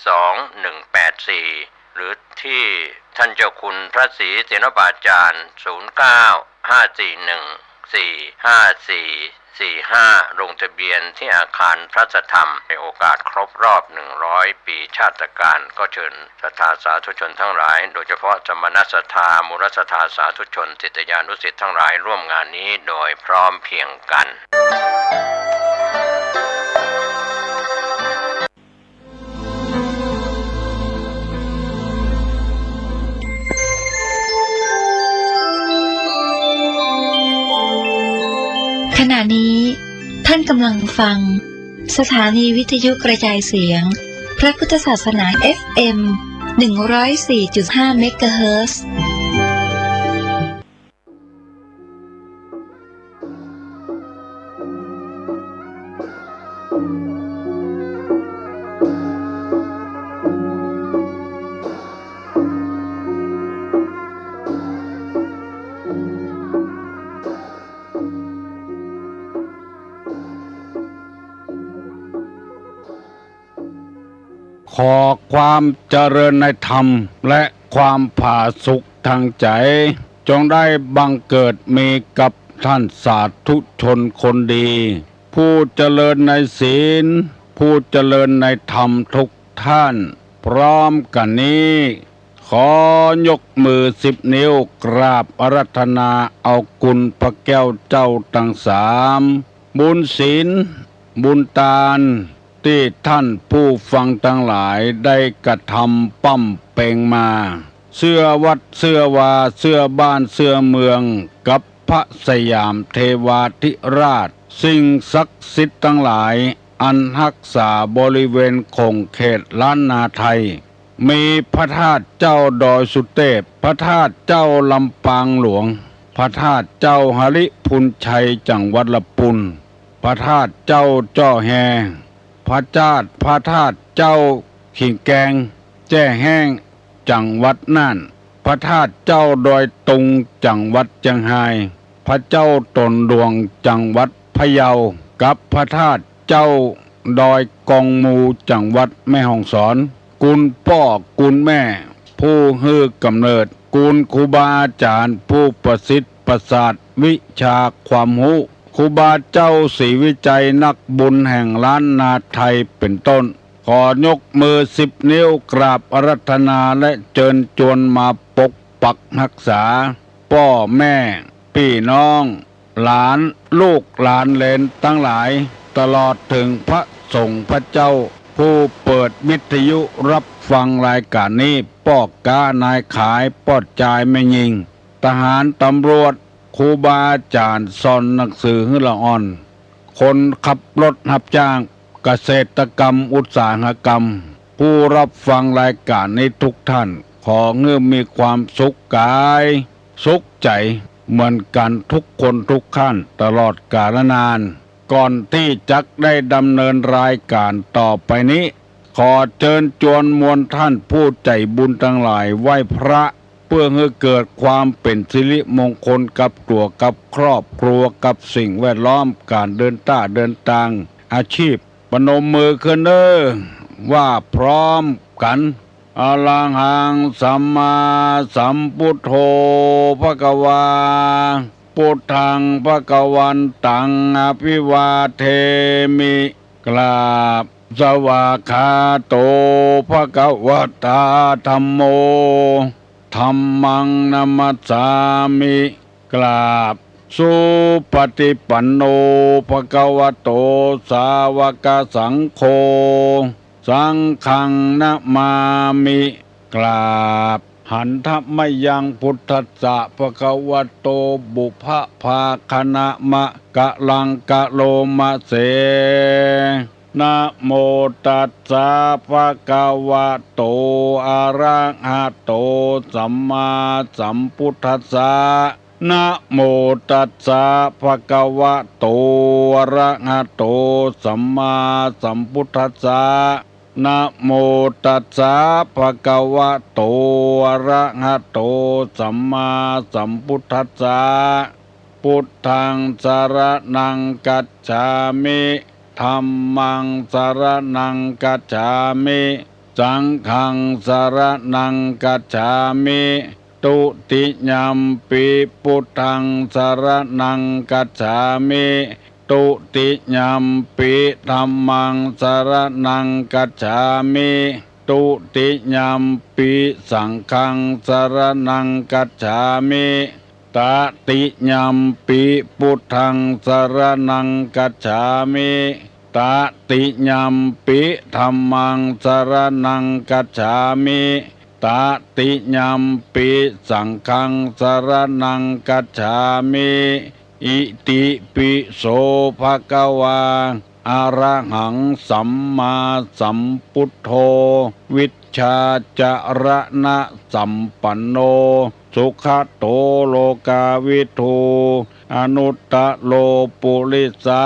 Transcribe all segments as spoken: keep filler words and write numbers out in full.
สองหนึ่งแปดสี่ หรือที่ท่านเจ้าคุณพระศรีเสนปาจารย์ ศูนย์เก้าห้าสี่หนึ่งสี่ห้าสี่สี่ห้า ลงทะเบียนที่อาคารพระสถธรรม ในโอกาสครบรอบหนึ่งร้อยปีชาตกาล ก็เชิญศรัทธาสาธุชนทั้งหลาย โดยเฉพาะสมณศรัทธา มูลศรัทธาสาธุชน ศิษยานุศิษย์ทั้งหลาย ร่วมงานนี้โดยพร้อมเพรียงกัน ขณะนี้ท่านกำลังฟังสถานีวิทยุกระจายเสียงพระพุทธศาสนา เอฟเอ็ม หนึ่งร้อยสี่จุดห้า เมกะเฮิรตซ์ ขอความเจริญในธรรมและความผาสุกทางใจ๋ จงได้บังเกิดมีกับท่านสาธุชนคนดี ผู้เจริญในศีล ผู้เจริญในธรรมทุกท่าน พร้อมกั๋นนี้ ขอยกมือสิบนิ้วกราบอาราธนาเอาคุณพระแก้วเจ้าตังสาม บุญศีล บุญตาน ตี้ท่านผู้ฟังตังหลายได้กระทำปำเป็งมา เสื้อวัดเสื้อวา เสื้อบ้านเสื้อเมือง กับพระสยามเทวาธิราช สิ่งศักดิ์สิทธิ์ตังหลาย อันฮักษาบริเวณข่งเขตล้านนาไทย มีพระธาตุเจ้าดอยสุเตพ พระธาตุเจ้าลำปางหลวง พระธาตุเจ้าหริภุญชัยจังหวัดละปูน พระธาตุเจ้าจ้อแฮ พระธาตุ พระธาตุเจ้าขิงแกง แจ้แฮ้ง จังหวัดน่าน พระธาตุเจ้าดอยตุง จังหวัดเจียงฮาย พระเจ้าตนหลวง จังหวัดพะเยา กับพระธาตุเจ้าดอยกองมู จังหวัดแม่ฮ่องสอน คุณป้อคุณแม่ผู้หื้อกำเนิด คุณครูบาอาจ๋ารย์ผู้ประสิทธิ์ประสาทวิชาความฮู้ ครูบาเจ้าศรีวิชัยนักบุญแห่งล้านนาไทยเป๋นต้น ขอยกมือสิบนิ้วกราบอาราธนาและเจิญจวนมาปกปักฮักษา ป้อแม่ ปี้น้อง หลาน ลูกหลานเหลนตังหลาย ตลอดเถิงพระสงฆ์พระเจ้า ผู้เปิดวิทยุฮับฟังรายก๋านนี้ ป้อก๊านายขาย ป้อจายแม่ญิง ทหารตำรวจ ครูบาอาจ๋ารย์สอนหนังสือหื้อละอ่อน คนขับรถฮับจ้าง เกษตรกรรมอุตสาหกรรม ผู้ฮับฟังรายก๋านนี้ทุกท่าน ขอหื้อมีความสุขก๋าย สุขใจ๋ เหมือนกั๋นทุกคนทุกท่าน ตลอดกาลนาน ก่อนตี้จักได้ดำเนินรายก๋านต่อไปนี้ ขอเจิญจวนมวลท่านผู้ใจ๋บุญตังหลายไหว้พระ เปื้อหื้อเกิดความเป๋นสิริมงคลกับตั๋วกับครอบครัวกับสิ่งแวดล้อม ก๋านเดินต้าเดินตาง อาชีพ ปนมมือขึ้นเน่อ ว่าพร้อมกั๋น อะระหังสัมมาสัมพุทโธ ภะคะวา พุทธังภะคะวันตัง อะภิวาเทมิ กราบ สวากขาโต ภะคะวะตา ธัมโม ธัมมังนะมัสสามิ กราบ สุปะติปันโน ภะคะวะโต สาวะกะสังโฆ สังฆังนะมามิ กราบ หันทะมะยัง พุทธัสสะ ภะคะวะโต ปุพพะภาคะนะมะกะลังกะโลมะเส นะโมตัสสะ ภะคะวะโต อะระหะโต สัมมาสัมพุทธัสสะ นะโมตัสสะ ภะคะวะโต อะระหะโต สัมมาสัมพุทธัสสะ นะโมตัสสะ ภะคะวะโต อะระหะโต สัมมาสัมพุทธัสสะ พุทธังสะระณังกัจฉามิ ธัมมังสะระณังกัจฉามิ สังฆังสรณังคัจฉามิ ทุติยมปิ พุทธังสรณังคัจฉามิ ทุติยมปิ ธัมมังสรณังคัจฉามิ ทุติยมปิ สังฆังสรณังคัจฉามิ ตติยมปิ พุทธังสรณังคัจฉามิ ตติยมปิ ธัมมังสรณังคัจฉามิ ตติยมปิ สังฆังสรณังคัจฉามิ อิติปิโส ภะคะวา อะระหังสัมมาสัมพุทโธ วิชชาจรณะสัมปันโน สุขะโต โลกาวิทู อนุตตโร ปุริสะ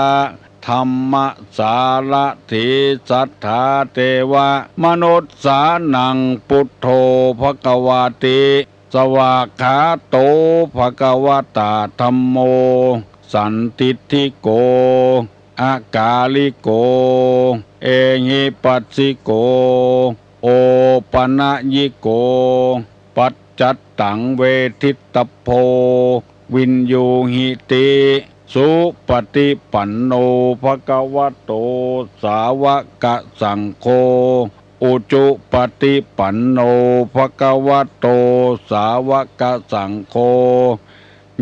ธัมมสารถี สัทธาเทวมนุสสานัง พุทโธ ภะคะวาติ สวากขาโต ภะคะวะตา ธัมโม สันทิฏฐิโก อะกาลิโก เอหิปัสสิโก โอปะนะยิโก ปัจจัตตัง เวทิตตพโพ วิญญูหิติ สุปะฏิปันโน ภะคะวะโต สาวะกะสังโฆ อุจุปะฏิปันโน ภะคะวะโต สาวะกะสังโฆ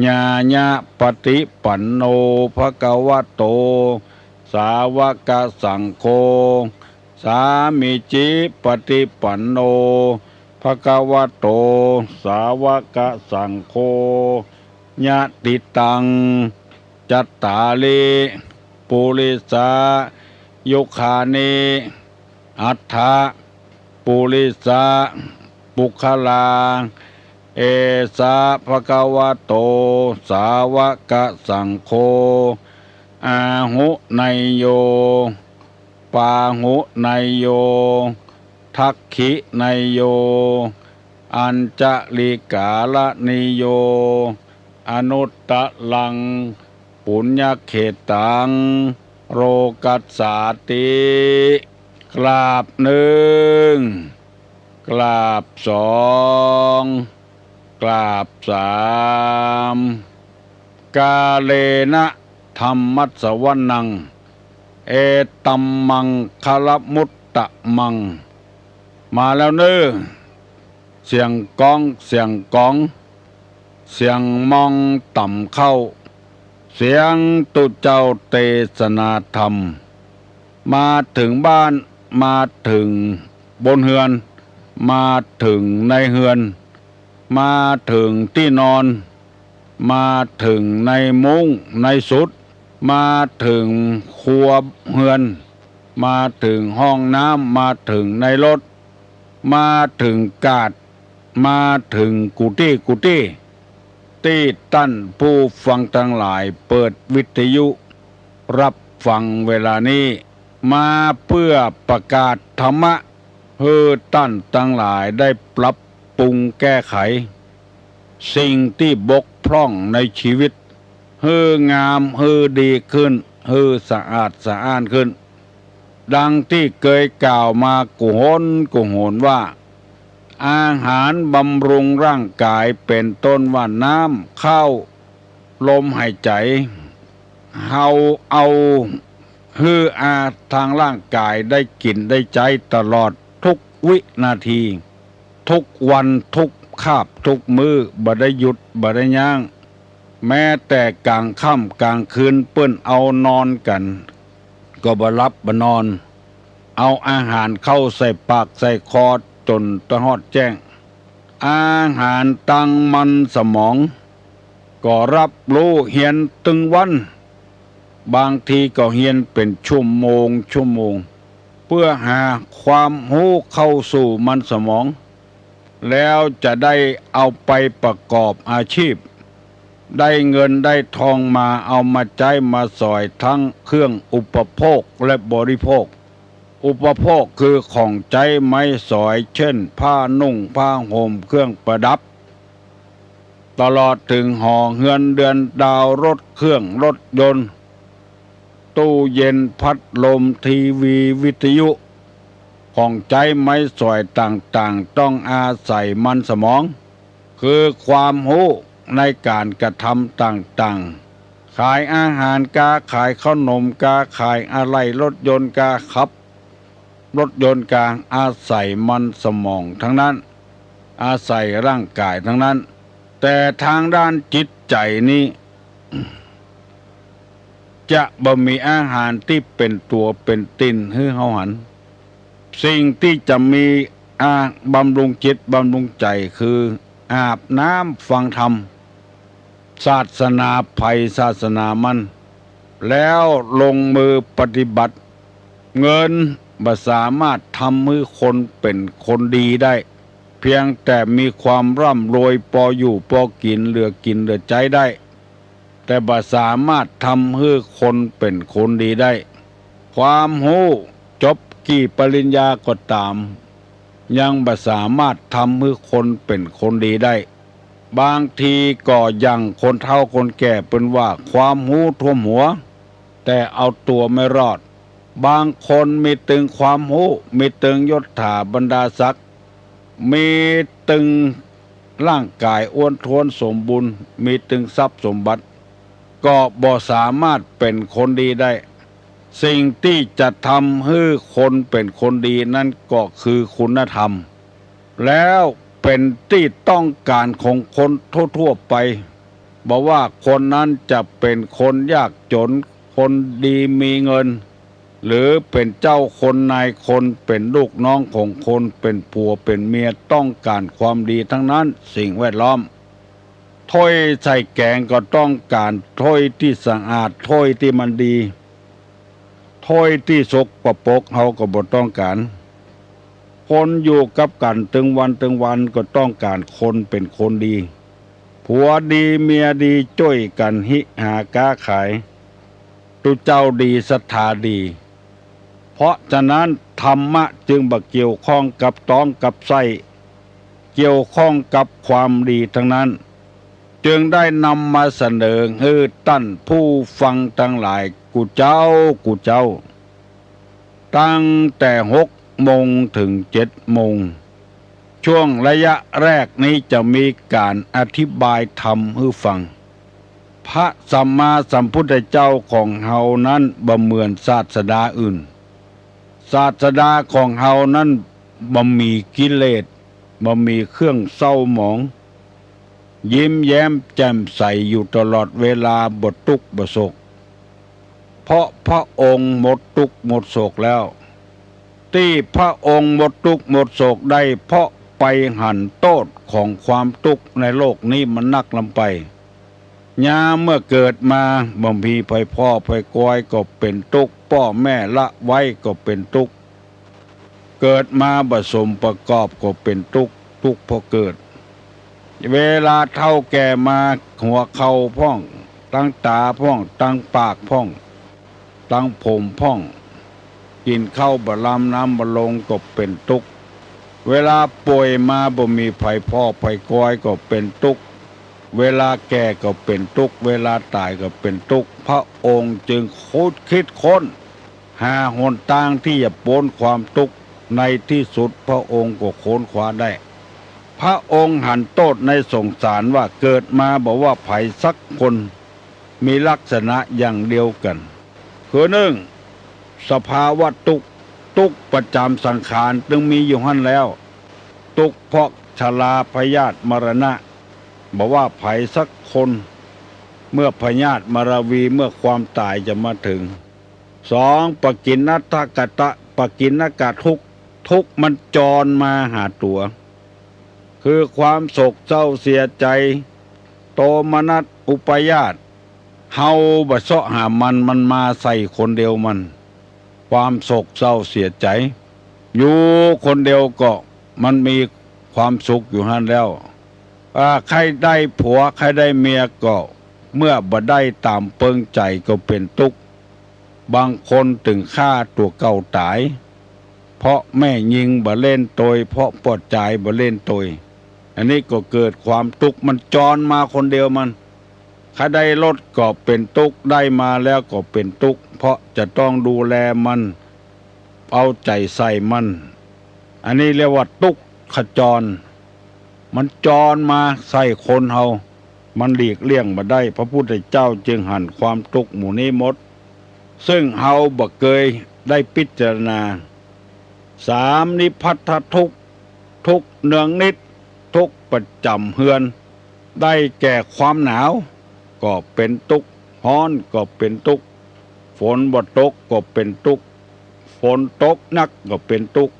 ญาญะปะฏิปันโน ภะคะวะโต สาวะกะสังโฆ สามีจิปะฏิปันโน ภะคะวะโต สาวะกะสังโฆ ยะติตัง จัตตาริ ปุริสายุคานิ อัฏฐปุริสะปุคคลา เอสะ ภะคะวะโต สาวะกะสังโฆ อาหุเนยโย ปาหุเนยโย ทักขิเนยโย อัญจลิกาลนิโย อนุตตรัง ปุญญเขตตัง โลกัสสาติ กราบหนึ่ง กราบสอง กราบสาม กาเลนะธัมมัสสวนัง เอตัมมังคะละมุตตะมัง มาแล้วเน้อ เสียงก๊อง เสียงก๊อง เสียงมองต่ำเข้า เสียงตุ๊เจ้าเตสนาธรรม มาเถิงบ้าน มาเถิงบนเฮือน มาเถิงในเฮือน มาเถิงตี้นอน มาเถิงในมุ้งในสุด มาเถิงครัวเฮือน มาเถิงห้องน้ำ มาเถิงในรถ มาเถิงกาด มาเถิงกู้ตี้กู้ตี้ ตี้ต้านผู้ฟังตังหลายเปิดวิทยุฮับฟังเวลานี้ มาเปื้อประกาศธรรมะ หื้อต้านตังหลายได้ปรับปรุงแก้ไข สิ่งตี้บกพร่องในชีวิต หื้องาม หื้อดีขึ้น หื้อสะอาดสะอ้านขึ้น ดังตี้เกยกล่าวมากู้หนกู้หนว่า อาหารบำรุงร่างก๋ายเป๋นต้นว่าน้ำ ข้าว ลมหายใจ๋ เฮาเอาหื้ออาทางร่างก๋ายได้กิ๋นได้ใจ๊ตลอดกู้วินาที กู้วันกู้คาบกู้มื้อ บ่ได้หยุดบ่ได้ยั้ง แม้แต่ก๋างค่ำก๋างคืนเปิ้นเอานอนกั๋น ก็บ่หลับบ่นอน เอาอาหารเข้าใส่ปากใส่คอจ๋นตะฮอดแจ้ง อาหารตังมันสมอง ก็ฮับฮู้เฮียนตึงวัน บางทีก็เฮียนเป๋นชั่วโมงชั่วโมง เปื้อหาความฮู้เข้าสู่มันสมอง แล้วจะได้เอาไปประกอบอาชีพ ได้เงินได้ทองมาเอามาใจ๊มาสอย ตึงเครื่องอุปโภคและบริโภค อุปโภคคือของใจ๊ไม้สอย เจ้น ผ้านุ่งผ้าห่ม เครื่องประดับ ตลอดเถิงหอเฮือนเดือนดาว รถเครื่องรถยนต์ ตู้เย็น พัดลม ทีวี วิทยุ ของใจ๊ไม้สอยต่างๆ ต้องอาศัยมันสมอง คือความฮู้ในก๋านกระทำต่างๆ ขายอาหารกา ขายเข้าหนมกา ขายอะไหล่รถยนต์กา ขับรถยนต์กา อาศัยมันสมองตังนั้น อาศัยร่างก๋ายตังนั้น แต่ตางด้านจิตใจ๋นี้ จะบ่มีอาหารตี้เป๋นตั๋วเป๋นตี๋นหื้อเฮาหัน สิ่งตี้จะมีอา บำรุงจิตบำรุงใจ๋คืออาบน้ำฟังธรรม ศาสนาใผศาสนามัน แล้วลงมือปฏิบัติ เงินบ่สามารถทำหื้อคนเป๋นคนดีได้ เพียงแต่มีความร่ำรวยปออยู่ปอกิ๋น เหลือกิ๋นเหลือใจ๊ได้ แต่บ่สามารถทำหื้อคนเป๋นคนดีได้ ความฮู้จบกี่ปริญญาก็ต๋าม ยังบ่สามารถทำหื้อคนเป๋นคนดีได้ บางทีก็อย่างคนเฒ่าคนแก่เปิ้นว่า ความฮู้ท่วมหัว แต่เอาตั๋วไม่รอด บางคนมีตึงความฮู้ มีตึงยศถาบรรดาศักดิ์ มีตึงร่างก๋ายอ้วนท้วนสมบูรณ์ มีตึงทรัพย์สมบัติ ก็บ่สามารถเป๋นคนดีได้ สิ่งตี้จะทำหื้อคนเป๋นคนดีนั้นก็คือคุณธรรม แล้วเป๋นตี้ต้องก๋านของคนทั่วๆ ไป บ่ว่าคนนั้นจะเป๋นคนยากจ๋น คนดีมีเงิน หรือเป๋นเจ้าคนนายคน เป๋นลูกน้องของคน เป๋นผัวเป๋นเมีย ต้องก๋านความดีตังนั้น สิ่งแวดล้อม ถ้วยใส่แก๋งก็ต้องก๋านถ้วยตี้สะอาด ถ้วยตี้มันดี ถ้วยตี้สกปรกเฮาก็บ่ต้องก๋าน คนอยู่กับกั๋นตึงวันตึงวันก็ต้องก๋านคนเป๋นคนดี ผัวดีเมียดีจ้วยกั๋นฮิหาก๊าขาย ตุ๊เจ้าดีศรัทธาดี เพราะฉะนั้นธรรมะจึงบ่เกี่ยวข้องกับต๊องกับไส้ เกี่ยวข้องกับความดีตังนั้น จึงได้นำมาเสนอหื้อต้านผู้ฟังตังหลายกู้เจ๊ากู้เจ๊า ตั้งแต่หกโมงเถิงเจ็ดโมง ช่วงระยะแรกนี้จะมีก๋านอธิบายธรรมหื้อฟัง พระสัมมาสัมพุทธเจ้าของเฮานั้นบ่เหมือนศาสดาอื่น ศาสดาของเฮานั้นบ่มีกิเลส บ่มีเครื่องเศร้าหมอง ยิ้มแย้มแจ่มใสอยู่ตลอดเวลา บ่ตุ๊กข์บ่โศก เพราะพระองค์หมดตุ๊กข์หมดโศกแล้ว ตี้พระองค์หมดตุ๊กข์หมดโศกได้ เพราะไปหันโต้ษของความตุ๊กข์ในโลกนี้มันนักล้ำไป ยามเมื่อเกิดมาบ่มีใผพ่อใผกอยก็เป๋นตุ๊กข์ ป้อแม่ละไว้ก็เป๋นตุ๊กข์ เกิดมาบ่สมประกอบก็เป๋นตุ๊กข์ ตุ๊กข์เพราะเกิด เวลาเฒ่าแก่มา หัวเข่าพ่อง ตังต๋าพ่อง ตังปากพ่อง ตังผมพ่อง กิ๋นข้าวบ่ลำ น้ำบ่ลงก็เป๋นตุ๊กข์ เวลาป่วยมาบ่มีใผพ่อใผกอยก็เป๋นตุ๊กข์ เวลาแก่ก็เป๋นตุ๊กข์ เวลาต๋ายก็เป๋นตุ๊กข์ พระองค์จึงคุด คิดค้น หาหนตางตี้จะป๊นความตุ๊กข์ ในตี้สุดพระองค์ก็ค้นคว้าได้ พระองค์หันโต้ษในสงสารว่าเกิดมาบ่ว่าใผสักคน มีลักษณะอย่างเดียวกั๋น คือนึ่ง สภาวะตุ๊กข์ ตุ๊กข์ประจ๋ำสังขารตึงมีอยู่หั้นแล้ว ตุ๊กข์เพราะชราพยาธิมรณะ บ่ว่าใผสักคน เมื่อพยาธิมรณะ เมื่อความต๋ายจะมาเถิง สอง ปกิณณกะตะ ปกิณณกะทุกข์ ทุกข์มันจรมาหาตั๋ว คือความโศกเศร้าเสียใจ๋ โทมนัส อุปาทาน เฮาบ่เซาะหามัน มันมาใส่คนเดียวมัน ความโศกเศร้าเสียใจ๋ อยู่คนเดียวก็มันมีความสุขอยู่หั้นแล้ว อ่า ใค่ได้ผัว ใค่ได้เมียก็ เมื่อบ่ได้ต๋ามเปิงใจ๋ก็เป๋นตุ๊กข์ บางคนเถิงฆ่าตั๋วเก่าต๋าย เพราะแม่ญิงบ่เล่นตวย เพราะป้อจายบ่เล่นตวย อันนี้ก็เกิดความตุ๊กข์ มันจรมาคนเดียวมัน ใค่ได้รถก็เป๋นตุ๊กข์ ได้มาแล้วก็เป๋นตุ๊กข์ เพราะจะต้องดูแลมัน เอาใจ๋ใส่มัน อันนี้เรียกว่าตุ๊กขจร มันจรมาใส่คนเฮา มันหลีกเลี่ยงบ่ได้ พระพุทธเจ้าจึงหันความตุ๊กหมู่นี้หมด ซึ่งเฮาบ่เกยได้พิจารณา สาม นิพพัทธทุกข์ ทุกข์เนืองนิด ทุกข์ประจ๋ำเฮือน ได้แก่ความหนาวก็เป๋นตุ๊กข์ ฮ้อนก็เป๋นตุ๊กข์ ฝนบ่ตกก็เป๋นตุ๊กข์ ฝนตกนักก็เป๋นตุ๊กข์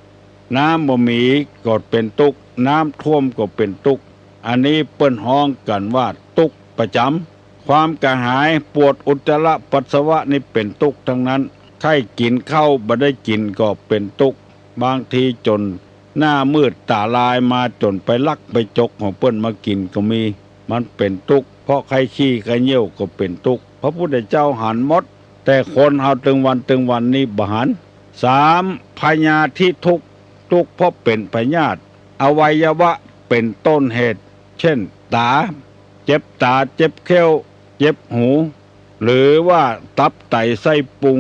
น้ำบ่มีก็เป๋นตุ๊กข์ น้ำท่วมก็เป๋นตุ๊กข์ อันนี้เปิ้นฮ้องกั๋นว่าตุ๊กข์ประจ๋ำ ความกระหาย ปวดอุจจาระปัสสาวะนี่เป๋นตุ๊กข์ตังนั้น ใค่กิ๋นข้าวบ่ได้กิ๋นก็เป๋นตุ๊กข์ บางทีจ๋นหน้ามืดต๋าลายมาจ๋นไปลักไปจกของเปิ้นมากิ๋นก็มี มันเป๋นตุ๊กข์ เพราะใค่ขี้ใค่เยี่ยวก็เป๋นตุ๊กข์ พระพุทธเจ้าหันหมด แต่คนเฮาตึงวันตึงวันนี้บ่หัน สาม พยาธิทุกข์ ตุ๊กข์เพราะเป๋นพยาธิ อวัยวะเป๋นต้นเหตุ เช่น ต๋า เจ็บต๋า เจ็บเขี้ยว เจ็บหู หรือว่าตับไตไส้พุง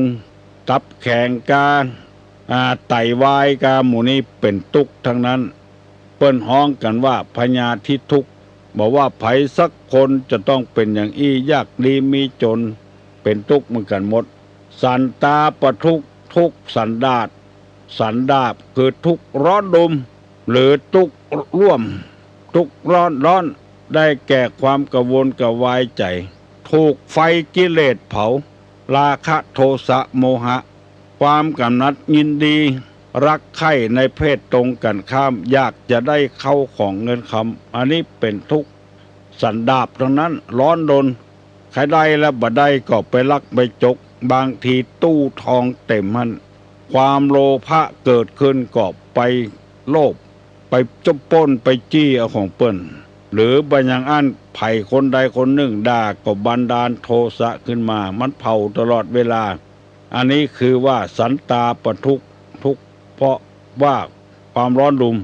ตับแข็งกา อ่า ไตวายกา หมู่นี้เป๋นตุ๊กข์ตังนั้น เปิ้นฮ้องกั๋นว่าพยาธิทุกข์ บ่ว่าใผสักคนจะต้องเป๋นอย่างอี้ ยากดีมีจ๋น เป๋นตุ๊กข์เหมือนกั๋นหมด สันตาปทุกข์ ทุกข์สันดาป สันดาปคือทุกข์ร้อนรน หรือตุ๊กข์ร่วม ตุ๊กข์ร้อนรน ได้แก่ความกระวนกระวายใจ๋ ถูกไฟกิเลสเผา ราคะ โทสะ โมหะ ความกำหนัดยินดี รักใคร่ในเพศตรงกั๋นข้าม อยากจะได้เข้าของเงินคำ อันนี้เป๋นทุกข์สันดาปตังนั้น ร้อนรน ใค่ได้แล้วบ่ได้ก็ไปลักไปจก บางทีตู้ทองเต็มหั้น ความโลภะเกิดขึ้นก็ไปโลภ ไปจะปล้นไปจี้เอาของเปิ้น หรือบ่อย่างอั้นใผคนใดคนนึ่งด่าก็บันดาลโทสะขึ้นมา มันเผาตลอดเวลา อันนี้คือว่าสันตาปทุกข์ ทุกข์เพราะว่าความร้อนรน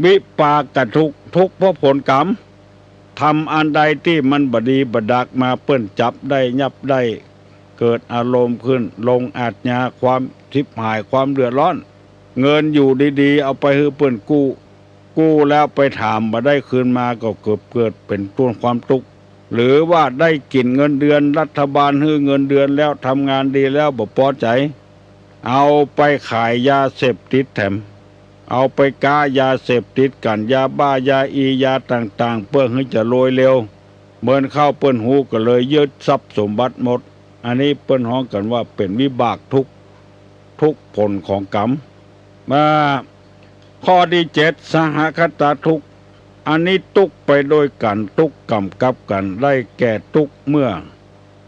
วิปากทุกข์ ทุกข์เพราะผลกรรม ทำอันใดตี้มันบ่ดีบ่ดักมา เปิ้นจับได้ยับได้ เกิดอารมณ์ขึ้น ลงอาชญา ความฉิบหาย ความเดือดร้อน เงินอยู่ดีๆ เอาไปหื้อเปิ้นกู้ กู้แล้วไปถามบ่ได้คืนมา ก็เกิด เกิดเป๋นต้นความตุ๊กข์ หรือว่าได้กิ๋นเงินเดือน รัฐบาลหื้อเงินเดือนแล้ว ทำงานดีแล้ว บ่ปอใจ๋ เอาไปขายยาเสพติดแถม เอาไปก๊ายาเสพติดกั๋น ยาบ้า ยาอี ยาต่างๆ เปื้อหื้อจะรวยเร็ว เมินเข้าเปิ้นฮู้ก็เลยยึดทรัพย์สมบัติหมด อันนี้เปิ้นฮ้องกั๋นว่าเป๋นวิบากทุกข์ ทุกข์ผลของกรรม มา ข้อตี้เจ็ด สหคตาทุกข์ อันนี้ตุ๊กข์ไปโดยกั๋น ตุ๊กข์ก๋ำกับกั๋น ได้แก่ตุ๊กข์เมื่อ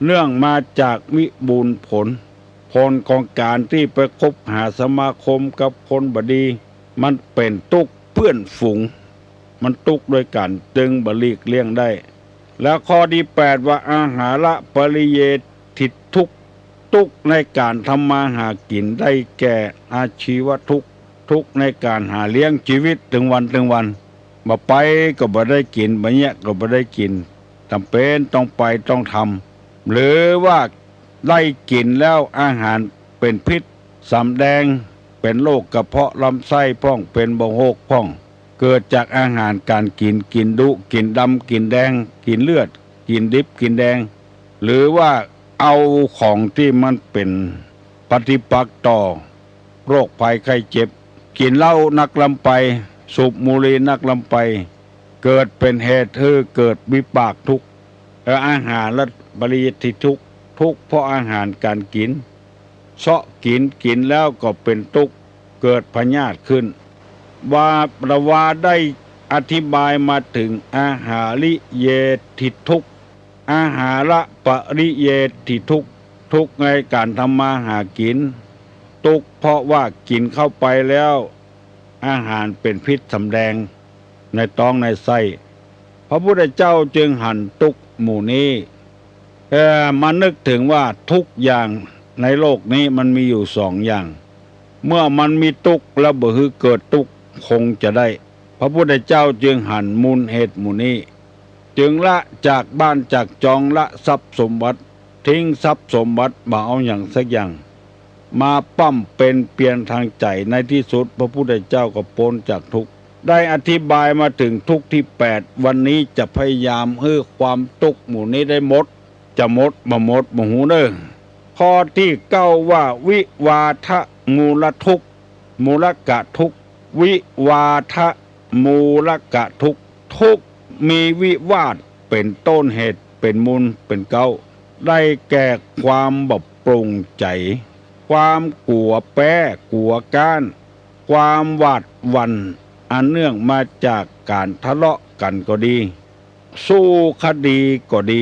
เนื่องมาจากวิบูลย์ผล ผลของก๋านตี้ไปคบหาสมาคมกับคนบ่ดี มันเป๋นตุ๊กข์เปื้อนฝูง มันตุ๊กข์โดยกั๋น จึงบ่หลีกเลี่ยงได้ แล้วข้อตี้แปดว่า อาหาระปริเยฐิทุกข์ ตุ๊กข์ในก๋านทำมาหากิ๋น ได้แก่อาชีวทุกข์ ทุกข์ในก๋านหาเลี้ยงจีวิตตึงวันตึงวัน บ่ไปก็บ่ได้กิ๋น บ่เยียะก็บ่ได้กิ๋น จ๋ำเป๋นต้องไปต้องทำ หรือว่าได้กิ๋นแล้วอาหารเป๋นพิษ สำแดงเป๋นโรคกระเพาะลำไส้พ่อง เป๋นเบาหวงพ่อง เกิดจากอาหารก๋านกิ๋น กิ๋นดุ กิ๋นดำ กิ๋นแดง กิ๋นเลือด กิ๋นดิบ กิ๋นแดง หรือว่าเอาของตี้มันเป๋นปฏิปักษ์ต่อโรคภัยไข้เจ็บ กิ๋นเหล้านักล้ำไป สูบบุหรี่นักล้ำไป เกิดเป๋นเหตุหื้อเกิดวิบากทุกข์ และอาหาระปริเยฐิทุกข์ ทุกข์เพราะอาหารก๋านกิ๋น เซาะกิ๋น กิ๋นแล้วก็เป๋นตุ๊กข์ เกิดพยาธิขึ้น ว่า ว่าได้อธิบายมาเถิงอาหาริเยฐิทุกข์ อาหาระปริเยฐิทุกข์ ทุกข์ในก๋านทำมาหากิ๋น ตุ๊กข์เพราะว่ากิ๋นเข้าไปแล้ว อาหารเป๋นพิษสำแดงในต๊องในไส้ พระพุทธเจ้าจึงหันตุ๊กข์หมู่นี้ เอ่อ มานึกเถิงว่าทุกข์อย่างในโลกนี้มันมีอยู่สองอย่าง เมื่อมันมีตุ๊กข์แล้วบ่หื้อเกิดตุ๊กข์คงจะได้ พระพุทธเจ้าจึงหันมูลเหตุหมู่นี้ จึงละจากบ้านจากจอง ละทรัพย์สมบัติ ทิ้งทรัพย์สมบัติ บ่เอาหยังสักอย่าง มาปล้ำเปรนเปียรทางใจ๋ ในตี้สุดพระพุทธเจ้าก็ป๊นจากทุกข์ ได้อธิบายมาเถิงทุกข์ตี้แปด วันนี้จะพยายามหื้อความตุ๊กข์หมู่นี้ได้หมด จะหมดบ่หมดบ่ฮู้เน่อ ข้อตี้เก้าว่า วิวาทะมูลทุกข์ มูลกะทุกข์ วิวาทะมูลกะทุกข์ ทุกข์มีวิวาทเป๋นต้นเหตุ เป๋นมูล เป๋นเก๊า ได้แก่ความบ่โปร่งใจ๋ ความกั๋วแป๊ กั๋วก๊าน ความหวาดหวั่น อันเนื่องมาจากก๋านทะเลาะกั๋นก็ดี สู้คดีก็ดี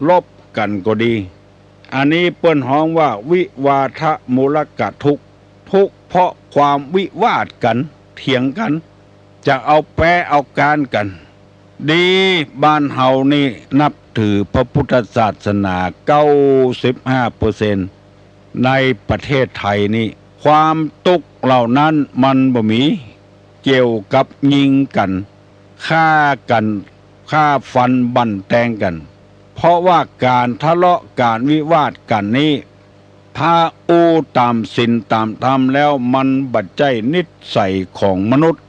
รบกั๋นก็ดี อันนี้เปิ้นฮ้องว่า วิวาทะมูลกะทุกข์ ทุกข์เพราะความวิวาทกั๋น เถียงกั๋น จะเอาแป๊เอาก๊านกั๋น ดี บ้านเฮานี่นับถือพระพุทธศาสนา เก้าสิบห้าเปอร์เซ็นต์ ในประเทศไทยนี่ ความตุ๊กข์เหล่านั้นมันบ่มี เกี่ยวกับยิงกั๋น ฆ่ากั๋น ฆ่าฟันบั่นแตงกั๋น เพราะว่าก๋านทะเลาะก๋านวิวาทกั๋นนี้ ถ้าอู้ต๋ามศีลต๋ามธรรมแล้วมันบ่ใจ้นิสัยของมนุษย์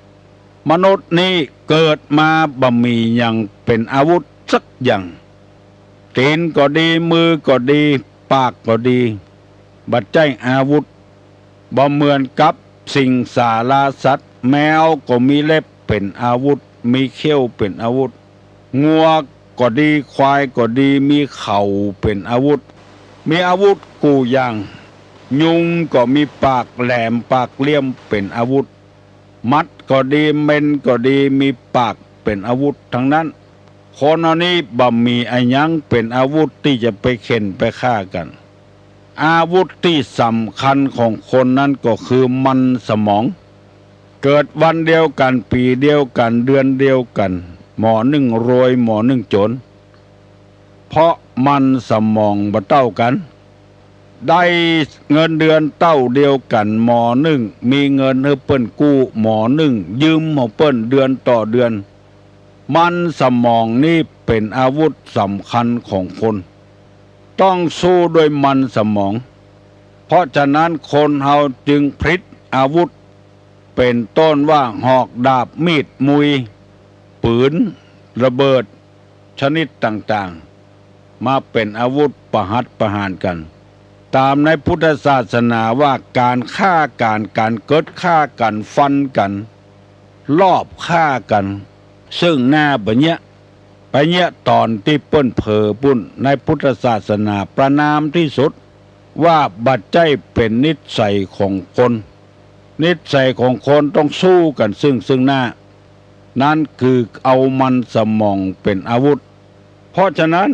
มนุษย์นี้เกิดมาบ่มีหยังเป๋นอาวุธสักอย่าง ตี๋นก็ดี มือก็ดี ปากก็ดี บ่ใจ้อาวุธ บ่เหมือนกับสิงสาราสัตว์ แมวก็มีเล็บเป๋นอาวุธ มีเขี้ยวเป๋นอาวุธ งัวก็ดี ควายก็ดี มีเข่าเป๋นอาวุธ มีอาวุธกู้อย่าง ยุงก็มีปากแหลมปากเหลี่ยมเป๋นอาวุธ หมัดก็ดี เม็นก็ดี มีปากเป๋นอาวุธตังนั้น คนเฮานี้บ่มีอะหยังเป๋นอาวุธตี้จะไปเข่นไปฆ่ากั๋น อาวุธตี้สำคัญของคนนั้นก็คือมันสมอง เกิดวันเดียวกั๋น ปี๋เดียวกั๋น เดือนเดียวกั๋น หมอนึ่งรวย หมอนึ่งจ๋น เพราะมันสมองบ่เต้ากั๋น ได้เงินเดือนเต้าเดียวกั๋น หมอนึ่งมีเงินหื้อเปิ้นกู้ หมอนึ่งยืมของเปิ้นเดือนต่อเดือน มันสมองนี้เป๋นอาวุธสำคัญของคน ต้องสู้ด้วยมันสมอง เพราะฉะนั้นคนเฮาจึงผลิตอาวุธ เป๋นต้นว่าหอกดาบมีดมุย ปื๋น ระเบิด ชนิดต่างๆ มาเป๋นอาวุธประหัตประหารกั๋น ต๋ามในพุทธศาสนาว่าก๋านฆ่ากั๋น ก๋านเกิดฆ่ากั๋น ฟันกั๋น ลอบฆ่ากั๋น ซึ่งหน้าบ่เยียะ ไปเยียะต๋อนตี้เปิ้นเผลอปู้น ในพุทธศาสนาประณามตี้สุด ว่าบ่ใจ้เป๋นนิสัยของคน นิสัยของคนต้องสู้กั๋นซึ่ง ซึ่งหน้า นั้นคือเอามันสมองเป๋นอาวุธ เพราะฉะนั้น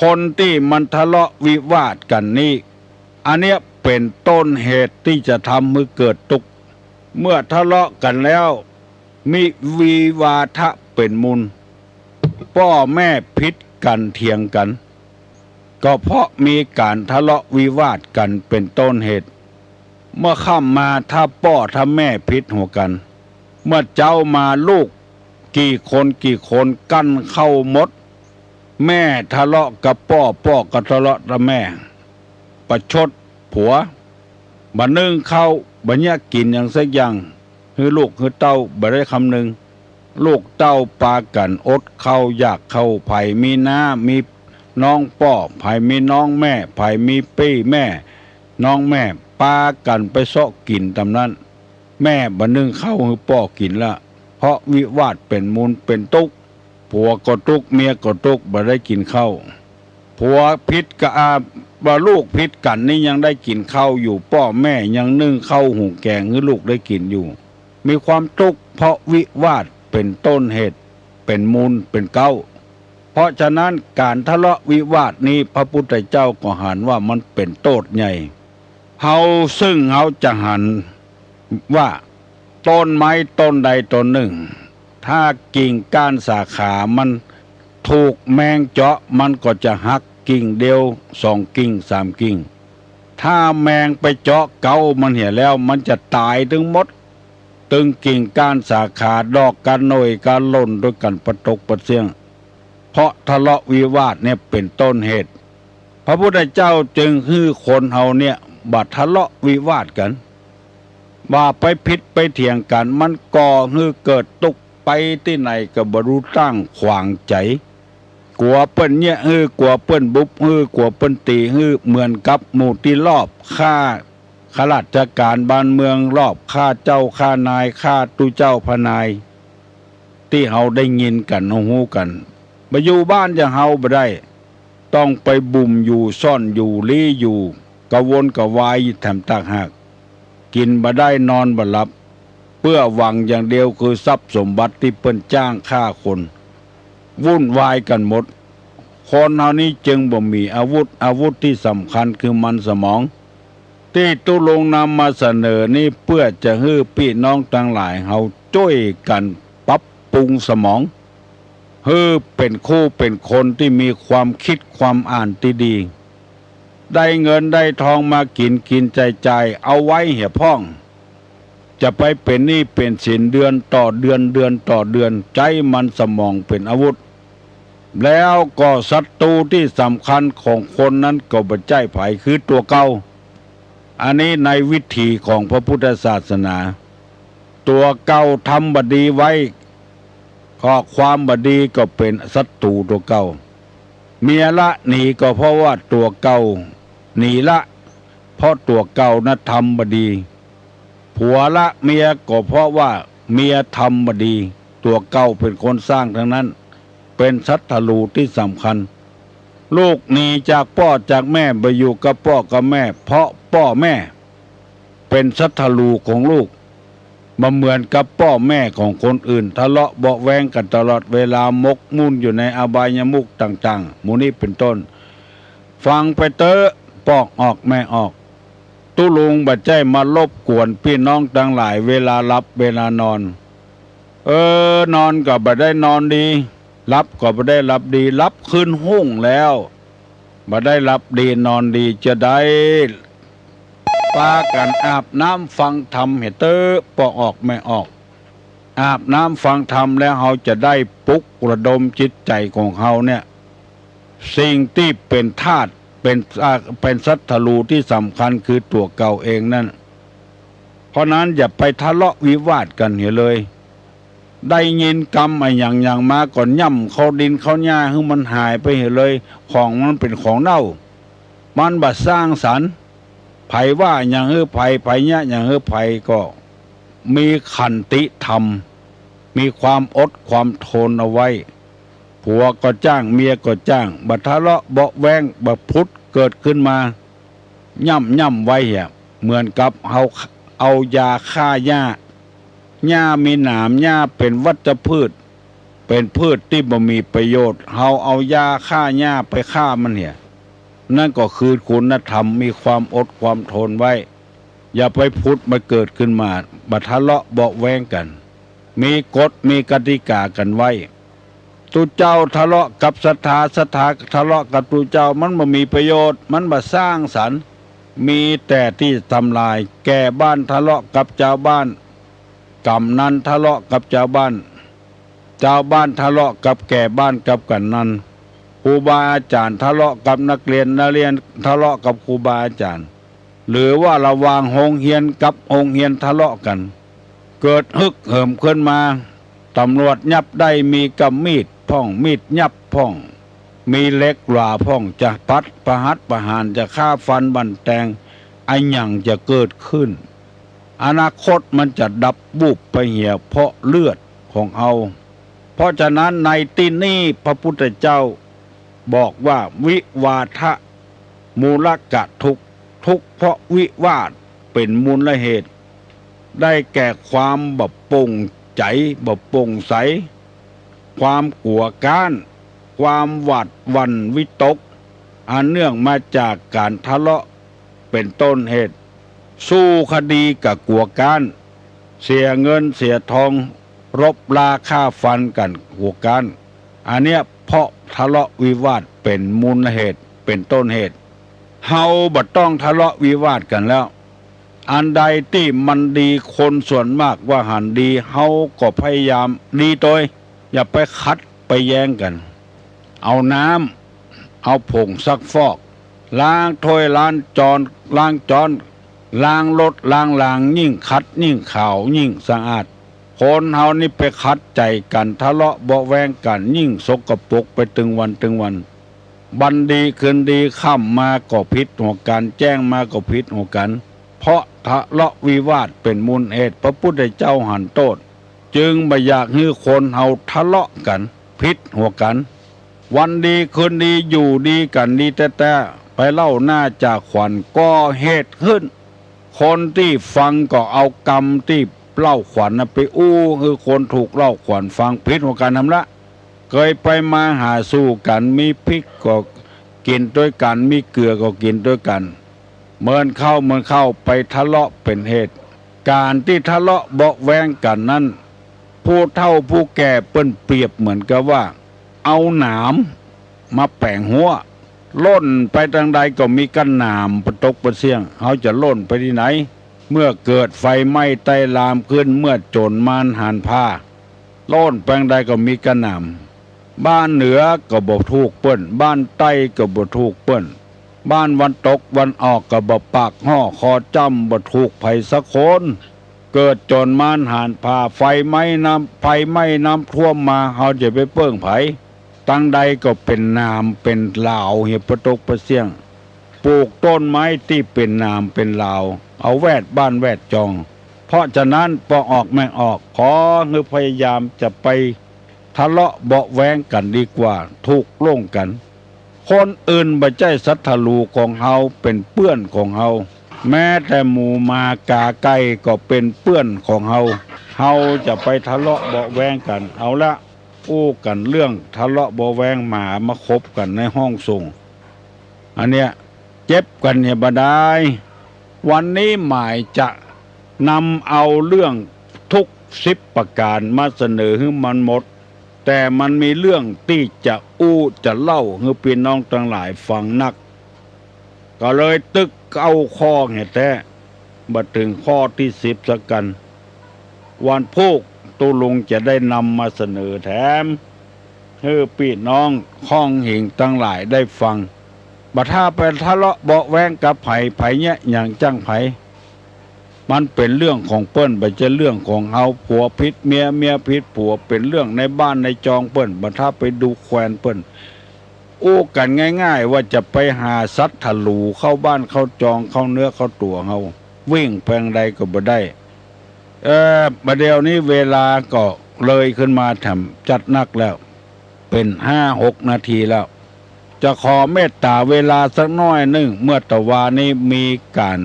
คนตี้มันทะเลาะวิวาทกั๋นนี้ อันเนี้ยเป๋นต้นเหตุตี้จะทำหื้อเกิดตุ๊กข์ เมื่อทะเลาะกั๋นแล้ว มีวิวาทะเป๋นมูล ป้อแม่ผิดกั๋นเถียงกั๋น ก็เพราะมีก๋านทะเลาะวิวาทกั๋นเป๋นต้นเหตุ เมื่อค่ำมาถ้าป้อถ้าแม่ผิดหัวกั๋น เมื่อเจ๊ามาลูกกี่คนกี่คนกั้นข้าวหมด แม่ทะเลาะกับป้อ ป้อก็ทะเลาะกับแม่ ประชดผัว บ่นึ่งข้าว บ่เยียะกิ๋นหยังสักอย่าง หื้อลูกหื้อเต้าบ่ได้คำนึง ลูกเต้าปากั๋นอดข้าวอยากข้าว ใผมีน้ามีน้องป้อ ใผมีน้องแม่ ใผมีปี้แม่ น้องแม่ ปากั๋นไปเซาะกิ๋นต๋ามนั้น แม่บ่นึ่งข้าวหื้อป้อกิ๋นละ เพราะวิวาทเป๋นมูลเป๋นตุ๊กข์ ผัวก็ตุ๊กข์ เมียก็ตุ๊กข์ บ่ได้กิ๋นข้าว ผัวผิดกับอา ว่าลูกผิดกั๋นนี่ยังได้กิ๋นข้าวอยู่ ป้อแม่ยังนึ่งข้าวหุงแกงหื้อลูกได้กิ๋นอยู่ มีความตุ๊กข์เพราะวิวาทเป๋นต้นเหตุ เป๋นมูล เป๋นเก๊า เพราะฉะนั้นก๋านทะเลาะวิวาทนี้พระพุทธเจ้าก็หันว่ามันเป๋นโต้ษใหญ่ เฮาซึ่งเฮาจะหันว่าต้นไม้ต้นใดต้นนึ่ง ถ้ากิ่งก้านสาขามันถูกแมงเจาะ มันก็จะหักกิ่งเดียว สองกิ่ง สามกิ่ง ถ้าแมงไปเจาะเก๊ามันเหียแล้ว มันจะต๋ายตึงหมด ตึงกิ่งก้านสาขา ดอกกาหน่วยกาหล่นตวยกั๋นปะตกปะเสี้ยง เพราะทะเลาะวิวาทเนี่ยเป๋นต้นเหตุ พระพุทธเจ้าจึงหื้อคนเฮาเนี่ย บ่าทะเลาะวิวาทกั๋น บ่าไปผิดไปเถียงกั๋น มันก่อหื้อเกิดตุ๊กข์ไปตี้ไหนก็บ่ฮู้ตั้งขวางใจ๋ กั๋วเปิ้นเยียะหื้อ กั๋วเปิ้นบุบหื้อ กั๋วเปิ้นตี๋หื้อ เหมือนกับหมู่ตี้ลอบฆ่า ข้าราชก๋านบ้านเมือง ลอบฆ่าเจ้าฆ่านาย ฆ่าตุ๊เจ้าพระนาย ตี้เฮาได้ยินกั๋น เฮาฮู้กั๋น บ่อยู่บ้านอย่างเฮาบ่ได้ ต้องไปบุ่มอยู่ ซ่อนอยู่ ลี้อยู่ กระวนกระวายแถมต่างหาก กิ๋นบ่ได้ นอนบ่หลับ เปื้อหวังอย่างเดียวคือทรัพย์สมบัติตี้เปิ้นจ้างฆ่าคน วุ่นวายกั๋นหมด คนเฮานี้จึงบ่มีอาวุธ อาวุธตี้สำคัญคือมันสมอง ตี้ตุ๊ลุงนำมาเสนอนี้เปื้อจะหื้อปี้น้องตังหลายเฮาจ้วยกั๋นปรับปรุงสมอง หื้อเป๋นคู่เป๋นคนตี้มีความกึ๊ดความอ่านตี้ดี ได้เงินได้ทองมากิ๋น กิ๋นใจ๊จ่าย เอาไว้เหียพ่อง จะไปเป๋นหนี้เป๋นสินเดือนต่อเดือน เดือนต่อเดือน ใจ๊มันสมองเป๋นอาวุธ แล้วก็ศัตรูตี้สำคัญของคนนั้นก็บ่ใจ้ใผ คือตั๋วเก่า อันนี้ในวิถีของพระพุทธศาสนา ตั๋วเก่าทำบ่ดีไว้ ข้อความบ่ดีก็เป๋นศัตรูตั๋วเก่า เมียละหนีก็เพราะว่าตั๋วเก่าหนีละ เพราะตั๋วเก่านะทำบ่ดี ผัวละเมียก็เพราะว่าเมียทำบ่ดี ตั๋วเก่าเป๋นคนสร้างตังนั้น เป๋นศัตรูตี้สำคัญ ลูกหนีจากป้อจากแม่ บ่อยู่กับป้อกับแม่ เพราะป้อแม่เป๋นศัตรูของลูก บ่เหมือนกับป้อแม่ของคนอื่น ทะเลาะเบาะแว้งกั๋นตลอดเวลา หมกมุ่นอยู่ในอบายมุขต่างๆ หมู่นี้เป๋นต้น ฟังไปเต๊อะ ป้อออกแม่ออก ตุ๊ลุงบ่ใจ้มารบกวนปี้น้องตังหลายเวลาหลับเวลานอน เออ นอนก็บ่ได้นอนดี หลับก็บ่ได้หลับดี หลับคืนฮุ่งแล้ว บ่ได้หลับดีนอนดีจะใด ปากั๋นอาบน้ำฟังธรรมเหียเต๊อะ ป้อออกแม่ออก อาบน้ำฟังธรรมแล้วเฮาจะได้ปลุกระดมจิตใจ๋ของเฮาเนี่ย สิ่งตี้เป๋นธาตุ เป๋น อ่า เป๋นศัตรูตี้สำคัญคือตั๋วเก่าเองนั้น เพราะนั้นอย่าไปทะเลาะวิวาทกั๋นเหียเลย ได้ยินกำอะหยังหยังมาก็ย่ำเข้าดินเข้าหญ้าหื้อมันหายไปเหียเลย ของมันเป๋นของเน่า มันบ่สร้างสรรค์ ใผว่าหยังหื้อใผ ใผเยียะหยังหื้อใผ ก็มีขันติธรรม มีความอดความทนเอาไว้ ผัวก็จ้าง เมียก็จ้าง บ่ทะเลาะเบาะแว้ง บ่ผุดเกิดขึ้นมา ย่ำย่ำไว้เหีย เหมือนกับเฮาเอายาฆ่าหญ้า หญ้ามีหนาม หญ้าเป๋นวัชพืช เป๋นพืชตี้บ่มีประโยชน์ เฮาเอายาฆ่าหญ้าไปฆ่ามันเหีย นั่นก็คือคุณธรรม มีความอดความทนไว้ อย่าไปผุดมาเกิดขึ้นมา บ่ทะเลาะเบาะแว้งกั๋น มีกฎมีกติกากั๋นไว้ ตุ๊เจ้าทะเลาะกับศรัทธา ศรัทธาทะเลาะกับตุ๊เจ้า มันบ่มีประโยชน์ มันบ่สร้างสรรค์ มีแต่ตี้ทำลาย แก่บ้านทะเลาะกับจาวบ้าน กำนันทะเลาะกับจาวบ้าน จาวบ้านทะเลาะกับแก่บ้านกับกำนัน ครูบาอาจ๋ารย์ทะเลาะกับนักเรียน นักเรียนทะเลาะกับครูบาอาจ๋ารย์ หรือว่าระหว่างโฮงเฮียนกับโฮงเฮียนทะเลาะกั๋น เกิดฮึกเหิมขึ้นมา ตำรวจยับได้ มีก้ำมีดพ่อง มีดยับพ่อง มีเหล็กหลาพ่อง จะประหัตประหาร จะฆ่าฟันบั่นแตง อะหยังจะเกิดขึ้น อนาคตมันจะดับวูบไปเหียเพราะเลือดของเฮา เพราะฉะนั้นในตี้นี้พระพุทธเจ้าบอกว่า วิวาทะมูลกะทุกข์ ทุกข์เพราะวิวาทเป๋นมูลเหตุ ได้แก่ความบ่โปร่งใจ๋ บ่โปร่งใส ความกั๋วกร้าน ความหวาดหวั่นวิตก อันเนื่องมาจากก๋านทะเลาะ เป๋นต้นเหตุ สู้คดีก็กั๋วกร้าน เสียเงินเสียทอง รบราฆ่าฟันกั๋นกั๋วกร้าน อันเนี้ยเพราะทะเลาะวิวาทเป๋นมูลเหตุ เป๋นต้นเหตุ เฮาบ่ต้องทะเลาะวิวาทกั๋นแล้ว อันใดตี้มันดี คนส่วนมากว่าหันดี เฮาก็พยายามดีตวย อย่าไปขัดไปแย้งกั๋น เอาน้ำ เอาผงซักฟอก ล้างถ้วยล้างจอน ล้างจ๊อน ล้างรถล้างลาง ยิ่งขัดยิ่งขาวยิ่งสะอาด คนเฮานี่ไปขัดใจ๋กั๋น ทะเลาะเบาะแว้งกั๋น ยิ่งสกปรกไปตึงวันตึงวัน วันดีคืนดี ค่ำมาก็ผิดหัวกั๋น แจ้งมาก็ผิดหัวกั๋น เพราะทะเลาะวิวาทเป๋นมูลเหตุ พระพุทธเจ้าหันโต้ษ จึงบ่อยากหื้อคนเฮาทะเลาะกั๋น ผิดหัวกั๋น วันดีคืนดี อยู่ดีกั๋นดีแต๊ๆ ไปเล่าหน้าจ่าขวัญ ก่อเหตุขึ้น คนตี้ฟังก็เอากำตี้เล่าขวัญน่ะไปอู้หื้อคนถูกเล่าขวัญฟัง ผิดหัวกั๋นหั้นละ เกยไปมาหาสู่กั๋น มีพริกก็กิ๋นตวยกั๋น มีเกลือก็กิ๋นตวยกั๋น เหมือนข้าวเหมือนข้าว ไปทะเลาะเป๋นเหตุ ก๋านตี้ทะเลาะเบาะแว้งกั๋นนั้น ผู้เฒ่าผู้แก่เปิ้นเปรียบเหมือนกับว่า เอาหนามมาแป๋งฮั้ว ล่นไปตางใดก็มีก้าหนามปะตกปะเสี้ยง เฮาจะล่นไปตี้ไหน เมื่อเกิดไฟไหม้ใต้ลามขึ้น เมื่อโจ๋รมารหันพา ล่นไปตางใดก็มีก้าหนาม บ้านเหนือก็บ่ถูกเปิ้น บ้านใต้ก็บ่ถูกเปิ้น บ้านวันตกวันออกก็บ่ปากฮ้อคอจ้ำ บ่ถูกใผสักคน เกิดโจ๋รมารหันพา ไฟไหม้น้ำ ไฟไหม้น้ำท่วมมา เฮาจะไปเปิ้งใผ ตางใดก็เป๋นหนามเป๋นหลาวเหียปะตกปะเสี้ยง ปลูกต้นไม้ตี้เป๋นหนามเป๋นหลาว เอาแวดบ้านแวดจอง เพราะฉะนั้นปอออกแม่ออก ขอหื้อพยายามจะไปทะเลาะเบาะแว้งกั๋นดีกว่า ถูกลงกั๋น คนอื่นบ่ใจ้ศัตรูของเฮา เป๋นเปื้อนของเฮา แม้แต่หมูหมากาไก่ก็เป๋นเปื้อนของเฮา เฮาจะไปทะเลาะเบาะแว้งกั๋น เอาละ อู้กั๋นเรื่องทะเลาะเบาะแว้ง หมามาขบกั๋นในห้องส่ง อันเนี้ย เจ็บกั๋นเหียบ่ดาย วันนี้หมายจะนำเอาเรื่องทุกข์สิบประก๋านมาเสนอหื้อมันหมด แต่มันมีเรื่องตี้จะอู้จะเล่าหื้อปี้น้องตังหลายฟังนัก ก็เลยตึกเก้าข้อเหียแต๊ บ่เถิงข้อตี้สิบสักกั๋น วันพูกตุ๊ลุงจะได้นำมาเสนอแถม หื้อปี้น้องค่องหิงตังหลายได้ฟัง บ่ถ้าไปทะเลาะเบาะแว้งกับใผ ใผเยียะหยังจั้งใผ มันเป๋นเรื่องของเปิ้น บ่ใจ้เรื่องของเฮา ผัวผิดเมีย เมียผิดผัว เป๋นเรื่องในบ้านในจองเปิ้น บ่ถ้าไปดูแควนเปิ้น อู้กั๋นง่ายๆ ว่าจะไปหาศัตรูเข้าบ้านเข้าจอง เข้าเนื้อเข้าตั๋วเฮา วิ่งไปตางใดก็บ่ได้ เอ่อ บ่าเดี่ยวนี้เวลาก็เลยขึ้นมาแถมจัดนักแล้ว เป๋นห้าหกนาทีแล้ว จะขอเมตต๋าเวลาสักหน้อยนึ่ง เมื่อตะวานี้มีก๋าน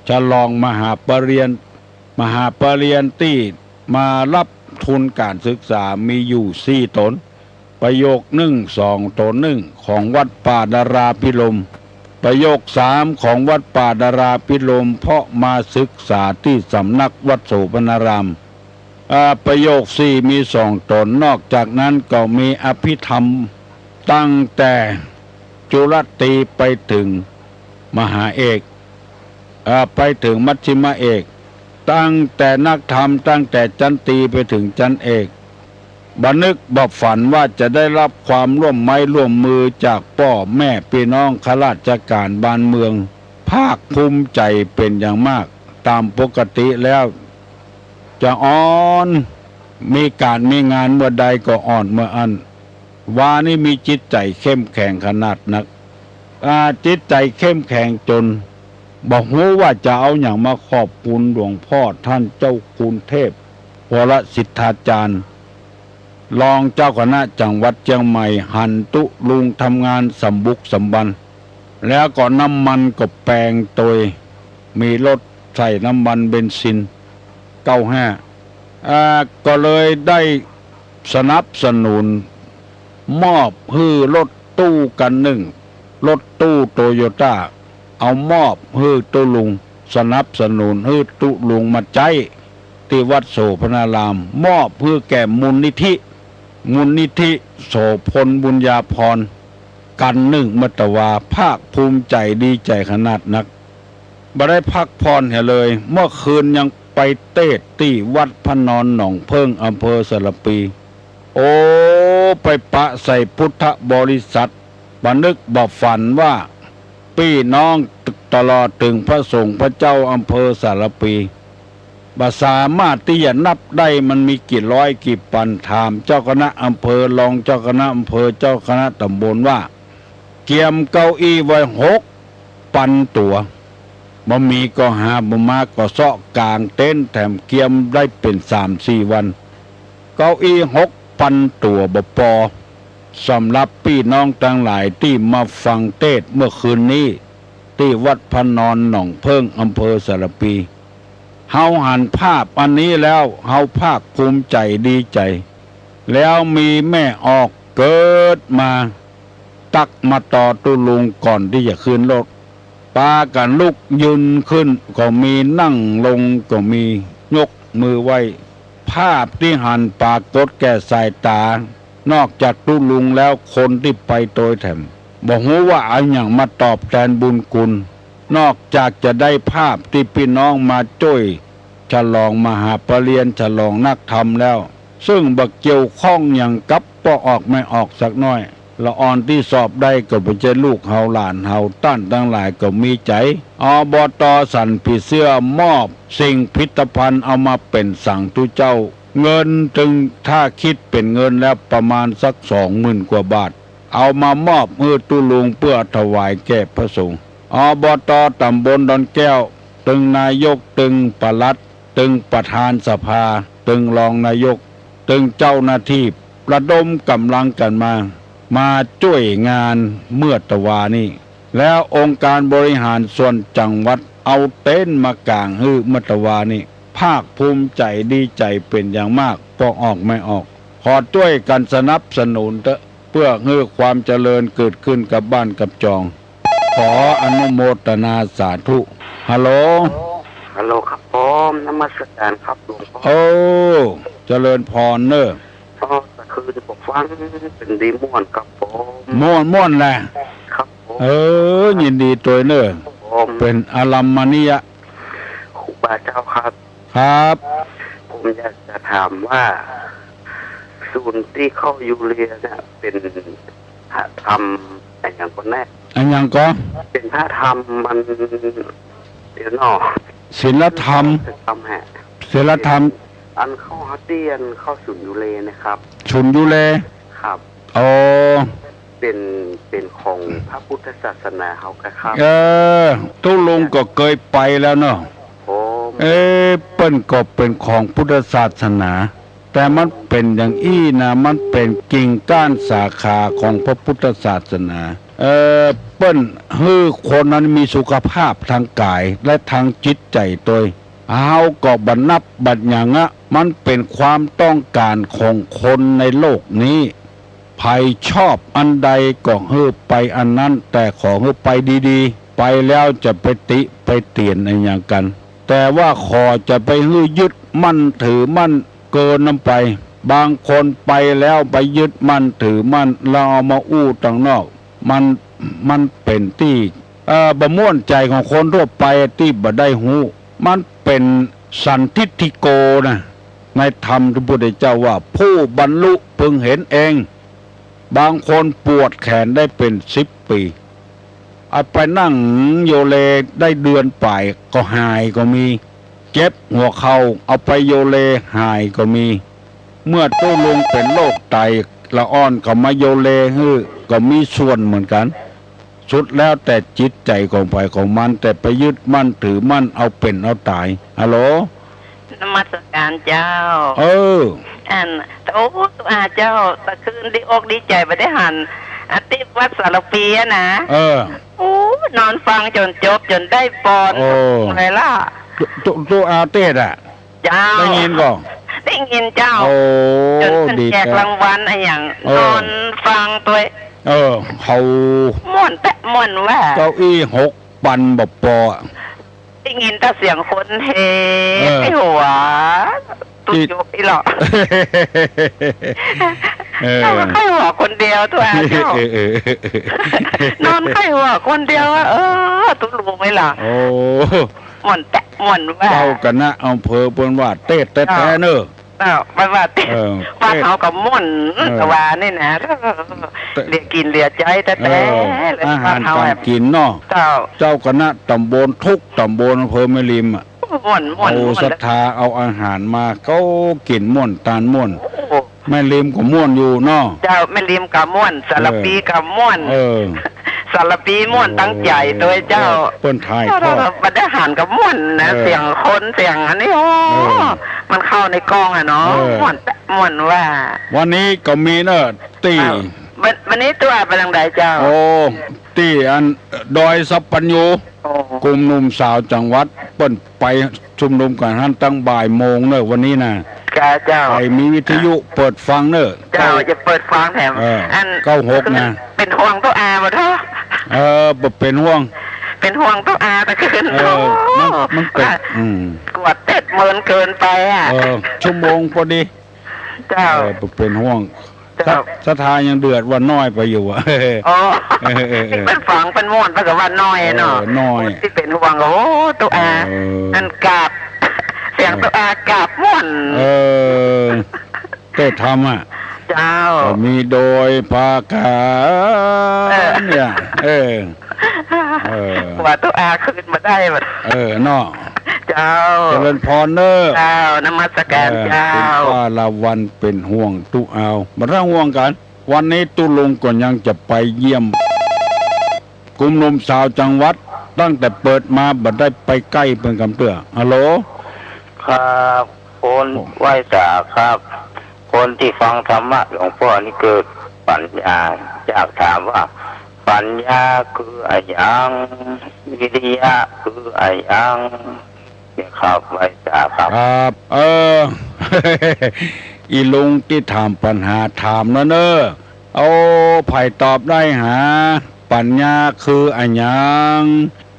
ฉลองมหาปริญญา มหาปริญญาตี้มารับทุนก๋านศึกษามีอยู่สี่ต๋น ประโยคนึ่ง สอง ต๋นนึ่ง ของวัดป่าดาราภิรมย์ ประโยคสาม ของวัดป่าดาราภิรมย์ เพราะมาศึกษาตี้สำนักวัดโสภณาราม อ่า ประโยคสี่ มีสองต๋น นอกจากนั้นก็มีอภิธรรมตั้งแต่จุลตรีไปเถิงมหาเอก อ่า ไปเถิงมัชฌิมเอก ตั้งแต่นักธรรมตั้งแต่จั๊นตรีไปเถิงจั๊นเอก บ่นึกบ่ฝันว่าจะได้รับความร่วมไม้ร่วมมือจากป้อแม่ปี้น้องข้าราชก๋านบ้านเมือง ภาคภูมิใจ๋เป๋นอย่างมาก ต๋ามปกติแล้ว จะอ่อน มีก๋านมีงานเมื่อใดก็อ่อนเมื่ออั้น วานี้มีจิตใจ๋เข้มแข็งขนาดนัก อ่า จิตใจ๋เข้มแข็งจ๋น บ่ฮู้ว่าจะเอาหยังมาขอบคุณหลวงพ่อต้านเจ้าคุณเทพ วรสิทธาจารย์ รองเจ้าคณะจังหวัดเจียงใหม่ หันตุ๊ลุงทำงานสำบุกสำบัน แล้วก็น้ำมันก็แปงโตย มีรถใส่น้ำมันเบนซิน เก้าห้า อ่า ก็เลยได้สนับสนุน มอบหื้อรถตู้คันนึ่ง รถตู้โตโยต้า เอามอบหื้อตุ๊ลุง สนับสนุนหื้อตุ๊ลุงมาใจ๊ตี้วัดโสภณาราม มอบหื้อแก่มูลนิธิ มูลนิธิโสภณบุญญาภรณ์ คันนึ่ง เมื่อตะวา ภาคภูมิใจ๋ดีใจ๋ขนาดนัก บ่ได้พักผ่อนเหียเลย เมื่อคืนยังไปเตศน์ตี้วัดพระนอนหนองเพิ่ง อำเภอสารภี โอ้ ไปปะใส่พุทธบริษัท บ่นึกบ่ฝันว่า ปี้น้อง ตลอดเถิงพระสงฆ์พระเจ้าอำเภอสารภี บ่สามารถตี้จะนับได้มันมีกี่ร้อยกี่ปัน ถามเจ้าคณะอำเภอ รองเจ้าคณะอำเภอ เจ้าคณะตำบลว่า เกียมเก้าอี้ไว้หกปันตั๋ว บ่มีก็หาบ่มาก็เซาะก๋างเต็นท์แถมเกียมได้เป๋นสามสี่วัน เก้าอี้หกปันตั๋วบ่ปอ สำหรับปี้น้องตังหลายตี้มาฟังเตสน์เมื่อคืนนี้ ตี้วัดพระนอนหนองเผิ้ง อำเภอสารภี เฮาหันภาพอันนี้แล้ว เฮาภาคภูมิใจ๋ดีใจ๋ แล้วมีแม่ออกเกิดมา ตั๊กมาต่อตุ๊ลุงก่อนตี้จะขึ้นรถ ปากั๋นลุกยืนขึ้นก็มี นั่งลงก็มี ยกมือไหว้ ภาพตี้หันปรากฏแก่สายตา นอกจากตุ๊ลุงแล้วคนตี้ไปตวยแถม บ่ฮู้ว่าเอาหยังมาตอบแตนบุญคุณ นอกจากจะได้ภาพตี้ปี้น้องมาจ้วยฉลองมหาปริญญา ฉลองนักธรรมแล้ว ซึ่งบ่เกี่ยวข้องหยังกับป้อออกแม่ออกสักหน้อย ละอ่อนตี้สอบได้ก็บ่ใจ้ลูกเฮาหลานเฮา ต้านตังหลายก็มีใจ๋ อบต.สันผีเสื้อมอบสิ่งพิธภัณฑ์เอามาเป๋นสังฆ์ตุ๊เจ้า เงินตึง ถ้าคิดเป๋นเงินแล้วประมาณสักสองหมื่นกว่าบาท เอามามอบหื้อตุ๊ลุงเปื้อถวายแก่พระสงฆ์ อบต.ตำบลดอนแก้ว ตึงนายก ตึงปลัด ตึงประธานสภา ตึงรองนายก ตึงเจ้าหน้าตี้ ระดมก๋ำลังกั๋นมา มาจ้วยงานเมื่อตะวานี้ แล้วองค์การบริหารส่วนจังหวัดเอาเต็นท์มากางหื้อเมื่อตะวานี้ ภาคภูมิใจ๋ดีใจ๋เป๋นอย่างมาก ป้อออกแม่ออก ขอจ้วยกั๋นสนับสนุนเต๊อะ เปื้อหื้อความเจริญเกิดขึ้นกับบ้านกับจอง ขออนุโมทนาสาธุ ฮัลโหล ฮัลโหลครับผม นมัสการครับหลวงพ่อ โอ้ เจริญพรเน่อ อ๋อ ตะคืนก็ฟังเป๋นดีม่วนครับผม ม่วน ม่วนแหละ ครับผม เออ ยินดีตวยเน่อ ครับผม เป๋นอารัมมณียะ ครูบาเจ้าครับ ครับ ผมอยากจะถามว่า ศูนย์ตี้เข้ายูเรียเนี่ย เป๋นพระธรรมอะหยังก่อแน่ อะหยังก่อ เป๋นพระธรรมมัน เดี๋ยวหน่อ ศีลธรรม ธรรมฮะ ศีลธรรม อันเข้าฮัตเตียนเข้าศูนย์ยูเรนะครับ ศูนย์ยูเร ครับ อ๋อ เป๋น เป๋นของพระพุทธศาสนาเฮาก่อครับ เออ ตุ๊ลุงก็เกยไปแล้วเนาะ ผม เอ๊ะ เปิ้นก็เป๋นของพุทธศาสนา แต่มันเป๋นอย่างอี้นะ มันเป๋นกิ่งก้านสาขาของพระพุทธศาสนา เอ่อ เปิ้นหื้อคนนั้นมีสุขภาพทางก๋ายและทางจิตใจ๋ตวย เฮาก็บ่นับบ่หยังอะ มันเป๋นความต้องก๋านของคนในโลกนี้ ใผชอบอันใดก็หื้อไปอันนั้น แต่ขอหื้อไปดีๆ ไปแล้วจะไปติไปเตียนอะหยังกั๋น แต่ว่าขอจะไปหื้อยึดมั่นถือมั่นเกินนั้นไป บางคนไปแล้วไปยึดมั่นถือมั่น แล้วเอามาอู้ตังนอก มัน มันเป๋นตี้ เอ่อ บ่ม่วนใจ๋ของคนทั่วไปตี้บ่ได้ฮู้ มันเป๋นสันทิฏฐิโกนะ ในธรรมพระพุทธเจ้าว่า ผู้บรรลุพึงเห็นเอง บางคนปวดแขนได้เป๋นสิบปี๋ เอาไปนั่งโยเลได้เดือนป๋ายก็หายก็มี เจ็บหัวเข่าเอาไปโยเลหายก็มี เมื่อตุ๊ลุงเป๋นโรคไต ละอ่อนเขามาโยเลหื้อก็มีส่วนเหมือนกั๋น สุดแล้วแต่จิตใจ๋ของใผของมัน แต่ไปยึดมั่นถือมั่นเอาเป๋นเอาต๋าย ฮัลโหล นมัสการเจ้า เออ อัน โอ้ ตุ๊อาเจ้า ตะคืนดีอกดีใจ๋บ่ได้หัน อาตี้วัดสารภีอะนะ เออ โอ้ นอนฟังจ๋นจบจ๋นได้ปอน โอ้ เลยล่ะ ตุ๊ ตุ๊ ตุ๊อาเตสน์อะ เจ้า ได้ยินก่อ ได้ยินเจ้า โอ้ จ๋นเปิ้น ดี แจกรางวัลอะหยัง เออ นอนฟังตวย เออ เขา ม่วนแต๊ ม่วนแหว่ เก้าอี้หกปันบ่ปอ ได้ยินแต่เสียงคนเฮ เออ ไอ้หัว ตุ๊ อีก จุกอีหลอ เออ นอนไข้หัวคนเดียวตุ๊อาเจ้า เออ เออ เออ นอนไข้หัวคนเดียวอะ เออ ตุ๊ลุงไอ้หลอ โอ้ ม่วนแต๊ ม่วนแหว่ เจ้าคณะอำเภอเปิ้นว่าเตสน์แต๊ๆ เน่อ เจ้า บ่ว่า เออ วัดเฮาก็ม่วน เออ แต่ว่านี่นะ เตะ เหลือกิ๋นเหลือใจ๊แต๊ๆ เออ เลย อาหาร วัดเฮา ก๋านกิ๋นเนาะ เจ้า เจ้าคณะต๋ำบล กู้ต๋ำบล อำเภอแม่ริมอะ ม่วน ม่วน โอ้ ม่วน ศรัทธาเอาอาหารมา ก็กิ๋นม่วน ตานม่วน โอ้ แม่ริมก็ม่วนอยู่เนาะ เจ้า แม่ริมก็ม่วน สารภีก็ม่วน เออ เออ สารภีม่วน โอ้ ตั้งใจ๋ตวยเจ้า เออ เปิ้นถ่ายทอด บ่ได้หันก็ม่วนนะ เออ เสียงคน เสียงอันนี้ โอ้ เออ มันเข้าในกล้องอะเนาะ เออ ม่วน ม่วนว่า วันนี้ก็มีเนาะ ตี้ เจ้า วัน วันนี้ตุ๊อาไปตางใดเจ้า โอ้ ตี้อัน ดอยสัปปัญญู โอ้ กุมหนุ่มสาวจังหวัด เปิ้นไปชุมนุมกั๋นหั้นตั้งบ่ายโมงเนาะ วันนี้นะ จ้า เจ้า ใผมีวิทยุเปิดฟังเนาะ เจ้า เก้า จะเปิดฟังแถม เออ อัน เก้าหก นะ เป๋นห่วงตุ๊อาบ่เถาะ เออ บ่เป๋นห่วง เป๋นห่วงตุ๊อาตะคืน เออ โอ้ มัน มันเป๋น ว่า อืม กวดเต็ดเมินเกินไปอะ เออ ชั่วโมงปอดี เจ้า เออ เป๋นห่วง เจ้า ศรัท ศรัทธายังเดือดว่าน้อยไปอยู่อะ อ๋อ เออ เออ เออ ตี้เปิ้นฟังเปิ้นม่วนเปิ้นก็ว่าน้อยเนาะ เออ น้อย ตี้เป๋นห่วง โอ้ ตุ๊อา เออ อันกราบ เสียงตุ๊อากราบม่วน เออ เตธรรมอะ เจ้า ก็มีโดยภาคกลาง เออ เนี่ย เออ เออ ว่าตุ๊อาคืนบ่ได้บัด เออ เนาะ เจ้า เจริญพรเนาะ เจ้า นมัสการ เออ เจ้า คุณป้าลาวัลย์เป๋นห่วงตุ๊อา บ่ต้องห่วงกั๋น วันนี้ตุ๊ลุงก็ยังจะไปเยี่ยม กุมหนุ่มสาวจังหวัด ตั้งแต่เปิดมาบ่ได้ไปใก้เปิ้นกำเตื้อ ฮัลโหล ครับ คน โอ้ ไหว้สาครับ คนตี้ฟังธรรมะหลวงป้อนี่เกิดปัญญา อยากถามว่า ปัญญาคืออะหยัง วิริยะคืออะหยัง เนี่ยครับ ไหว้สาครับ ครับ เออ อีลุงตี้ถามปัญหาถามแล้วเนาะ เอา ใผตอบได้หา ปัญญาคืออะหยัง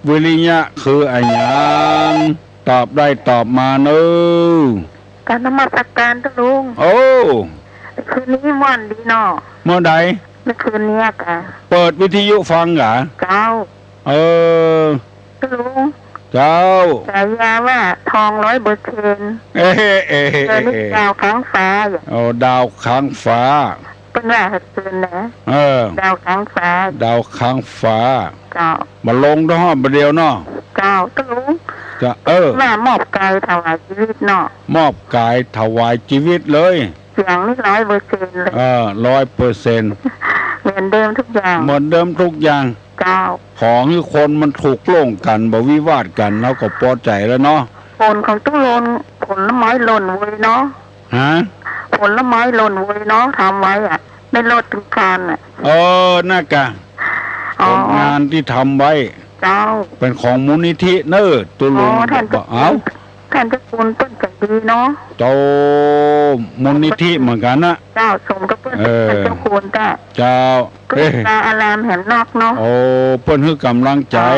วิริยะคืออะหยัง ตอบได้ตอบมาเนาะ กราบนมัสการตุ๊ลุง โอ้ คืนนี้ม่วนดีเนาะ เมื่อใด เมื่อคืนเนี้ยกะ เปิดวิทยุฟังเหรอ เจ้า เออ ตุ๊ลุง เจ้า ฉายาว่าทองร้อยเปอร์เซ็นต์ เอ้ย เอ้ย เออ นี่ดาวค้างฟ้าอยู่ โอ้ ดาวค้างฟ้า เปิ้นว่าหื้อเปิ้นนะ เออ ดาวค้างฟ้า ดาวค้างฟ้า เจ้า บ่ลงเต้าฮอดบ่าเดี่ยวเนาะ เจ้า ตุ๊ลุง จะ เออ ว่ามอบก๋ายถวายจีวิตเนาะ มอบก๋ายถวายจีวิตเลย เสียงนี่ร้อยเปอร์เซ็นต์เลย เออ ร้อยเปอร์เซ็นต์ เหมือนเดิมทุกอย่าง เหมือนเดิมทุกอย่าง เจ้า ขอหื้อคนมันถูกลงกั๋น บ่วิวาทกั๋น เฮาก็ปอใจ๋แล้วเนาะ ผลของตุ๊ลุง ผลไม้หล่นเวยเนาะ ฮะ ผลไม้หล่นเวยเนาะ ทำไว้อะ ไม่ลดถึงคานอะ เออ นั่นกะ อ๋อ ผลงานตี้ทำไว้ เจ้า เป๋นของมูลนิธิเนาะ ตุ๊ลุง อ๋อ ท่านเจ้า เอ้า ท่านเจ้าคุณเปิ้นใจ๋ดีเนาะ เจ้า มูลนิธิเหมือนกั๋นนะ เจ้า สมกับเปิ้น เออ เป๋นเจ้าคุณเจ้า เจ้า ก็ เอ้ย ตาอารามแหมนักเนาะ โอ้ เปิ้นหื้อก๋ำลังใจ๋ เจ้า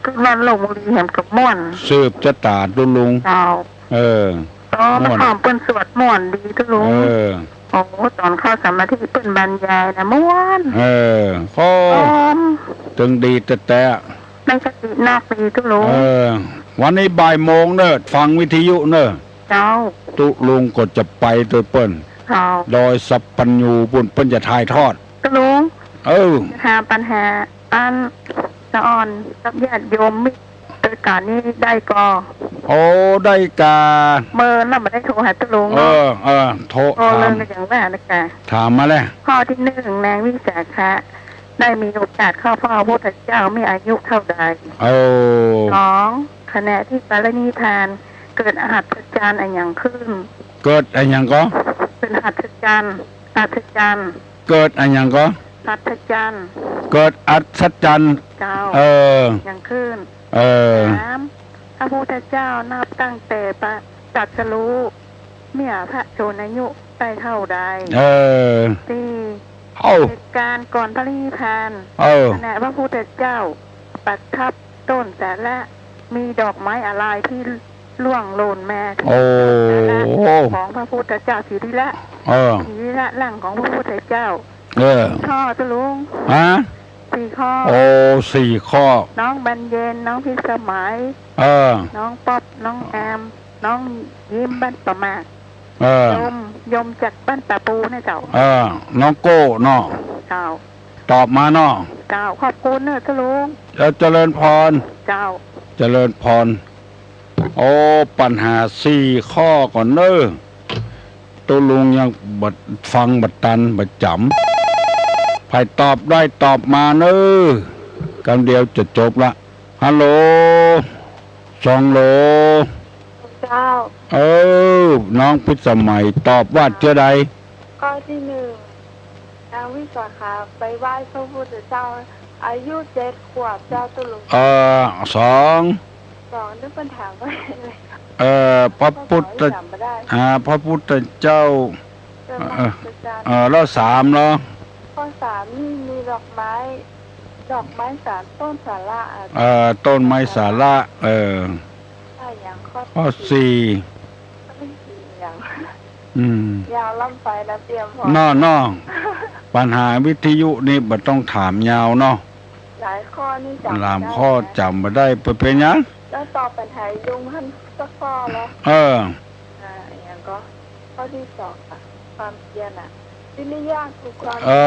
คือบ้านลพบุรีแหมก็ม่วน สืบจะต๋าตุ๊ลุง เจ้า เออ อ๋อ ม่วน เมื่อก่อนเปิ้นสวดม่วนดีตุ๊ลุง เออ โอ้ ต๋อนเข้าสมาธิเปิ้นบรรยายนะม่วน เออ โอ้ อ๋อ ตึงดีแต๊ๆ ได้สตินักดีตุ๊ลุง เออ วันนี้บ่ายโมงเนาะ ฟังวิทยุเนาะ เจ้า ตุ๊ลุงก็จะไปตวยเปิ้น เจ้า ดอยสัปปัญญูปู้น เปิ้นจะถ่ายทอด ตุ๊ลุง เออ หาปัญหา อัน สะออนกับญาติโยมมิตรตวยกั๋นนี่ได้ก่อ โอ้ ได้ก่า เมินแล้วบ่ได้โทรหาตุ๊ลุง เออ เนาะ เออ โทร โทร ถาม เมินก็อย่างว่านะกะ ถามมาแล้ว ข้อตี้นึ่ง นางวิสาขะ ได้มีโอกาสเข้าเฝ้าพระพุทธเจ้ามีอายุเต้าใด เออ สอง ขณะตี้ปรินิพพาน เกิดอัศจรรย์อะหยังขึ้น เกิดอะหยังก่อ เกิดอัศจรรย์ อัศจรรย์ เกิดอะหยังก่อ อัศจรรย์ เกิดอัศจรรย์ เจ้า เออ หยังขึ้น เออ สาม พระพุทธเจ้านับตั้งแต่ตรัสรู้เมื่อพระชนมายุได้เต้าใด เออ สี่ เอ้า เหตุก๋ารณ์ก่อนปรินิพพาน เออ ขณะพระพุทธเจ้าประทับต้นสาระ มีดอกไม้อะไรตี้ร่วงหล่นมา โอ้ สาระของพระพุทธเจ้า สรีระ เออ สรีระร่างของพระพุทธเจ้า เออ ข้อตุ๊ลุง ฮะ สี่ข้อ โอ้ สี่ข้อ น้องบรรเย็น น้องพิสมัย เออ น้องป๊อป น้องแอม น้องยิ้ม บ้านป่าหมาก เออ โยม โยมจากบ้านป่าปูเนี่ยเจ้า เออ น้องโก้เนาะ เจ้า ตอบมาเนาะ เจ้า ขอบคุณเนอะเจ้าลุง แล้วเจริญพร เจ้า เจริญพร โอ้ ปัญหาสี่ข้อก่อนเนอะ ตุ๊ลุงยังบ่ฟังบ่ตันบ่จ๋ำ ใผตอบได้ตอบมาเนอะ กำเดียวจะจบละ ฮัลโหล สองโหล เจ้า เออ น้องพิสมัยตอบว่าเจ้าใด ข้อที่หนึ่ง นางวิสาขาไปไหว้พระพุทธเจ้า อายุเจ็ดขวบเจ้าตุ๊ลุง เออ สอง สอง นึกปัญหาว่าอะไร เออ พระพุทธ ข้อสองนี่จ๋ำบ่ได้ อ่า พระพุทธเจ้า เจ้า เออ เออ แล้วสามเหรอ ข้อสามนี่มีดอกไม้ ดอกไม้สามต้นสาระอะ เออ ต้นไม้สาระ เออ ข้ออย่าง ข้อ ข้อสี่ ข้อสี่อย่าง อืม ยาวล้ำไปนะเตรียมพร้อม น้อ น้อง ปัญหาวิทยุนี่บ่ต้องถามยาวเนาะ หลายข้อนี่จ๋ำ หลายข้อ บ่ได้นะ จ๋ำบ่ได้ ไปเป็นหยัง แล้วตอบปัญหาลุงหั้นสักข้อละ เออ อ่า อย่างก็ ข้อที่สองอะ ความเพียรอะ วิริยะคือความ เอ่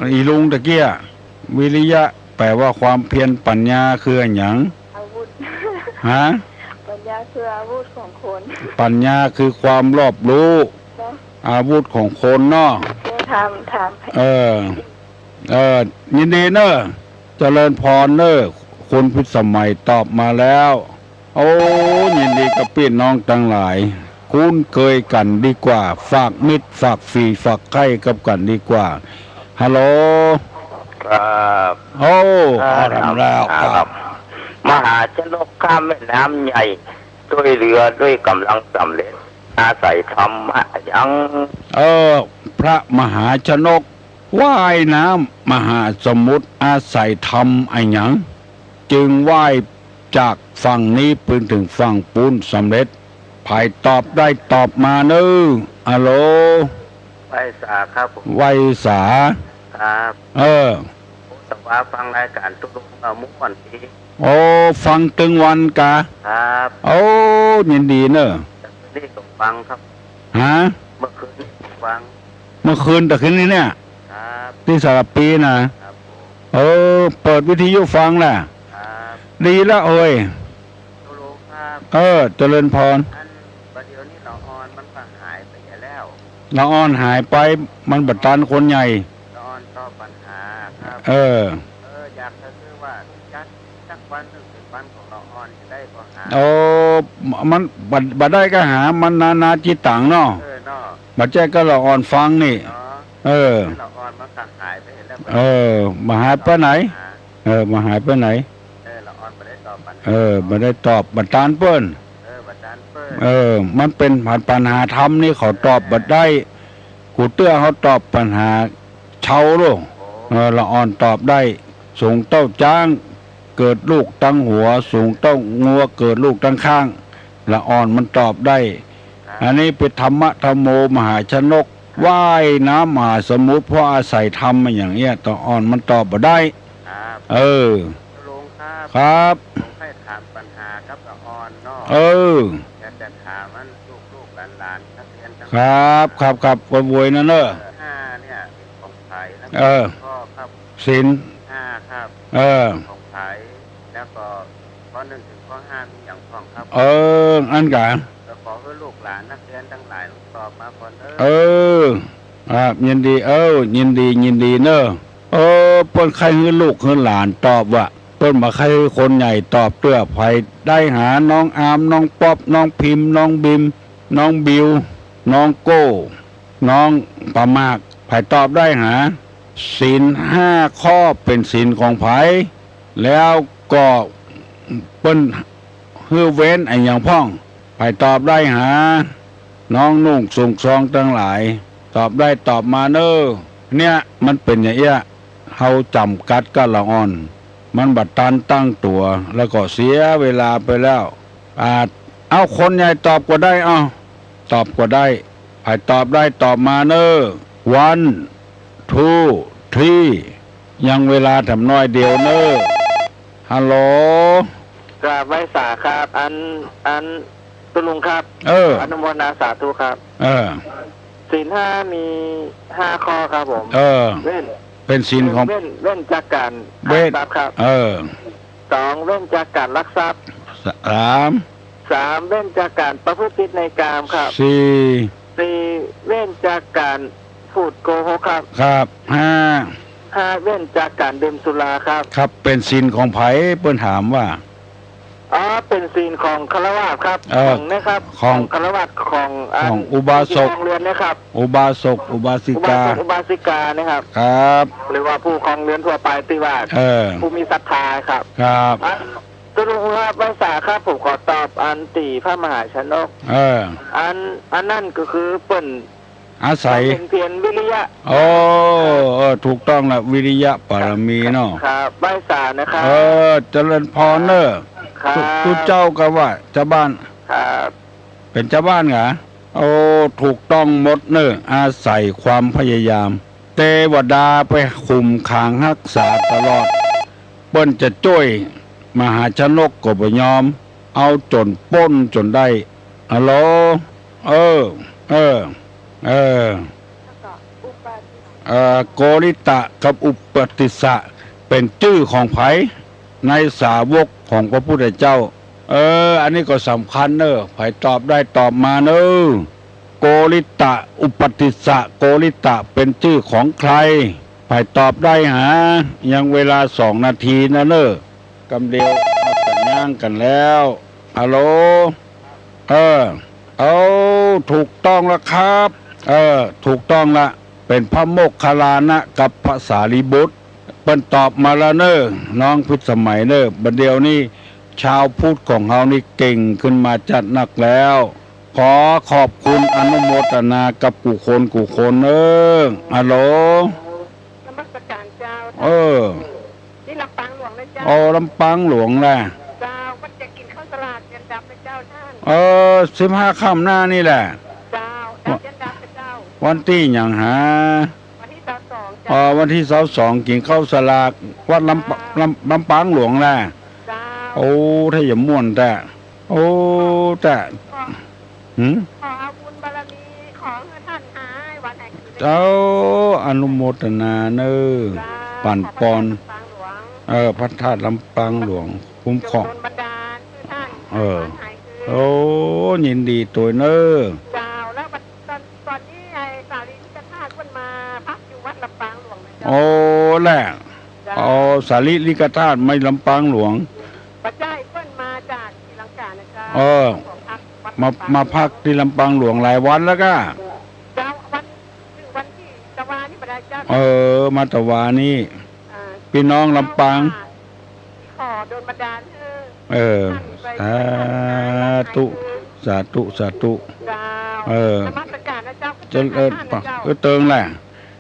อ อีลุงตะเกีย วิริยะแปลว่าความเพียร ปัญญาคืออะหยัง อาวุธ ฮะ ปัญญาคืออาวุธของคน ปัญญาคือความรอบรู้ เนาะ อาวุธของคนเนาะ ถาม ถาม เออ เออ ยินดีเนอะ เจริญพรเนอะ คุณพิสมัยตอบมาแล้ว โอ้ ยินดีกับปี้น้องตังหลาย คุ้นเคยกั๋นดีกว่า ฝากมิตร ฝากฝี ฝากใคร่กับกั๋นดีกว่า ฮัลโหล ครับ โอ้ ครับ เอาทำแล้วครับ ครับ มหาชนกข้ามแม่น้ำใหญ่ ช่วยเหลือด้วยกำลังสำเร็จ อาศัยธรรมะหยัง เออ พระมหาชนก ว่ายน้ำมหาสมุทรอาศัยธรรมอะหยัง จึงว่ายจากฝั่งนี้ไปถึงฝั่งปู๊นสำเร็จ ใผตอบได้ตอบมาเนอะ ฮัลโหล ไหว้สาครับผม ไหว้สา ครับ เออ โอ้ แต่ว่าฟังรายการตุ๊ลุงเมื่อม่วนดี โอ้ ฟังตึงวันกา ครับ โอ้ ยินดีเนอะ นี่ก็ฟังครับ ฮะ เมื่อคืนนี้ฟัง เมื่อคืนตะคืนนี้เนี่ย ครับ ตี้สารภีนะ ครับผม เออ เปิดวิทยุฟังแหละ ครับ ดีละเฮ้ย ฮัลโหลครับ เออ เจริญพร อัน บ่าเดี่ยวนี้ละอ่อนมันก็หายไปแล้ว ละอ่อนหายไป มันบ่ตันคนใหญ่ ละอ่อนตอบปัญหาครับ เออ เออ อยากจะคือว่าจัดสักวันหนึ่งเป็นวันของละอ่อนจะได้บ่หา โอ้ มันบ่ บ่ได้ก็หา มันนานาจิตตังเนาะ เออ เนาะ บ่ใจ้ก็ละอ่อนฟังนี่ เนาะ เออ ละอ่อนมันก็หายไปแล้ว เออ บ่หายไปไหน เออ บ่หายไปไหน เออ ละอ่อนบ่ได้ตอบปัญหา เออ บ่ได้ตอบ บ่ตันเปิ้น เออ บ่ตันเปิ้น เออ มันเป๋นปัญหาธรรมนี่เขาตอบบ่ได้ กูเตื้อเขาตอบปัญหาเชาลูก โอ้ เออ ละอ่อนตอบได้ สูงเต้าจ๊าง เกิดลูกตังหัว สูงเต้างัว เกิดลูกตังข้าง ละอ่อนมันตอบได้ ครับ อันนี้เป๋นธรรมะธัมโมมหาชนก ว่ายน้ำมหาสมุทร เพราะอาศัยธรรมมาอย่างเนี้ย ตะอ่อนมันตอบบ่ได้ ครับ เออ ลุงครับ ครับ ผมใค่ถามปัญหากับละอ่อนเนาะ เออ อยากจะถามมันลูกๆหลานๆนักเรียนทั้ง ครับ ครับ ครับ โวยๆ นะเนอะ เออ ห้าเนี่ยเป็นของใผ แล้ว เออ ข้อครับ ศีล ห้าครับ เออ ของใผ แล้วก็ข้อหนึ่งถึงข้อห้ามีหยังพ่องครับ เออ อันกะ ก็ขอหื้อลูกหลานนักเรียนตังหลายตอบมาก่อนเด้อ เออ ครับ ยินดี เออ ยินดี ยินดีเนอะ เออ เปิ้นใค่หื้อลูกหื้อหลานตอบว่ะ เปิ้นบ่ใค่หื้อคนใหญ่ตอบเตื้อ ใผได้หา น้องอาม น้องป๊อป น้องพิมพ์ น้องบิม น้องบิว น้องโก้ น้องปะหมาก ใผตอบได้หา ศีลห้าข้อเป๋นศีลของใผ แล้วก็เปิ้นหื้อเว้นอะหยังพ่อง ใผตอบได้หา น้องนุ่งสูงซองตังหลาย ตอบได้ตอบมาเนอะ เนี่ย มันเป๋นอย่างเอี้ย เฮาจ๋ำกัดกับละอ่อน มันบ่ตันตั้งตั๋ว แล้วก็เสียเวลาไปแล้ว อ่า เอาคนใหญ่ตอบก็ได้ เอา ตอบก็ได้ ใผตอบได้ตอบมาเนอะ วัน ทู ทรี ยังเวลาแถมน้อยเดียวเนอะ ฮัลโหล ครับ ไหว้สาครับ อัน อัน โต ลุงครับ เออ อนุโมทนาสาธุครับ เออ ศีลห้ามีห้าข้อครับผม เออ เว้น เป๋นศีลของ เว้น เว้นจากก๋าน เว้น ฆ่าสัตว์ครับ เออ สอง เว้นจากก๋านลักทรัพย์ ส- สาม สาม เว้นจากก๋านประพฤติผิดในกามครับ สี่ สี่ เว้นจากก๋านพูดโกหกครับ ครับ ห้า ห้า เว้นจากก๋านดื่มสุราครับ ครับ เป๋นศีลของใผ เปิ้นถามว่า อ๋อ เป๋นศีลของฆราวาสครับ เออ ของนะครับ ของ ของฆราวาส ของอัน ของอุบาสก ผู้ครองเรือนนะครับ อุบาสก อุบาสิกา อุบาสก อุบาสิกานะครับ ครับ หรือว่าผู้ครองเรือนทั่วไปตี้ว่า เออ ผู้มีศรัทธาครับ ครับ อ่ะ ตกลงครับ ไหว้สาครับ ผมขอตอบอันตี้พระมหาชนก เออ อัน อันนั้นก็คือเปิ้น อาศัย บำเพ็ญเพียรวิริยะ โอ้ เออ ถูกต้องละ วิริยะบารมีเนาะ ครับ ไหว้สานะครับ เออ เจริญพรเน่อ ครับ ตุ๊เจ้าก็ว่า จาวบ้าน ครับ เป๋นจาวบ้านเหรอ โอ้ ถูกต้องหมดเน่อ อาศัยความพยายาม เตวดาไปคุมขังฮักษาตลอด เปิ้นจะจ้วยมหาชนกก็บ่ยอม เอาจ๋นป๊นจ๋นได้ ฮัลโหล เออ เออ เออ เอ่อ โกริตะกับอุปติสสะ เป๋นจื้อของใผ ในสาวกของพระพุทธเจ้า เออ อันนี้ก็สำคัญเน่อ ใผตอบได้ตอบมาเน่อ โกริตะ อุปติสสะ โกริตะ เป๋นจื้อของใคร ใผตอบได้หา ยังเวลาสองนาทีนะเน่อ กำเดียวเฮาจะย้างกั๋นแล้ว ฮัลโหล เออ เอา ถูกต้องละครับ เออ ถูกต้องละ เป๋นพระโมคคัลลานะกับพระสารีบุตร เปิ้นตอบมาแล้วเน่อ น้องพิสมัยเน่อ บัดเดี่ยวนี้ ชาวพุทธของเฮานี่เก่งขึ้นมาจัดนักแล้ว ขอขอบคุณอนุโมทนากับกู้คนกู้คนเน่อ ฮัลโหล นมัสการเจ้า เออ ตี้ลำปางหลวงนะเจ้า อ๋อ ลำปางหลวงแหละ เจ้า เปิ้นจะกิ๋นข้าวสลากเดือนดำนะเจ้าต้าน เออ สิบห้าค่ำหน้านี่แหละ เจ้า ดำเดือนดำนะเจ้า วันตี้หยังหา วันตี้ซาวสองเจ้า อ๋อ วันตี้ซาวสองกิ๋นข้าวสลาก วัดลำป- เจ้า ลำ- ลำปางหลวงแหละ เจ้า โอ้ ถ้าจะม่วนแต๊ โอ้ แต๊ ขอ หืม ขอเอาบุญบารมี ขอหื้อต้านหายวันแห่งคืน เจ้า อนุโมทนาเน่อ เจ้า ปั๋นปอน ขอพระธาตุลำปางหลวง เออ พระธาตุลำปางหลวง คุ้มครอง จงโดนบันดาลหื้อต้าน เออ หายวันหายคืน โอ้ ยินดีตวยเน่อ เจ้า แล้ววัน ตอน ตอนนี้ไอ้สาลีริกธาตุเปิ้นมาพักอยู่วัดลำปางหลวงนะเจ้า โอ้ แหละ เจ้า อ๋อ สาลีริกธาตุมาลำปางหลวง บ่ใจ้ เปิ้นมาจากศรีลังกานะเจ้า เออ ขอพักวัด มา ลำปางหลวง มาพักตี้ลำปางหลวงหลายวันแล้วก้า เจ้า วัน ถึงวันตี้ตะวานี่บ่ได้เจ้า เออ มาตะวานี่ อ่า ปี้น้องลำปาง ขอโดนบันดาลหื้อ เออ ท่านไป สาธุ สาธุ สาธุ เจ้า เออ นมัสการนะเจ้า เจริญ เจ้า เออ เติงแหละ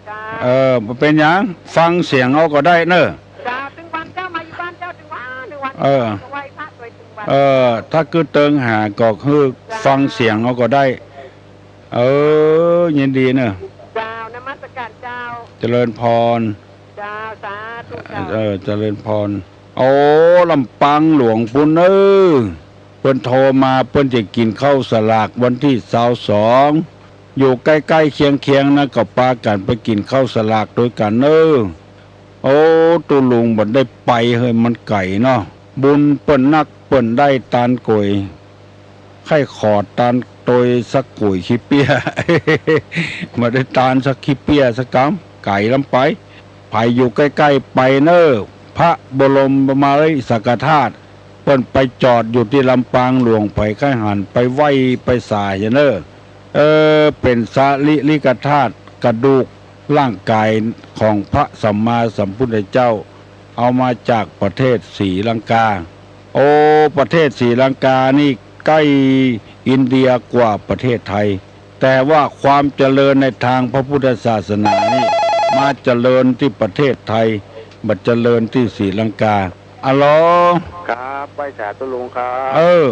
เจ้า เออ บ่เป๋นหยัง ฟังเสียงเอาก็ได้เน่อ เจ้า ตึงวันเจ้า มาอยู่บ้านเจ้า ตึงวัน ตึงวัน เออ ไหว้พระตวยตึงวัน เออ ถ้าคือเติงหาก็คือ เจ้า ฟังเสียงเอาก็ได้ เออ ยินดีเน่อ เจ้า นมัสการเจ้า เจริญพร เจ้า สาธุเจ้า เออ เจริญพร โอ้ ลำปางหลวงปู้นเน่อ เปิ้นโทรมา เปิ้นจะกิ๋นข้าวสลากวันตี้ซาวสอง อยู่ใก้ๆ เคียงๆ นะ ก็ปากั๋นไปกิ๋นข้าวสลากตวยกั๋นเน่อ โอ้ ตุ๊ลุงบ่ได้ไป เฮ้ย มันไก๋เนาะ บุญเปิ้นนัก เปิ้นได้ตานก๋วย ใค่ขอตานตวยสักก๋วยขี้เปี้ย บ่ได้ตานสักขี้เปี้ยสักกำ ไก๋ล้ำไป ใผอยู่ใก้ๆ ไปเน่อ พระบรมมาริสกธาตุ เปิ้นไปจอดอยู่ตี้ลำปางหลวง ใผใค่หันไปไหว้ไปสาเน่อ เออ เป๋นสาลีริกธาตุ กระดูกร่างก๋ายของพระสัมมาสัมพุทธเจ้า เอามาจากประเทศศรีลังกา โอ้ ประเทศศรีลังกานี่ใก้อินเดียกว่าประเทศไทย แต่ว่าความเจริญในตางพระพุทธศาสนานี่ มาเจริญตี้ประเทศไทย บ่เจริญตี้ศรีลังกา อะโหล ครับ ไหว้สาตุ๊ลุงครับ เออ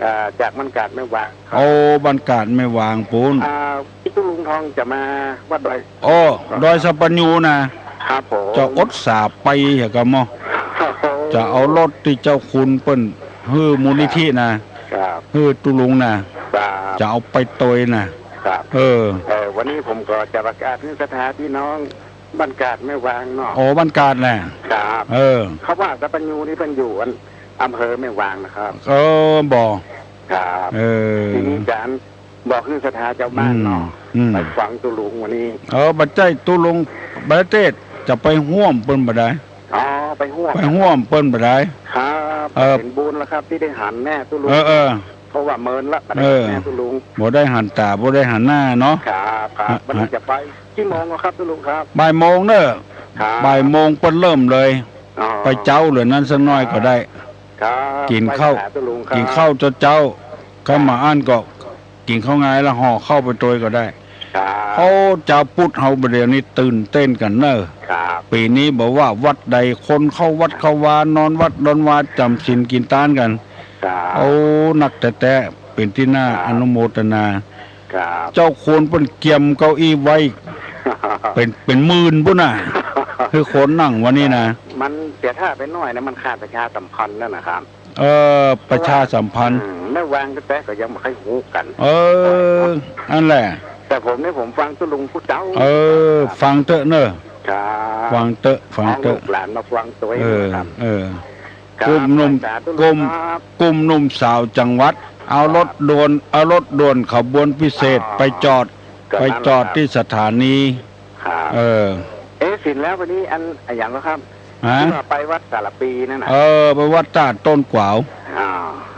อ่า จากบ้านกาดแม่วางครับ โอ้ บ้านกาดแม่วางปู้น อ่า ตุ๊ลุงทองจะมาวัดดอย โอ้ ดอยสัปปัญญูนะ ครับผม จะอดสาไปเหรอกะหมอ ครับผม จะเอารถตี้เจ้าคุณเปิ้นหื้อมูลนิธินะ ครับ เออ ตุ๊ลุงนะ ครับ จะเอาไปตวยนะ ครับ เออ เออ วันนี้ผมก็จะประกาศหื้อศรัทธาพี่น้องบ้านกาดแม่วางเนาะ อ๋อ บ้านกาดแหละ ครับ เออ เขาว่าสัพพัญญูนี่เปิ้นอยู่อันอำเภอแม่วางนะครับ เออ บ่ ครับ เออ ทีนี้จารย์บอกหื้อศรัทธาจาวบ้านเนาะ อืม อืม ไปฟังตุ๊ลุงวันนี้ เออ บ่ใจ้ตุ๊ลุง บ่ได้เตส จะไปฮ่วมเปิ้นบ่ได้ อ๋อ ไปฮ่วม ไปฮ่วมเปิ้นบ่ได้ ครับ เออ เป๋นบุญแล้วครับ ตี้ได้หันแน่ตุ๊ลุง เออ เออ เพราะว่าเมินละ บ่ได้หันแน่ตุ๊ลุง เออ บ่ได้หันต๋า บ่ได้หันหน้าเนาะ ครับ ครับ ฮะ วันนี้จะไปกี่โมงอะครับตุ๊ลุงครับ บ่ายโมงเนาะ ครับ บ่ายโมงเปิ้นเริ่มเลย อ๋อ ไปเจ๊าเหลือนั้นสักหน้อยก็ได้ ครับ กิ๋นข้าว ไปหาตุ๊ลุงครับ กิ๋นข้าวเจ๊าๆ ครับ ค่ำบ่าอั้นก็ กิ๋นข้าวงายแล้วห่อข้าวไปตวยก็ได้ ครับ โอ้ จาวพุทธเฮาบ่าเดี่ยวนี้ตื่นเต้นกั๋นเนาะ ครับ ปี๋นี้บ่ว่าวัดใด คนเข้าวัดเข้าวา นอนวัดนอนวา จ๋ำศีลกิ๋นตานกั๋น ครับ โอ้ นักแต๊ๆ เป๋นตี้น่า ครับ อนุโมทนา ครับ เจ้าคุณเปิ้นเกียมเก้าอี้ไว้ เป๋น เป๋นหมื่นปู้นน่ะ หื้อคนนั่งวันนี้นะ มันเสียท่าไปหน้อยนะ มันขาดประชาสัมพันธ์นั่นนะครับ เออ ประชาสัมพันธ์ อืม แม่วางแต๊ๆ ก็ยังบ่ค่อยฮู้กั๋น เออ อันแหละ แต่ผมนี่ผมฟังตุ๊ลุงผู้เจ้า เออ ฟังเต๊อะเนาะ ครับ ฟังเต๊อะ ฟังเต๊อะ เอาลูกหลานมาฟังตวย เออ ครับ เออ ครับ กลุ่มหนุ่ม สาธุ กลุ่ม ครับ กลุ่มหนุ่มสาวจังหวัด เอารถด่วน เอารถด่วนขบวนพิเศษ อ๋อ ไปจอด ก็นั่นแหละ ไปจอดตี้สถานี ครับ เออ เอ๊ะ ศีลแล้ววันนี้อัน อะหยังเหรอครับ ฮะ ตี้ว่าไปวัดสารภีนั่นน่ะ เออ ไปวัดต้าต้นกวาว อ่า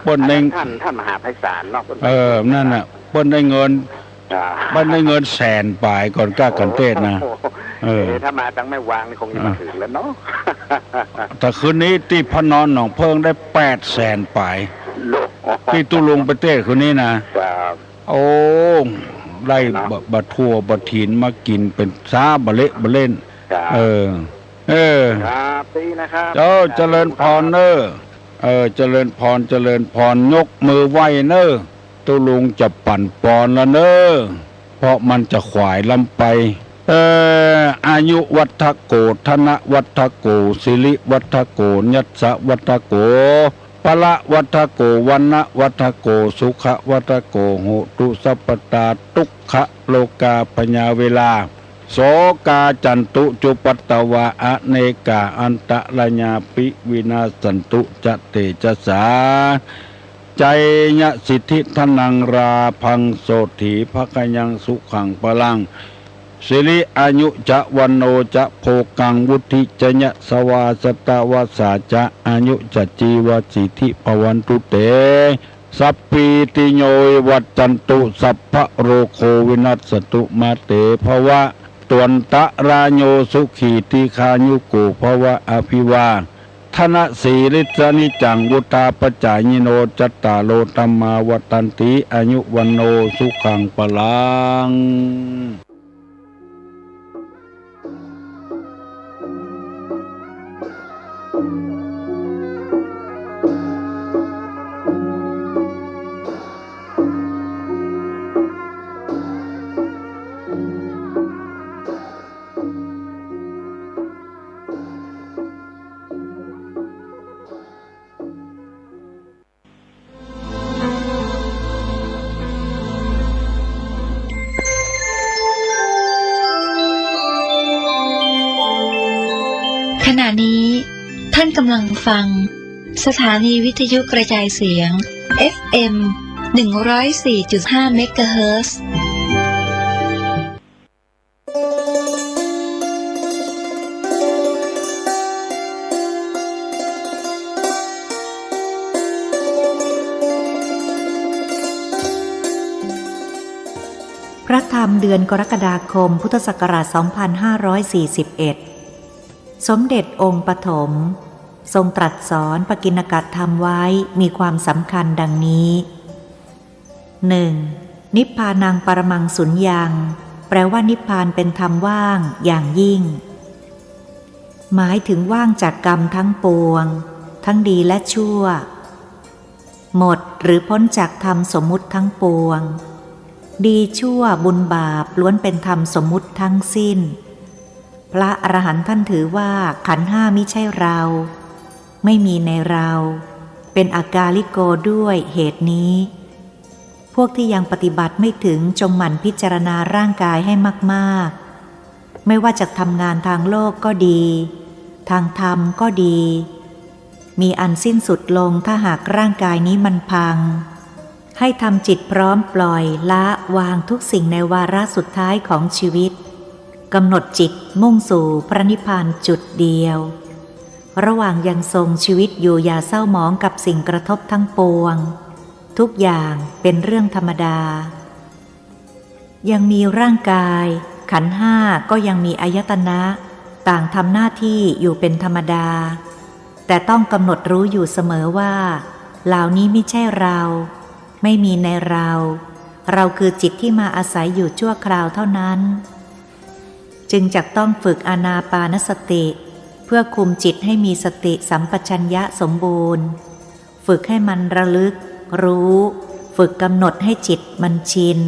เปิ้นได้ อันนั้นท่าน ท่านมหาไพศาลเนาะ เปิ้นไป เออ นั่นน่ะ เปิ้นได้เงิน อ่า เปิ้นได้เงินแสนป๋ายก่อนก้ากั๋นเตสนะ โอ้โห เออ เอ๊ะ ถ้ามาตังแม่วางนี่คงจะมา อ่า ถึงแล้วเนาะ แต่คืนนี้ตี้พระนอนหนองเพิ่งได้แปดแสนป๋าย โล ตี้ตุ๊ลุงไปเตสคืนนี้นะ ครับ โอ้ ได้ เนาะ บ่า บ่าทั่วบ่าถินมากิ๋นเป๋นซ้าบ่าเละบ่าเล่น ครับ เออ เออ ครับ ดีนะครับ เจ้า เจริญพรเนาะ เออ เจริญพร เจริญพร ยกมือไหว้เนาะ ตุ๊ลุงจะปั่นปอนแล้วเนาะ เพราะมันจะขวายล้ำไป เออ อายุวัฒโก ธนวัฒโก สิริวัฒโก ยัสสะวัฒโก พละวัฒโก วรรณวัฒโก สุขวัฒโก โหตุสัพพตา ทุกขโรคาพยาเวรา โสกาจันตุจุปัตตวา อเนกาอันตรายาปิวินาสสันตุ จะเตจสา จายสิทธิธนังราภังโสตถีภะคะยังสุขังพลัง สิริอายุจะวันโนจะโภคังวุฒิจะยะสวา สัตวาสาจะอายุจะจีวะสิทธิภวันตุเต สัพพีติโยวิวัชชันตุ สัพพะโรโควินัสสตุ มาเตภวะตวันตะราโย สุขีทีฆายุโกภวะ อภิวาทนสีลิสสะนิจจัง วุฑฒาปจายิโน จัตตาโรธัมมาวัฑฒันติ อายุวันโนสุขังพลัง ขณะนี้ท่านกำลังฟังสถานีวิทยุกระจายเสียง เอฟเอ็ม หนึ่งร้อยสี่จุดห้า เมกะเฮิรตซ์ พระธรรมเดือนกรกฎาคม พุทธศักราช สองพันห้าร้อยสี่สิบเอ็ด สมเด็จองค์ปฐมทรงตรัสสอนปกิณกะธรรมไว้มีความสำคัญดังนี้ หนึ่ง นิพพานังปรมังสุญญัง แปลว่านิพพานเป็นธรรมว่างอย่างยิ่ง หมายถึงว่างจากกรรมทั้งปวง ทั้งดีและชั่ว หมดหรือพ้นจากธรรมสมมุติทั้งปวง ดีชั่วบุญบาปล้วนเป็นธรรมสมมุติทั้งสิ้น พระอรหันต์ท่านถือว่าขันธ์ห้ามิใช่เรา ไม่มีในเรา เป็นอกาลิโกด้วย เหตุนี้ พวกที่ยังปฏิบัติไม่ถึงจงหมั่นพิจารณาร่างกายให้มากๆ ไม่ว่าจะทำงานทางโลกก็ดี ทางธรรมก็ดี มีอันสิ้นสุดลงถ้าหากร่างกายนี้มันพัง ให้ทำจิตพร้อมปล่อยละวางทุกสิ่งในวาระสุดท้ายของชีวิต กำหนดจิตมุ่งสู่พระนิพพานจุดเดียว ระหว่างยังทรงชีวิตอยู่อย่าเศร้าหมองกับสิ่งกระทบทั้งปวง ทุกอย่างเป็นเรื่องธรรมดา ยังมีร่างกาย ขันธ์ห้าก็ยังมีอายตนะ ต่างทำหน้าที่อยู่เป็นธรรมดา แต่ต้องกำหนดรู้อยู่เสมอว่า เหล่านี้ไม่ใช่เรา ไม่มีในเรา เราคือจิตที่มาอาศัยอยู่ชั่วคราวเท่านั้น จึงจักต้องฝึกอานาปานสติ เพื่อคุมจิตให้มีสติสัมปชัญญะสมบูรณ์ ฝึกให้มันระลึกรู้ ฝึกกำหนดให้จิตมันชิน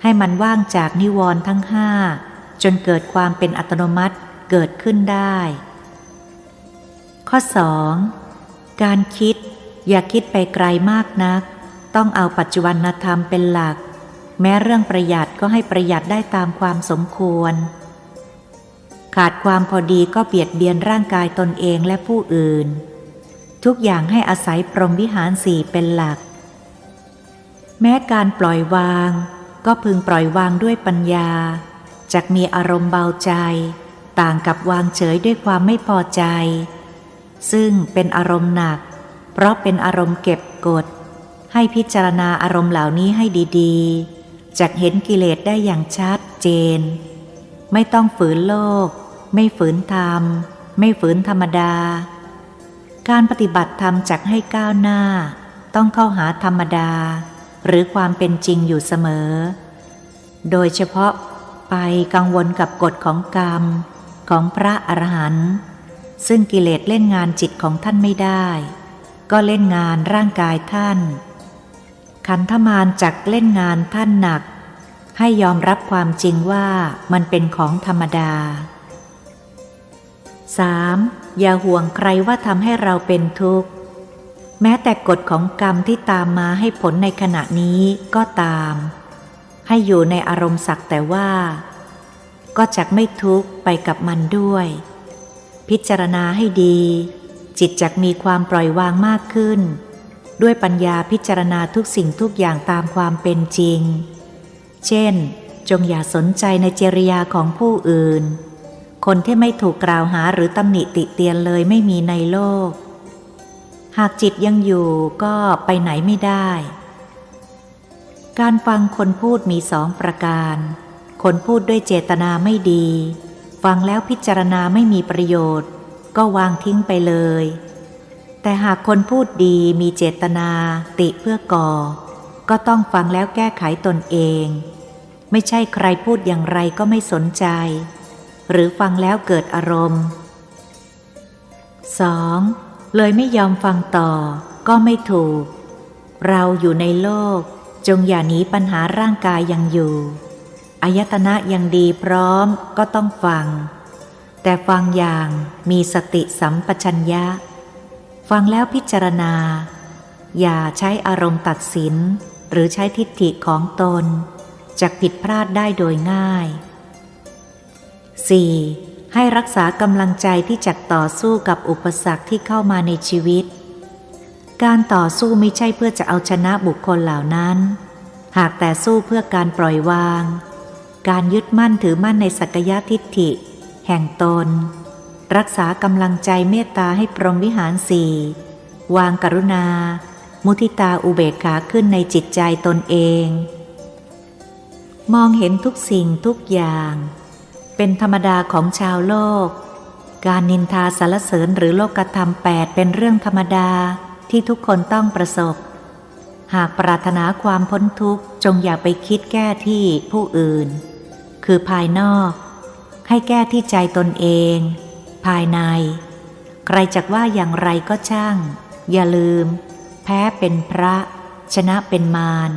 ให้มันว่างจากนิวรณ์ทั้งห้า จนเกิดความเป็นอัตโนมัติเกิดขึ้นได้ ข้อสอง การคิดอย่าคิดไปไกลมากนัก ต้องเอาปัจจุบันธรรมเป็นหลัก แม้เรื่องประหยัดก็ให้ประหยัดได้ตามความสมควร ขาดความพอดีก็เบียดเบียนร่างกายตนเองและผู้อื่น ทุกอย่างให้อาศัยพรหมวิหารสี่เป็นหลัก แม้การปล่อยวางก็พึงปล่อยวางด้วยปัญญา จักมีอารมณ์เบาใจ ต่างกับวางเฉยด้วยความไม่พอใจ ซึ่งเป็นอารมณ์หนัก เพราะเป็นอารมณ์เก็บกด ให้พิจารณาอารมณ์เหล่านี้ให้ดีๆ จักเห็นกิเลสได้อย่างชัดเจน ไม่ต้องฝืนโลก ไม่ฝืนธรรม ไม่ฝืนธรรมดา การปฏิบัติธรรมจักให้ก้าวหน้า ต้องเข้าหาธรรมดา หรือความเป็นจริงอยู่เสมอ โดยเฉพาะไปกังวลกับกฎของกรรม ของพระอรหันต์ ซึ่งกิเลสเล่นงานจิตของท่านไม่ได้ ก็เล่นงานร่างกายท่าน ขันธมารจักเล่นงานท่านหนัก ให้ยอมรับความจริงว่ามันเป็นของธรรมดา สาม อย่าห่วงใครว่าทำให้เราเป็นทุกข์ แม้แต่กฎของกรรมที่ตามมาให้ผลในขณะนี้ก็ตาม ให้อยู่ในอารมณ์สักแต่ว่า ก็จักไม่ทุกข์ไปกับมันด้วย พิจารณาให้ดี จิตจักมีความปล่อยวางมากขึ้น ด้วยปัญญาพิจารณาทุกสิ่งทุกอย่างตามความเป็นจริง เช่น จงอย่าสนใจในจริยาของผู้อื่น คนที่ไม่ถูกกล่าวหาหรือตำหนิติเตียนเลยไม่มีในโลก หากจิตยังอยู่ก็ไปไหนไม่ได้ การฟังคนพูดมีสองประการ คนพูดด้วยเจตนาไม่ดี ฟังแล้วพิจารณาไม่มีประโยชน์ ก็วางทิ้งไปเลย แต่หากคนพูดดีมีเจตนาติเพื่อก่อ ก็ต้องฟังแล้วแก้ไขตนเอง ไม่ใช่ใครพูดอย่างไรก็ไม่สนใจ หรือฟังแล้วเกิดอารมณ์ สอง เลยไม่ยอมฟังต่อ ก็ไม่ถูก เราอยู่ในโลก จงอย่าหนีปัญหาร่างกายยังอยู่ อายตนะยังดีพร้อมก็ต้องฟัง แต่ฟังอย่างมีสติสัมปชัญญะ ฟังแล้วพิจารณา อย่าใช้อารมณ์ตัดสิน หรือใช้ทิฏฐิของตน จักผิดพลาดได้โดยง่าย สี่ ให้รักษากำลังใจที่จักต่อสู้กับอุปสรรคที่เข้ามาในชีวิต การต่อสู้ไม่ใช่เพื่อจะเอาชนะบุคคลเหล่านั้น หากแต่สู้เพื่อการปล่อยวาง การยึดมั่นถือมั่นในสักกายทิฏฐิแห่งตน รักษากำลังใจเมตตาให้พรหมวิหารสี่ วางกรุณา มุทิตา อุเบกขาขึ้นในจิตใจตนเอง มองเห็นทุกสิ่งทุกอย่าง เป็นธรรมดาของชาวโลก การนินทาสรรเสริญหรือโลกธรรมแปดเป็นเรื่องธรรมดาที่ทุกคนต้องประสบ หากปรารถนาความพ้นทุกข์จงอย่าไปคิดแก้ที่ผู้อื่น คือภายนอก ให้แก้ที่ใจตนเอง ภายใน ใครจักว่าอย่างไรก็ช่าง อย่าลืม แพ้เป็นพระ ชนะเป็นมาร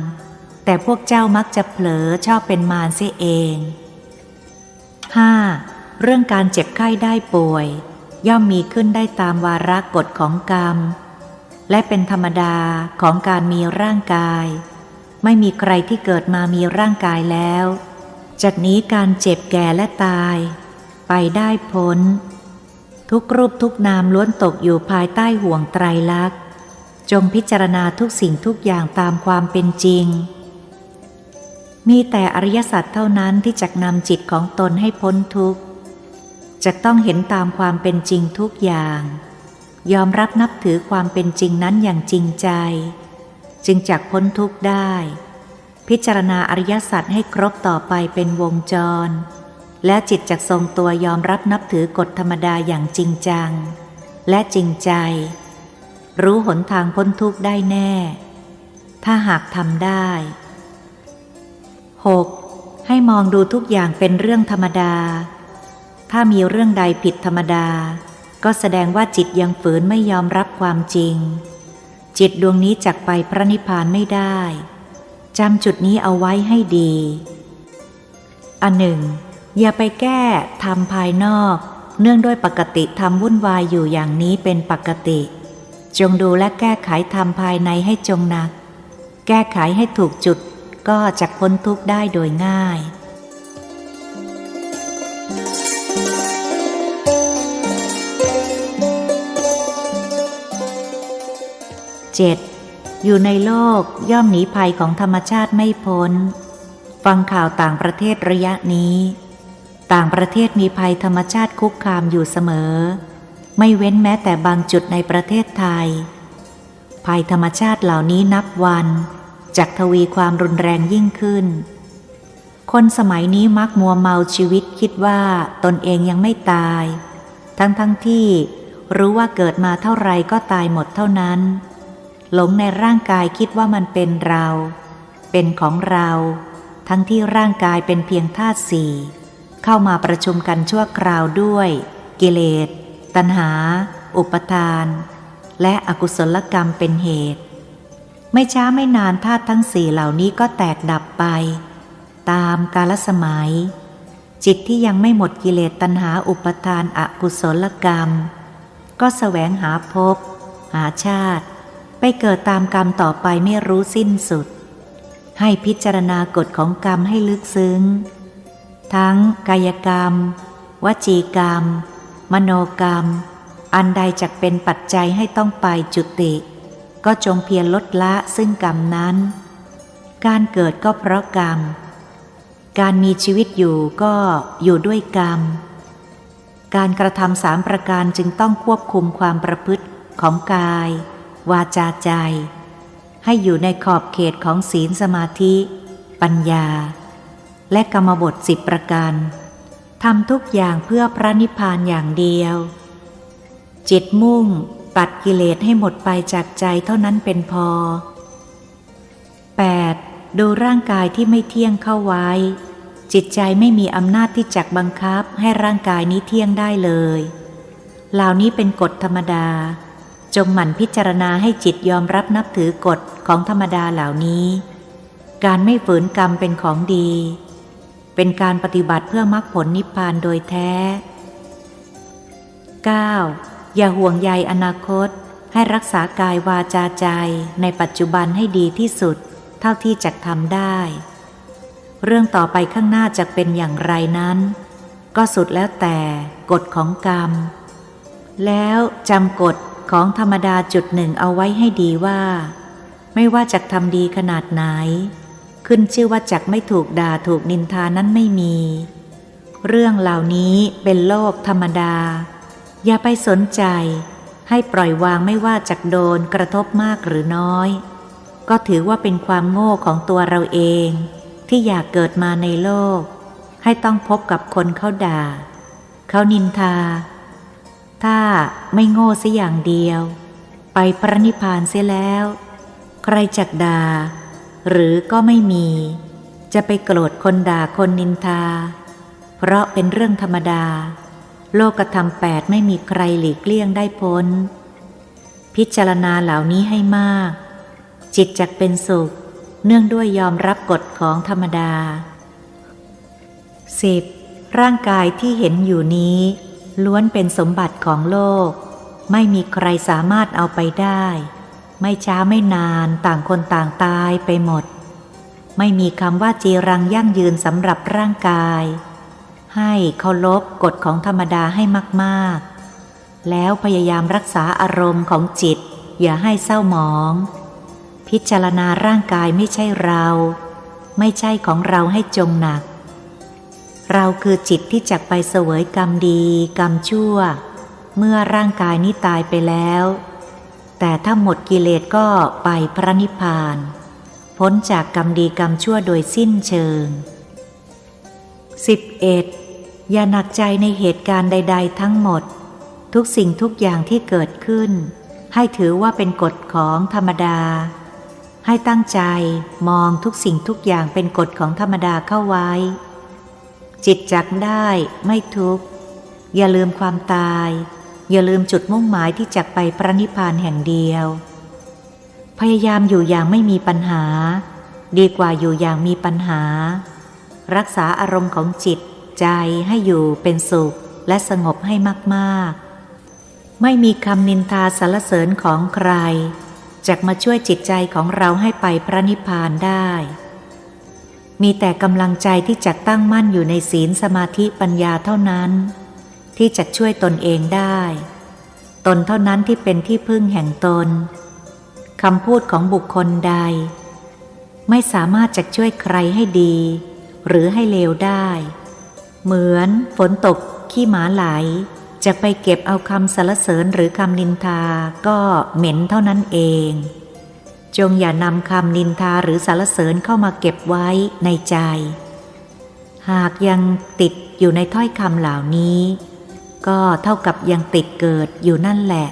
แต่พวกเจ้ามักจะเผลอชอบเป็นมารเสียเอง ห้า เรื่องการเจ็บไข้ได้ป่วย ย่อมมีขึ้นได้ตามวาระกฎของกรรม และเป็นธรรมดาของการมีร่างกาย ไม่มีใครที่เกิดมามีร่างกายแล้ว จะหนีการเจ็บแก่และตายไปได้พ้น ทุกรูปทุกนามล้วนตกอยู่ภายใต้ห่วงไตรลักษณ์ จงพิจารณาทุกสิ่งทุกอย่างตามความเป็นจริง มีแต่อริยสัจเท่านั้นที่จักนำจิตของตนให้พ้นทุกข์ จักต้องเห็นตามความเป็นจริงทุกอย่าง ยอมรับนับถือความเป็นจริงนั้นอย่างจริงใจ จึงจักพ้นทุกข์ได้ พิจารณาอริยสัจให้ครบต่อไปเป็นวงจร และจิตจักทรงตัวยอมรับนับถือกฎธรรมดาอย่างจริงจัง และจริงใจ รู้หนทางพ้นทุกข์ได้แน่ ถ้าหากทำได้ หก ให้มองดูทุกอย่างเป็นเรื่องธรรมดา ถ้ามีเรื่องใดผิดธรรมดา ก็แสดงว่าจิตยังฝืนไม่ยอมรับความจริง จิตดวงนี้จักไปพระนิพพานไม่ได้ จำจุดนี้เอาไว้ให้ดี อันหนึ่ง อย่าไปแก้ธรรมภายนอก เนื่องด้วยปกติธรรมวุ่นวายอยู่อย่างนี้เป็นปกติ จงดูและแก้ไขธรรมภายในให้จงหนัก แก้ไขให้ถูกจุดก็จักพ้นทุกข์ได้โดยง่าย เจ็ด อยู่ในโลกย่อมหนีภัยของธรรมชาติไม่พ้น ฟังข่าวต่างประเทศระยะนี้ ต่างประเทศมีภัยธรรมชาติคุกคามอยู่เสมอ ไม่เว้นแม้แต่บางจุดในประเทศไทย ภัยธรรมชาติเหล่านี้นับวันจักทวีความรุนแรงยิ่งขึ้น คนสมัยนี้มักมัวเมาชีวิตคิดว่าตนเองยังไม่ตาย ทั้งๆที่รู้ว่าเกิดมาเท่าไรก็ตายหมดเท่านั้น หลงในร่างกายคิดว่ามันเป็นเรา เป็นของเรา ทั้งที่ร่างกายเป็นเพียงธาตุสี่ เข้ามาประชุมกันชั่วคราวด้วยกิเลส ตัณหา อุปาทาน และอกุศลกรรมเป็นเหตุ ไม่ช้าไม่นานธาตุทั้งสี่เหล่านี้ก็แตกดับไป ตามกาลสมัย จิตที่ยังไม่หมดกิเลส ตัณหา อุปาทาน อกุศลกรรม ก็แสวงหาภพ หาชาติ ไปเกิดตามกรรมต่อไปไม่รู้สิ้นสุด ให้พิจารณากฎของกรรมให้ลึกซึ้ง ทั้งกายกรรม วจีกรรม มโนกรรม อันใดจักเป็นปัจจัยให้ต้องไปจุติ ก็จงเพียรลดละซึ่งกรรมนั้น การเกิดก็เพราะกรรม การมีชีวิตอยู่ก็อยู่ด้วยกรรม การกระทำสามประการจึงต้องควบคุมความประพฤติของกาย วาจา ใจ ให้อยู่ในขอบเขตของศีล สมาธิ ปัญญา และกรรมบทสิบประการ ทำทุกอย่างเพื่อพระนิพพานอย่างเดียว จิตมุ่งตัดกิเลสให้หมดไปจากใจเท่านั้นเป็นพอ แปด ดูร่างกายที่ไม่เที่ยงเข้าไว้ จิตใจไม่มีอำนาจที่จักบังคับให้ร่างกายนี้เที่ยงได้เลย เหล่านี้เป็นกฎธรรมดา จงหมั่นพิจารณาให้จิตยอมรับนับถือกฎของธรรมดาเหล่านี้ การไม่ฝืนกรรมเป็นของดี เป็นการปฏิบัติเพื่อมรรคผลนิพพานโดยแท้ เก้า อย่าห่วงใยอนาคต ให้รักษากายวาจาใจในปัจจุบันให้ดีที่สุดเท่าที่จะทำได้ เรื่องต่อไปข้างหน้าจะเป็นอย่างไรนั้น ก็สุดแล้วแต่กฎของกรรม แล้วจำกฎของธรรมดาจุดหนึ่งเอาไว้ให้ดีว่า ไม่ว่าจะทำดีขนาดไหน ขึ้นชื่อว่าจักไม่ถูกด่าถูกนินทานั้นไม่มี เรื่องเหล่านี้เป็นโลกธรรมดา อย่าไปสนใจ ให้ปล่อยวางไม่ว่าจักโดนกระทบมากหรือน้อย ก็ถือว่าเป็นความโง่ของตัวเราเอง ที่อยากเกิดมาในโลก ให้ต้องพบกับคนเขาด่า เขานินทา ถ้าไม่โง่เสียอย่างเดียว ไปพระนิพพานเสียแล้ว ใครจักด่า หรือก็ไม่มี จะไปโกรธคนด่าคนนินทา เพราะเป็นเรื่องธรรมดา โลกธรรมแปดไม่มีใครหลีกเลี่ยงได้พ้น พิจารณาเหล่านี้ให้มาก จิตจักเป็นสุข เนื่องด้วยยอมรับกฎของธรรมดา สิบ ร่างกายที่เห็นอยู่นี้ ล้วนเป็นสมบัติของโลก ไม่มีใครสามารถเอาไปได้ ไม่ช้าไม่นานต่างคนต่างตายไปหมด ไม่มีคำว่าจีรังยั่งยืนสำหรับร่างกาย ให้เคารพกฎของธรรมดาให้มากๆ แล้วพยายามรักษาอารมณ์ของจิตอย่าให้เศร้าหมอง พิจารณาร่างกายไม่ใช่เรา ไม่ใช่ของเราให้จงหนัก เราคือจิตที่จักไปเสวยกรรมดีกรรมชั่ว เมื่อร่างกายนี้ตายไปแล้ว แต่ถ้าหมดกิเลสก็ไปพระนิพพาน พ้นจากกรรมดีกรรมชั่วโดยสิ้นเชิง สิบเอ็ด อย่าหนักใจในเหตุการณ์ใดๆ ทั้งหมด ทุกสิ่งทุกอย่างที่เกิดขึ้น ให้ถือว่าเป็นกฎของธรรมดา ให้ตั้งใจมองทุกสิ่งทุกอย่างเป็นกฎของธรรมดาเข้าไว้ จิตจักได้ไม่ทุกข์ อย่าลืมความตาย อย่าลืมจุดมุ่งหมายที่จักไปพระนิพพานแห่งเดียว พยายามอยู่อย่างไม่มีปัญหา ดีกว่าอยู่อย่างมีปัญหา รักษาอารมณ์ของจิตใจให้อยู่เป็นสุขและสงบให้มากๆ ไม่มีคำนินทาสรรเสริญของใคร จักมาช่วยจิตใจของเราให้ไปพระนิพพานได้ มีแต่กำลังใจที่จักตั้งมั่นอยู่ในศีลสมาธิปัญญาเท่านั้น ที่จักช่วยตนเองได้ ตนเท่านั้นที่เป็นที่พึ่งแห่งตน คำพูดของบุคคลใด ไม่สามารถจักช่วยใครให้ดี หรือให้เลวได้ เหมือนฝนตกขี้หมาไหล จักไปเก็บเอาคำสรรเสริญหรือคำนินทาก็เหม็นเท่านั้นเอง จงอย่านำคำนินทาหรือสรรเสริญเข้ามาเก็บไว้ในใจ หากยังติดอยู่ในถ้อยคำเหล่านี้ ก็เท่ากับยังติดเกิดอยู่นั่นแหละ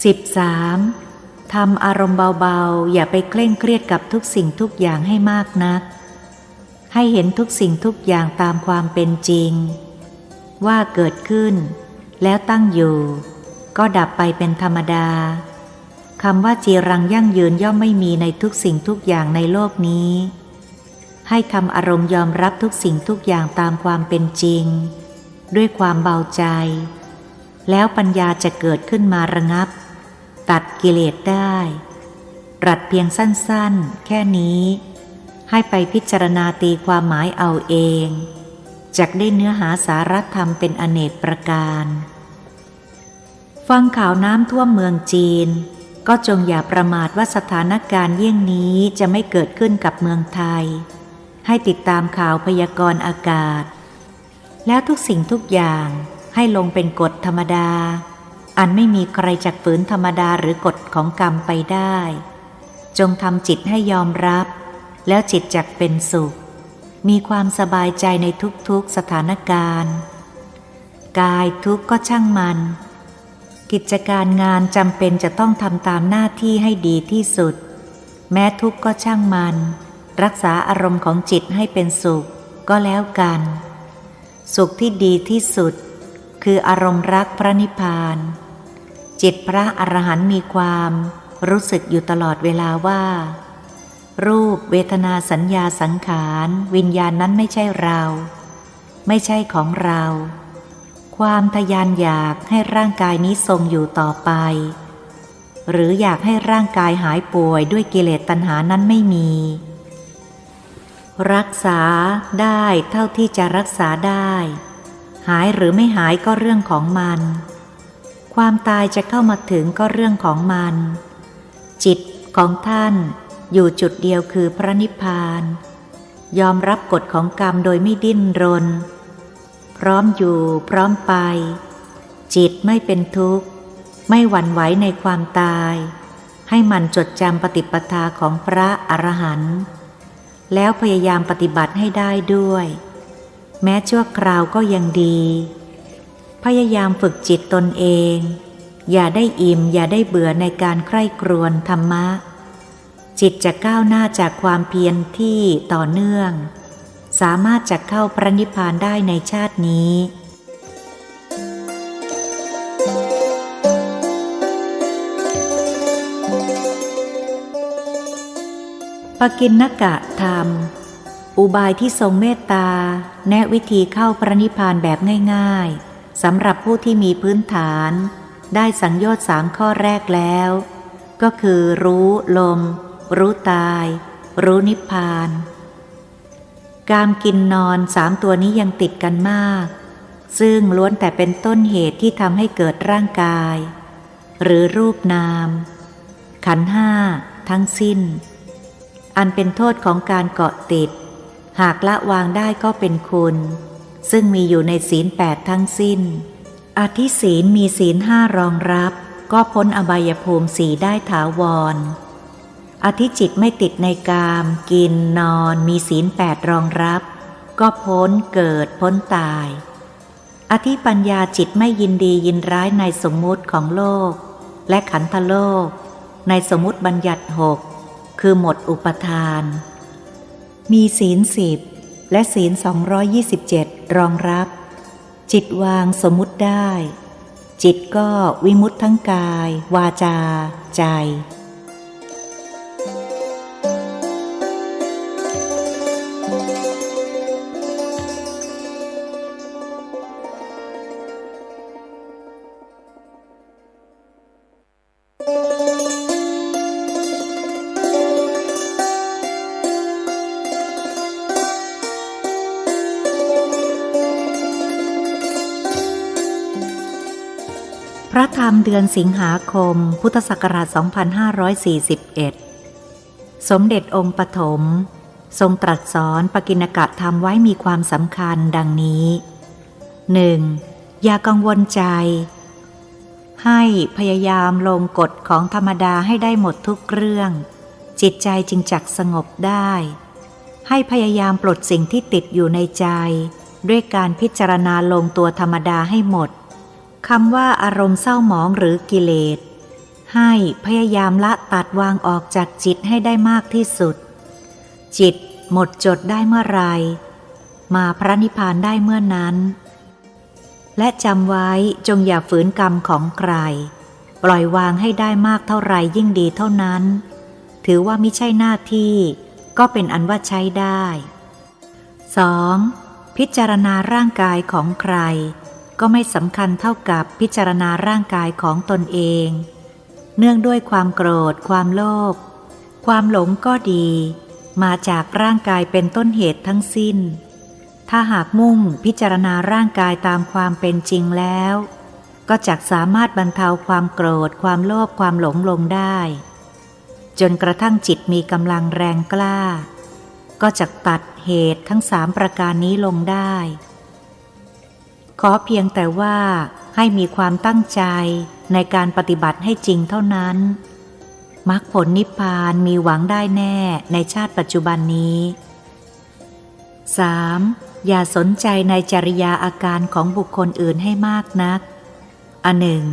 สิบสาม ทำอารมณ์เบาๆ อย่าไปเคร่งเครียดกับทุกสิ่งทุกอย่างให้มากนัก ให้เห็นทุกสิ่งทุกอย่างตามความเป็นจริง ว่าเกิดขึ้น แล้วตั้งอยู่ ก็ดับไปเป็นธรรมดา คำว่าจีรังยั่งยืนย่อมไม่มีในทุกสิ่งทุกอย่างในโลกนี้ ให้ทำอารมณ์ยอมรับทุกสิ่งทุกอย่างตามความเป็นจริง ด้วยความเบาใจ แล้วปัญญาจะเกิดขึ้นมาระงับ ตัดกิเลสได้ ตรัสเพียงสั้นๆ แค่นี้ ให้ไปพิจารณาตีความหมายเอาเอง จักได้เนื้อหาสาระธรรมเป็นอเนกประการ ฟังข่าวน้ำท่วมเมืองจีน ก็จงอย่าประมาทว่าสถานการณ์เยี่ยงนี้จะไม่เกิดขึ้นกับเมืองไทย ให้ติดตามข่าวพยากรณ์อากาศ แล้วทุกสิ่งทุกอย่างให้ลงเป็นกฎธรรมดา อันไม่มีใครจักฝืนธรรมดาหรือกฎของกรรมไปได้ จงทำจิตให้ยอมรับ แล้วจิตจักเป็นสุข มีความสบายใจในทุกๆ สถานการณ์ กายทุกข์ก็ช่างมัน กิจการงานจำเป็นจะต้องทำตามหน้าที่ให้ดีที่สุด แม้ทุกข์ก็ช่างมัน รักษาอารมณ์ของจิตให้เป็นสุขก็แล้วกัน สุขที่ดีที่สุด คืออารมณ์รักพระนิพพาน จิตพระอรหันต์มีความรู้สึกอยู่ตลอดเวลาว่า รูป เวทนา สัญญา สังขาร วิญญาณนั้นไม่ใช่เรา ไม่ใช่ของเรา ความทะยานอยากให้ร่างกายนี้ทรงอยู่ต่อไป หรืออยากให้ร่างกายหายป่วยด้วยกิเลสตัณหานั้นไม่มี รักษาได้เท่าที่จะรักษาได้ หายหรือไม่หายก็เรื่องของมัน ความตายจะเข้ามาถึงก็เรื่องของมัน จิตของท่านอยู่จุดเดียวคือพระนิพพาน ยอมรับกฎของกรรมโดยไม่ดิ้นรน พร้อมอยู่พร้อมไป จิตไม่เป็นทุกข์ ไม่หวั่นไหวในความตาย ให้หมั่นจดจำปฏิปทาของพระอรหันต์ แล้วพยายามปฏิบัติให้ได้ด้วย แม้ชั่วคราวก็ยังดี พยายามฝึกจิตตนเอง อย่าได้อิ่ม อย่าได้เบื่อในการใคร่ครวญธรรมะ จิตจะก้าวหน้าจากความเพียรที่ต่อเนื่อง สามารถจะเข้าพระนิพพานได้ในชาตินี้ ปกิณณกะธรรม อุบายที่ทรงเมตตา แนะวิธีเข้าพระนิพพานแบบง่ายๆ สำหรับผู้ที่มีพื้นฐาน ได้สังโยชน์สามข้อแรกแล้ว ก็คือรู้ลม รู้ตาย รู้นิพพาน กาม กิน นอน สามตัวนี้ยังติดกันมาก ซึ่งล้วนแต่เป็นต้นเหตุที่ทำให้เกิดร่างกาย หรือรูปนาม ขันธ์ห้า ทั้งสิ้น อันเป็นโทษของการเกาะติด หากละวางได้ก็เป็นคุณ ซึ่งมีอยู่ในศีลแปดทั้งสิ้น อธิศีลมีศีลห้ารองรับ ก็พ้นอบายภูมิสี่ได้ถาวร อธิจิตไม่ติดในกาม กิน นอน มีศีลแปดรองรับ ก็พ้นเกิด พ้นตาย อธิปัญญาจิตไม่ยินดียินร้ายในสมมุติของโลก และขันธโลก ในสมมุติบัญญัติหก คือหมดอุปาทาน มีศีลสิบ และศีลสองร้อยยี่สิบเจ็ดรองรับ จิตวางสมมุติได้ จิตก็วิมุตติทั้งกาย วาจา ใจ พระธรรมเดือนสิงหาคม พุทธศักราชสองพันห้าร้อยสี่สิบเอ็ด สมเด็จองค์ปฐมทรงตรัสสอนปกิณกธรรมไว้มีความสำคัญดังนี้ หนึ่ง อย่ากังวลใจ ให้พยายามลงกฎของธรรมดาให้ได้หมดทุกเรื่อง จิตใจจึงจักสงบได้ ให้พยายามปลดสิ่งที่ติดอยู่ในใจ ด้วยการพิจารณาลงตัวธรรมดาให้หมด คำว่าอารมณ์เศร้าหมองหรือกิเลส ให้พยายามละตัดวางออกจากจิตให้ได้มากที่สุด จิตหมดจดได้เมื่อไร มาพระนิพพานได้เมื่อนั้น และจำไว้จงอย่าฝืนกรรมของใคร ปล่อยวางให้ได้มากเท่าไรยิ่งดีเท่านั้น ถือว่ามิใช่หน้าที่ ก็เป็นอันว่าใช้ได้ สอง พิจารณาร่างกายของใคร ก็ไม่สำคัญเท่ากับพิจารณาร่างกายของตนเอง เนื่องด้วยความโกรธ ความโลภ ความหลงก็ดี มาจากร่างกายเป็นต้นเหตุทั้งสิ้น ถ้าหากมุ่งพิจารณาร่างกายตามความเป็นจริงแล้ว ก็จักสามารถบรรเทาความโกรธ ความโลภ ความหลงลงได้ จนกระทั่งจิตมีกำลังแรงกล้า ก็จักตัดเหตุทั้งสามประการนี้ลงได้ ขอเพียงแต่ว่าให้มีความตั้งใจในการปฏิบัติให้จริงเท่านั้น มรรคผลนิพพานมีหวังได้แน่ในชาติปัจจุบันนี้ สาม อย่าสนใจในจริยาอาการของบุคคลอื่นให้มากนัก อันหนึ่ง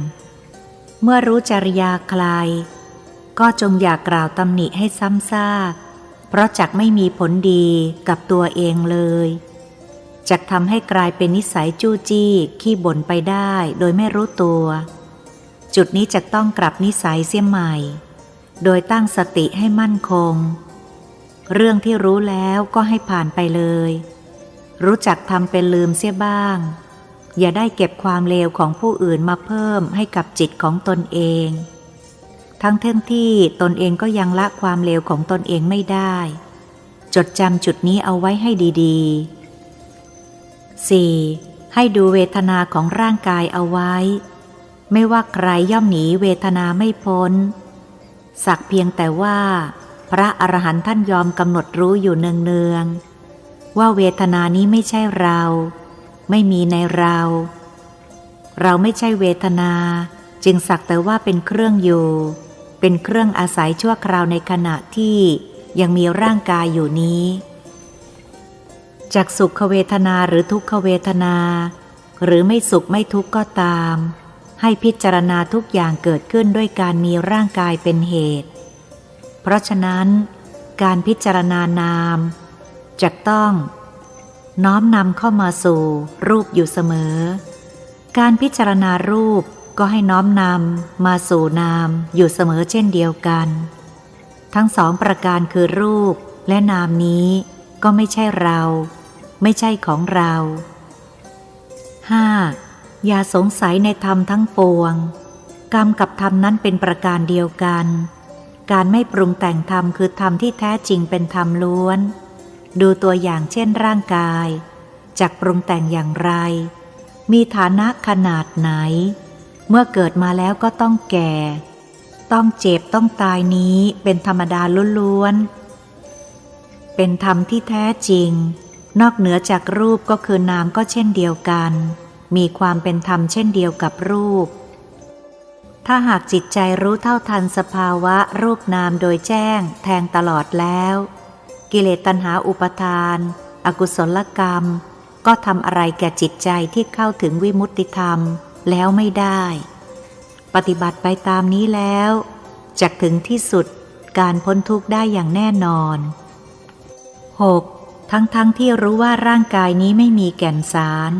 เมื่อรู้จริยาใคร ก็จงอย่ากล่าวตำหนิให้ซ้ำซาก เพราะจักไม่มีผลดีกับตัวเองเลย จักทำให้กลายเป็นนิสัยจู้จี้ขี้บ่นไปได้โดยไม่รู้ตัว จุดนี้จักต้องกลับนิสัยเสียใหม่ โดยตั้งสติให้มั่นคง เรื่องที่รู้แล้วก็ให้ผ่านไปเลย รู้จักทำเป็นลืมเสียบ้าง อย่าได้เก็บความเลวของผู้อื่นมาเพิ่มให้กับจิตของตนเอง ทั้งๆ ที่ตนเองก็ยังละความเลวของตนเองไม่ได้ จดจำจุดนี้เอาไว้ให้ดีๆ สี่ ให้ดูเวทนาของร่างกายเอาไว้ ไม่ว่าใครย่อมหนีเวทนาไม่พ้น สักเพียงแต่ว่าพระอรหันต์ท่านยอมกำหนดรู้อยู่เนืองๆ ว่าเวทนานี้ไม่ใช่เรา ไม่มีในเรา เราไม่ใช่เวทนา จึงสักแต่ว่าเป็นเครื่องอยู่ เป็นเครื่องอาศัยชั่วคราวในขณะที่ยังมีร่างกายอยู่นี้ จักสุขเวทนาหรือทุกขเวทนา หรือไม่สุขไม่ทุกข์ก็ตาม ให้พิจารณาทุกอย่างเกิดขึ้นด้วยการมีร่างกายเป็นเหตุ เพราะฉะนั้น การพิจารณานาม จักต้องน้อมนำเข้ามาสู่รูปอยู่เสมอ การพิจารณารูปก็ให้น้อมนำมาสู่นามอยู่เสมอเช่นเดียวกัน ทั้งสองประการคือรูปและนามนี้ก็ไม่ใช่เรา ไม่ใช่ของเรา ห้า อย่าสงสัยในธรรมทั้งปวง กรรมกับธรรมนั้นเป็นประการเดียวกัน การไม่ปรุงแต่งธรรมคือธรรมที่แท้จริงเป็นธรรมล้วน ดูตัวอย่างเช่นร่างกาย จักปรุงแต่งอย่างไร มีฐานะขนาดไหน เมื่อเกิดมาแล้วก็ต้องแก่ ต้องเจ็บ ต้องตายนี้เป็นธรรมดาล้วนๆ เป็นธรรมที่แท้จริง นอกเหนือจากรูปก็คือนามก็เช่นเดียวกัน มีความเป็นธรรมเช่นเดียวกับรูป ถ้าหากจิตใจรู้เท่าทันสภาวะรูปนามโดยแจ้งแทงตลอดแล้ว กิเลสตัณหาอุปาทาน อกุศลกรรม ก็ทำอะไรแก่จิตใจที่เข้าถึงวิมุตติธรรมแล้วไม่ได้ ปฏิบัติไปตามนี้แล้ว จักถึงที่สุดการพ้นทุกข์ได้อย่างแน่นอน หก ทั้งๆ ที่รู้ว่าร่างกายนี้ไม่มีแก่นสาร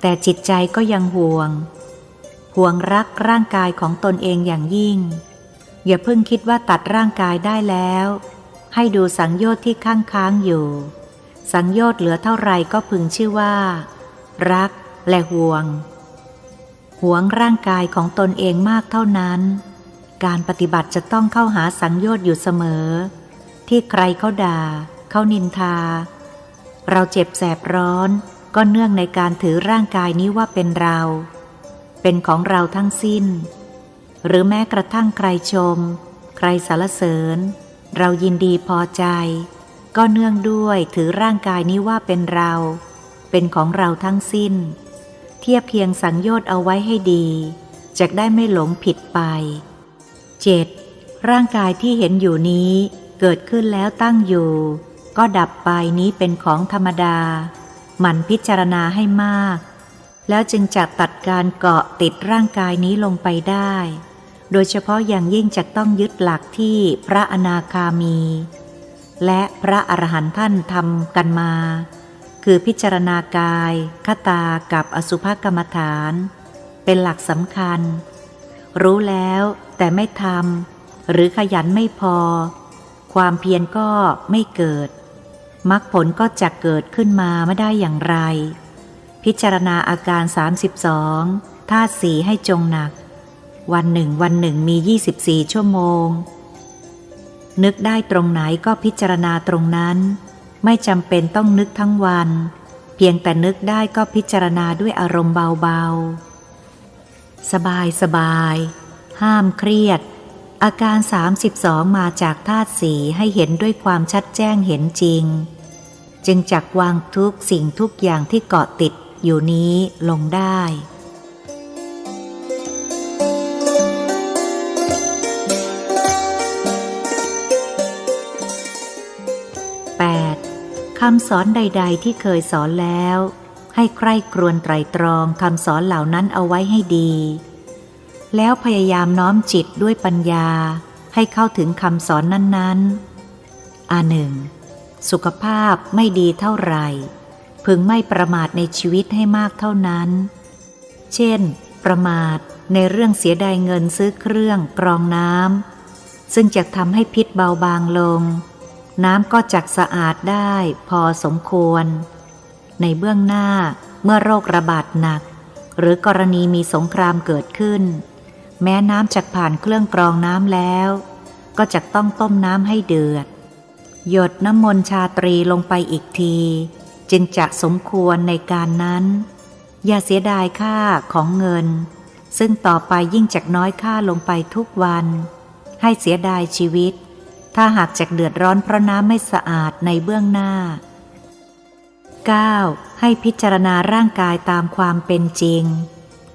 แต่จิตใจก็ยังห่วง ห่วงรักร่างกายของตนเองอย่างยิ่ง อย่าเพิ่งคิดว่าตัดร่างกายได้แล้ว ให้ดูสังโยชน์ที่ค้างๆ อยู่ สังโยชน์เหลือเท่าไหร่ก็พึงชื่อว่า รักและห่วง หวงร่างกายของตนเองมากเท่านั้น การปฏิบัติจะต้องเข้าหาสังโยชน์อยู่เสมอ ที่ใครเขาด่า เขานินทา เราเจ็บแสบร้อน ก็เนื่องในการถือร่างกายนี้ว่าเป็นเรา เป็นของเราทั้งสิ้น หรือแม้กระทั่งใครชม ใครสรรเสริญ เรายินดีพอใจ ก็เนื่องด้วยถือร่างกายนี้ว่าเป็นเรา เป็นของเราทั้งสิ้น เทียบเคียงสังโยชน์เอาไว้ให้ดี จักได้ไม่หลงผิดไป เจ็ด ร่างกายที่เห็นอยู่นี้ เกิดขึ้นแล้วตั้งอยู่ ก็ดับไปนี้เป็นของธรรมดา หมั่นพิจารณาให้มาก แล้วจึงจักตัดการเกาะติดร่างกายนี้ลงไปได้ โดยเฉพาะอย่างยิ่งจักต้องยึดหลักที่พระอนาคามี และพระอรหันต์ท่านทำกันมา คือพิจารณากาย คตากับอสุภกรรมฐาน เป็นหลักสำคัญ รู้แล้วแต่ไม่ทำ หรือขยันไม่พอ ความเพียรก็ไม่เกิด มรรคผลก็จะเกิดขึ้นมาไม่ได้อย่างไร พิจารณาอาการ สามสิบสอง ธาตุสี่ให้จงหนัก วันหนึ่ง วันหนึ่งมี ยี่สิบสี่ ชั่วโมง นึกได้ตรงไหนก็พิจารณาตรงนั้น ไม่จำเป็นต้องนึกทั้งวัน เพียงแต่นึกได้ก็พิจารณาด้วยอารมณ์เบาๆ สบายๆ ห้ามเครียด อาการ สามสิบสอง มาจากธาตุสี่ ให้เห็นด้วยความชัดแจ้งเห็นจริง จึงจักวางทุกสิ่งทุกอย่างที่เกาะติดอยู่นี้ลงได้ แปด คำสอนใดๆ ที่เคยสอนแล้ว ให้ใคร่ครวญไตร่ตรองคำสอนเหล่านั้นเอาไว้ให้ดี แล้วพยายามน้อมจิตด้วยปัญญาให้เข้าถึงคำสอนนั้นๆ อันหนึ่ง สุขภาพไม่ดีเท่าไหร่ พึงไม่ประมาทในชีวิตให้มากเท่านั้น เช่น ประมาทในเรื่องเสียดายเงินซื้อเครื่องกรองน้ำ ซึ่งจะทำให้พิษเบาบางลง น้ำก็จักสะอาดได้พอสมควร ในเบื้องหน้าเมื่อโรคระบาดหนัก หรือกรณีมีสงครามเกิดขึ้น แม้น้ำจักผ่านเครื่องกรองน้ำแล้ว ก็จักต้องต้มน้ำให้เดือด หยดน้ำมนต์ชาตรีลงไปอีกที จึงจะสมควรในการนั้น อย่าเสียดายค่าของเงิน ซึ่งต่อไปยิ่งจักน้อยค่าลงไปทุกวัน ให้เสียดายชีวิต ถ้าหากจักเดือดร้อนเพราะน้ำไม่สะอาดในเบื้องหน้า เก้า ให้พิจารณาร่างกายตามความเป็นจริง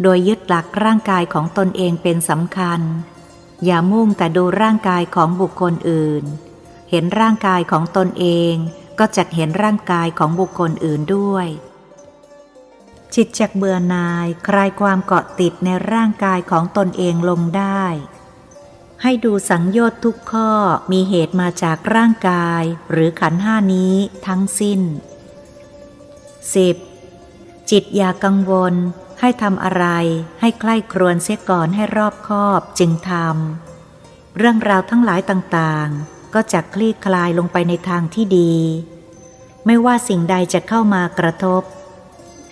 โดยยึดหลักร่างกายของตนเองเป็นสำคัญ อย่ามุ่งแต่ดูร่างกายของบุคคลอื่น เห็นร่างกายของตนเอง ก็จักเห็นร่างกายของบุคคลอื่นด้วย จิตจักเบื่อหน่าย คลายความเกาะติดในร่างกายของตนเองลงได้ ให้ดูสังโยชน์ทุกข้อมีเหตุมาจากร่างกายหรือขันธ์ห้านี้ทั้งสิ้น สิบ จิตอย่ากังวล ให้ทำอะไร ให้ใคร่ครวญเสียก่อนให้รอบคอบจึงทำ เรื่องราวทั้งหลายต่างๆ ก็จักคลี่คลายลงไปในทางที่ดี ไม่ว่าสิ่งใดจะเข้ามากระทบ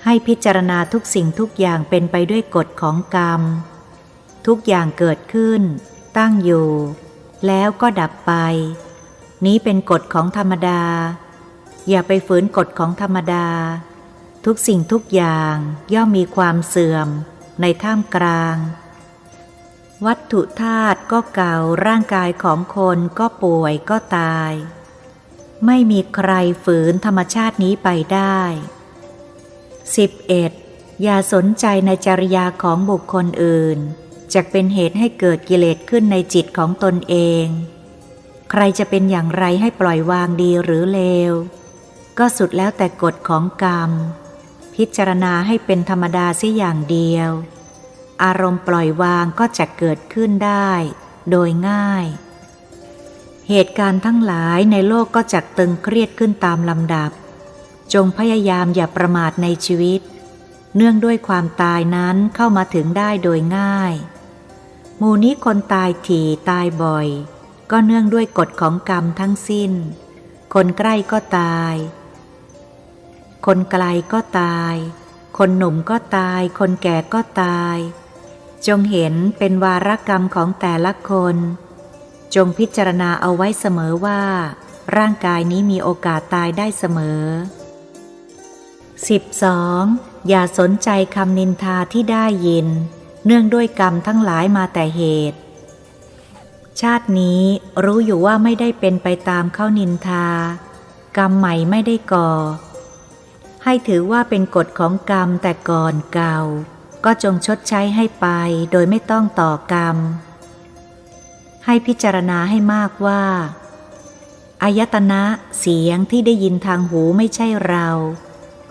ให้พิจารณาทุกสิ่งทุกอย่างเป็นไปด้วยกฎของกรรม ทุกอย่างเกิดขึ้น ตั้งอยู่ แล้วก็ดับไป นี้เป็นกฎของธรรมดา อย่าไปฝืนกฎของธรรมดา ทุกสิ่งทุกอย่างย่อมมีความเสื่อมในท่ามกลาง วัตถุธาตุก็เก่า ร่างกายของคนก็ป่วยก็ตาย ไม่มีใครฝืนธรรมชาตินี้ไปได้ สิบเอ็ด อย่าสนใจในจริยาของบุคคลอื่น จักเป็นเหตุให้เกิดกิเลสขึ้นในจิตของตนเอง ใครจะเป็นอย่างไรให้ปล่อยวางดีหรือเลว ก็สุดแล้วแต่กฎของกรรม พิจารณาให้เป็นธรรมดาเสียอย่างเดียว อารมณ์ปล่อยวางก็จะเกิดขึ้นได้โดยง่าย เหตุการณ์ทั้งหลายในโลกก็จักตึงเครียดขึ้นตามลำดับ จงพยายามอย่าประมาทในชีวิต เนื่องด้วยความตายนั้นเข้ามาถึงได้โดยง่าย หมู่นี้คนตายถี่ตายบ่อย ก็เนื่องด้วยกฎของกรรมทั้งสิ้น คนใกล้ก็ตาย คนไกลก็ตาย คนหนุ่มก็ตาย คนแก่ก็ตาย จงเห็นเป็นวาระกรรมของแต่ละคน จงพิจารณาเอาไว้เสมอว่า ร่างกายนี้มีโอกาสตายได้เสมอ สิบสอง อย่าสนใจคำนินทาที่ได้ยิน เนื่องด้วยกรรมทั้งหลายมาแต่เหตุ ชาตินี้รู้อยู่ว่าไม่ได้เป็นไปตามเขานินทา กรรมใหม่ไม่ได้ก่อ ให้ถือว่าเป็นกฎของกรรมแต่ก่อนเก่า ก็จงชดใช้ให้ไปโดยไม่ต้องต่อกรรม ให้พิจารณาให้มากว่า อายตนะ เสียงที่ได้ยินทางหูไม่ใช่เรา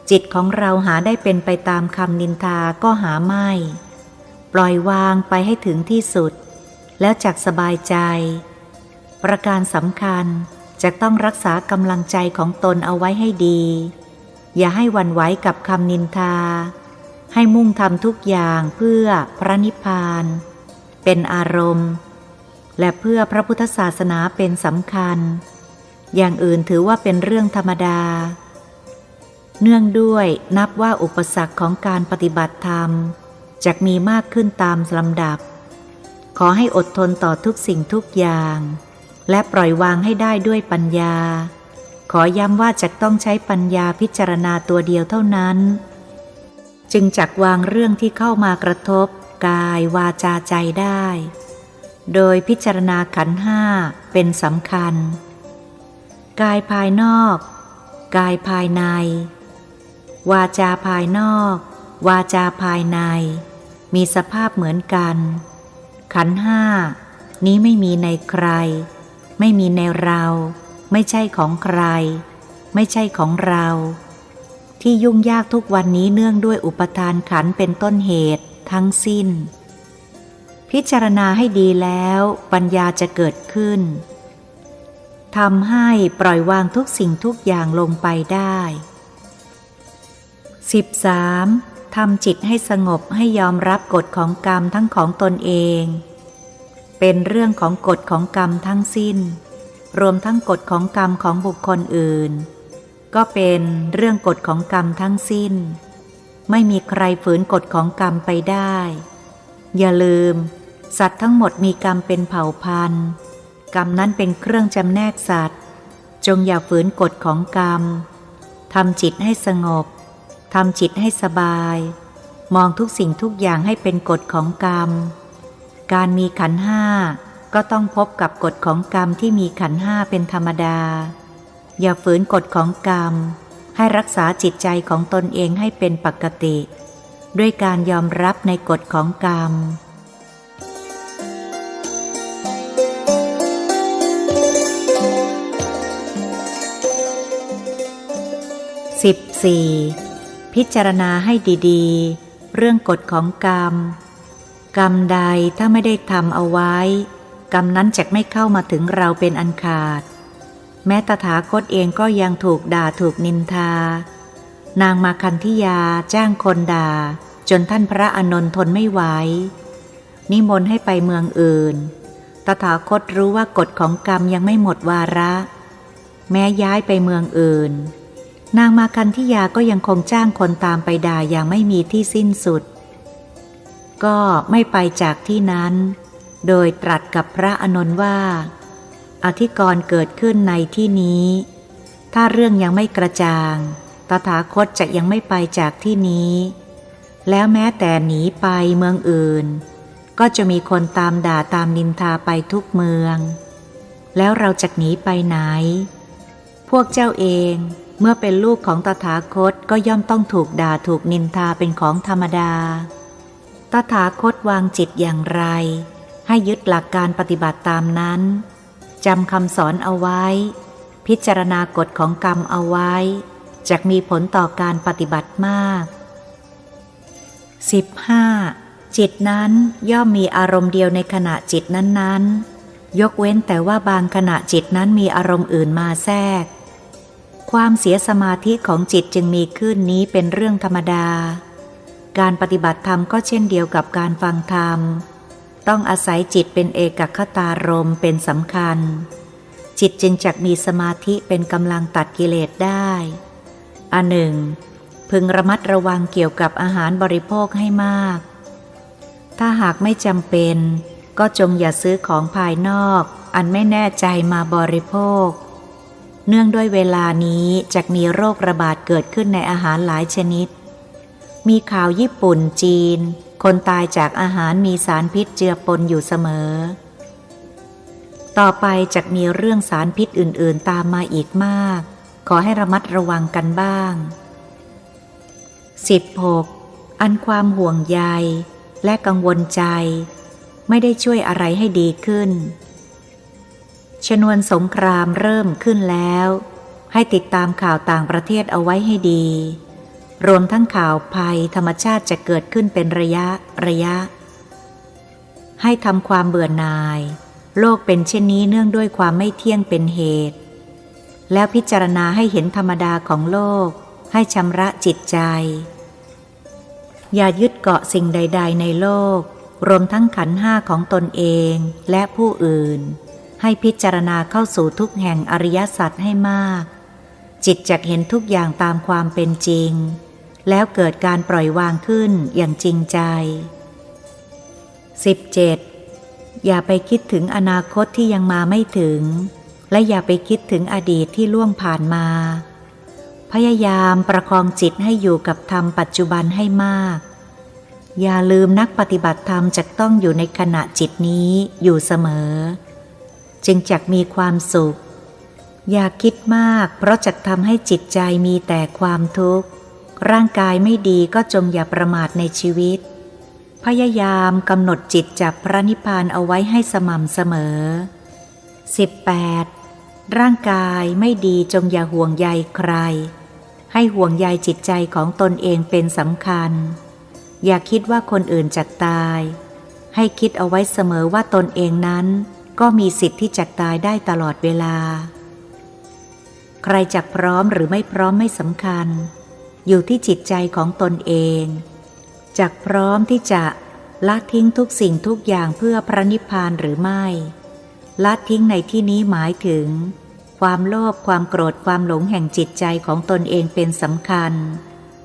จิตของเราหาได้เป็นไปตามคำนินทาก็หาไม่ ปล่อยวางไปให้ถึงที่สุด แล้วจักสบายใจ ประการสำคัญ จะต้องรักษากำลังใจของตนเอาไว้ให้ดี อย่าให้หวั่นไหวกับคำนินทา ให้มุ่งทำทุกอย่างเพื่อพระนิพพาน เป็นอารมณ์ และเพื่อพระพุทธศาสนาเป็นสำคัญ อย่างอื่นถือว่าเป็นเรื่องธรรมดา เนื่องด้วยนับว่าอุปสรรคของการปฏิบัติธรรมจักมีมากขึ้นตามลำดับ ขอให้อดทนต่อทุกสิ่งทุกอย่าง และปล่อยวางให้ได้ด้วยปัญญา ขอย้ำว่าจักต้องใช้ปัญญาพิจารณาตัวเดียวเท่านั้น จึงจักวางเรื่องที่เข้ามากระทบกาย วาจา ใจได้ โดยพิจารณาขันธ์ห้าเป็นสำคัญ กายภายนอก กายภายใน วาจาภายนอก วาจาภายใน มีสภาพเหมือนกัน ขันธ์ห้านี้ไม่มีในใคร ไม่มีในเรา ไม่ใช่ของใคร ไม่ใช่ของเรา ที่ยุ่งยากทุกวันนี้เนื่องด้วยอุปาทานขันธ์เป็นต้นเหตุทั้งสิ้น พิจารณาให้ดีแล้วปัญญาจะเกิดขึ้น ทำให้ปล่อยวางทุกสิ่งทุกอย่างลงไปได้ สิบสาม ทำจิตให้สงบ ให้ยอมรับกฎของกรรมทั้งของตนเอง เป็นเรื่องของกฎของกรรมทั้งสิ้น รวมทั้งกฎของกรรมของบุคคลอื่น ก็เป็นเรื่องกฎของกรรมทั้งสิ้น ไม่มีใครฝืนกฎของกรรมไปได้ อย่าลืม สัตว์ทั้งหมดมีกรรมเป็นเผ่าพันธุ์ กรรมนั้นเป็นเครื่องจำแนกสัตว์ จงอย่าฝืนกฎของกรรม ทำจิตให้สงบ ทำจิตให้สบาย มองทุกสิ่งทุกอย่างให้เป็นกฎของกรรม การมีขันธ์ห้าก็ต้องพบกับกฎของกรรมที่มีขันธ์ห้าเป็นธรรมดา อย่าฝืนกฎของกรรม ให้รักษาจิตใจของตนเองให้เป็นปกติ ด้วยการยอมรับในกฎของกรรม สิบสี่ พิจารณาให้ดีๆ เรื่องกฎของกรรม กรรมใดถ้าไม่ได้ทำเอาไว้ กรรมนั้นจักไม่เข้ามาถึงเราเป็นอันขาด แม้ตถาคตเองก็ยังถูกด่าถูกนินทา นางมาคันธิยาจ้างคนด่า จนท่านพระอานนท์ทนไม่ไหว นิมนต์ให้ไปเมืองอื่น ตถาคตรู้ว่ากฎของกรรมยังไม่หมดวาระ แม้ย้ายไปเมืองอื่น นางมาคันธิยาก็ยังคงจ้างคนตามไปด่าอย่างไม่มีที่สิ้นสุด ก็ไม่ไปจากที่นั้น โดยตรัสกับพระอานนท์ว่า อธิกรณ์เกิดขึ้นในที่นี้ ถ้าเรื่องยังไม่กระจ่าง ตถาคตจะยังไม่ไปจากที่นี้ แล้วแม้แต่หนีไปเมืองอื่น ก็จะมีคนตามด่าตามนินทาไปทุกเมือง แล้วเราจะหนีไปไหน พวกเจ้าเองเมื่อเป็นลูกของตถาคตก็ย่อมต้องถูกด่าถูกนินทาเป็นของธรรมดา ตถาคตวางจิตอย่างไร ให้ยึดหลักการปฏิบัติตามนั้น จำคำสอนเอาไว้ พิจารณากฎของกรรมเอาไว้ จักมีผลต่อการปฏิบัติมาก สิบห้า จิตนั้นย่อมมีอารมณ์เดียวในขณะจิตนั้นๆ ยกเว้นแต่ว่าบางขณะจิตนั้นมีอารมณ์อื่นมาแทรก ความเสียสมาธิของจิตจึงมีขึ้นนี้เป็นเรื่องธรรมดา การปฏิบัติธรรมก็เช่นเดียวกับการฟังธรรม ต้องอาศัยจิตเป็นเอกคตารมณ์เป็นสำคัญ จิตจึงจักมีสมาธิเป็นกำลังตัดกิเลสได้ อันหนึ่ง พึงระมัดระวังเกี่ยวกับอาหารบริโภคให้มาก ถ้าหากไม่จำเป็น ก็จงอย่าซื้อของภายนอกอันไม่แน่ใจมาบริโภค เนื่องด้วยเวลานี้จักมีโรคระบาดเกิดขึ้นในอาหารหลายชนิด มีข่าวญี่ปุ่น จีน คนตายจากอาหารมีสารพิษเจือปนอยู่เสมอ ต่อไปจักมีเรื่องสารพิษอื่นๆ ตามมาอีกมาก ขอให้ระมัดระวังกันบ้าง สิบหก อันความห่วงใยและกังวลใจ ไม่ได้ช่วยอะไรให้ดีขึ้น ชนวนสงครามเริ่มขึ้นแล้ว ให้ติดตามข่าวต่างประเทศเอาไว้ให้ดี รวมทั้งข่าวภัยธรรมชาติจะเกิดขึ้นเป็นระยะระยะ ให้ทำความเบื่อหน่าย โลกเป็นเช่นนี้เนื่องด้วยความไม่เที่ยงเป็นเหตุ แล้วพิจารณาให้เห็นธรรมดาของโลก ให้ชำระจิตใจ อย่ายึดเกาะสิ่งใดๆ ในโลก รวมทั้งขันธ์ห้าของตนเองและผู้อื่น ให้พิจารณาเข้าสู่ทุกข์แห่งอริยสัจให้มาก จิตจักเห็นทุกอย่างตามความเป็นจริง แล้วเกิดการปล่อยวางขึ้นอย่างจริงใจ สิบเจ็ด อย่าไปคิดถึงอนาคตที่ยังมาไม่ถึง และอย่าไปคิดถึงอดีตที่ล่วงผ่านมา พยายามประคองจิตให้อยู่กับธรรมปัจจุบันให้มาก อย่าลืมนักปฏิบัติธรรมจักต้องอยู่ในขณะจิตนี้อยู่เสมอ จึงจักมีความสุข อย่าคิดมาก เพราะจักทำให้จิตใจมีแต่ความทุกข์ ร่างกายไม่ดีก็จงอย่าประมาทในชีวิต พยายามกำหนดจิตจับพระนิพพานเอาไว้ให้สม่ำเสมอ สิบแปด ร่างกายไม่ดีจงอย่าห่วงใยใคร ให้ห่วงใยจิตใจของตนเองเป็นสำคัญ อย่าคิดว่าคนอื่นจักตาย ให้คิดเอาไว้เสมอว่าตนเองนั้นก็มีสิทธิ์ที่จักตายได้ตลอดเวลา ใครจักพร้อมหรือไม่พร้อมไม่สำคัญ อยู่ที่จิตใจของตนเอง จักพร้อมที่จะละทิ้งทุกสิ่งทุกอย่างเพื่อพระนิพพานหรือไม่ ละทิ้งในที่นี้หมายถึง ความโลภ ความโกรธ ความหลงแห่งจิตใจของตนเองเป็นสำคัญ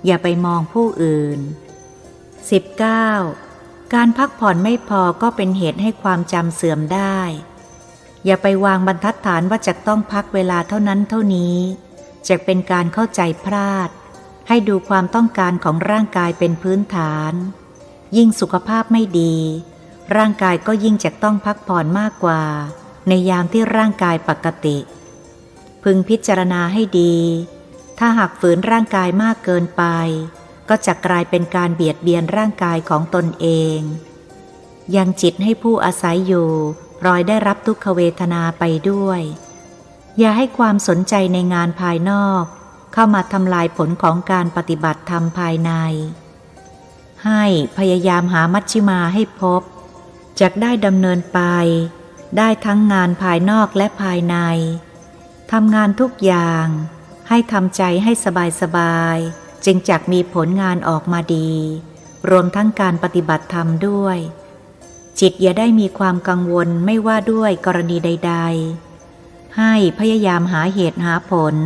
อย่าไปมองผู้อื่น สิบเก้า การพักผ่อนไม่พอก็เป็นเหตุให้ความจำเสื่อมได้ อย่าไปวางบรรทัดฐานว่าจะต้องพักเวลาเท่านั้นเท่านี้ จะเป็นการเข้าใจพลาด ให้ดูความต้องการของร่างกายเป็นพื้นฐาน ยิ่งสุขภาพไม่ดี ร่างกายก็ยิ่งจะต้องพักผ่อนมากกว่า ในยามที่ร่างกายปกติ พึงพิจารณาให้ดี ถ้าหากฝืนร่างกายมากเกินไป ก็จะกลายเป็นการเบียดเบียนร่างกายของตนเอง ยังจิตให้ผู้อาศัยอยู่พลอยได้รับทุกขเวทนาไปด้วย อย่าให้ความสนใจในงานภายนอกเข้ามาทำลายผลของการปฏิบัติธรรมภายใน ให้พยายามหามัชฌิมาให้พบ จักได้ดำเนินไป ได้ทั้งงานภายนอกและภายใน ทำงานทุกอย่าง ให้ทำใจให้สบายๆ จึงจักมีผลงานออกมาดี รวมทั้งการปฏิบัติธรรมด้วย จิตอย่าได้มีความกังวลไม่ว่าด้วยกรณีใดๆ ให้พยายามหาเหตุหาผล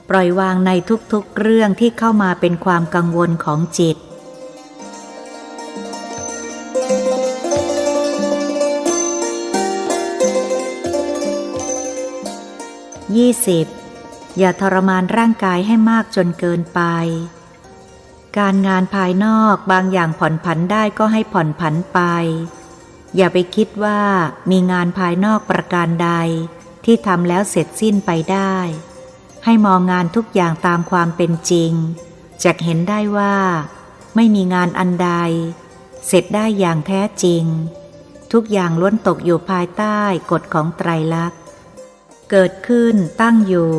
ปล่อยวางในทุกๆ เรื่องที่เข้ามาเป็นความกังวลของจิต ยี่สิบ อย่าทรมานร่างกายให้มากจนเกินไป การงานภายนอกบางอย่างผ่อนผันได้ก็ให้ผ่อนผันไป อย่าไปคิดว่ามีงานภายนอกประการใดที่ทำแล้วเสร็จสิ้นไปได้ ให้มองงานทุกอย่างตามความเป็นจริง จักเห็นได้ว่าไม่มีงานอันใดเสร็จได้อย่างแท้จริง ทุกอย่างล้วนตกอยู่ภายใต้กฎของไตรลักษณ์ เกิดขึ้น ตั้งอยู่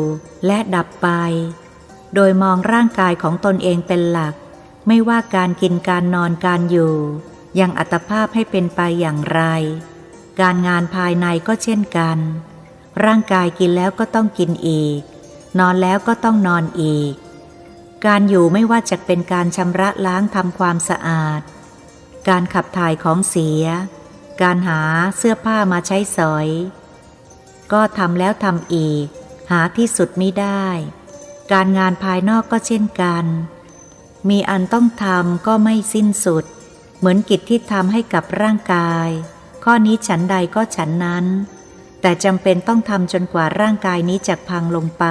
และดับไป โดยมองร่างกายของตนเองเป็นหลัก ไม่ว่าการกิน การนอน การอยู่ ยังอัตภาพให้เป็นไปอย่างไร การงานภายในก็เช่นกัน ร่างกายกินแล้วก็ต้องกินอีก นอนแล้วก็ต้องนอนอีก การอยู่ไม่ว่าจะเป็นการชำระล้างทำความสะอาด การขับถ่ายของเสีย การหาเสื้อผ้ามาใช้สอย ก็ทำแล้วทำอีก หาที่สุดมิได้ การงานภายนอกก็เช่นกัน มีอันต้องทำก็ไม่สิ้นสุด เหมือนกิจที่ทำให้กับร่างกาย ข้อนี้ฉันใดก็ฉันนั้น แต่จำเป็นต้องทำจนกว่าร่างกายนี้จะพังลงไป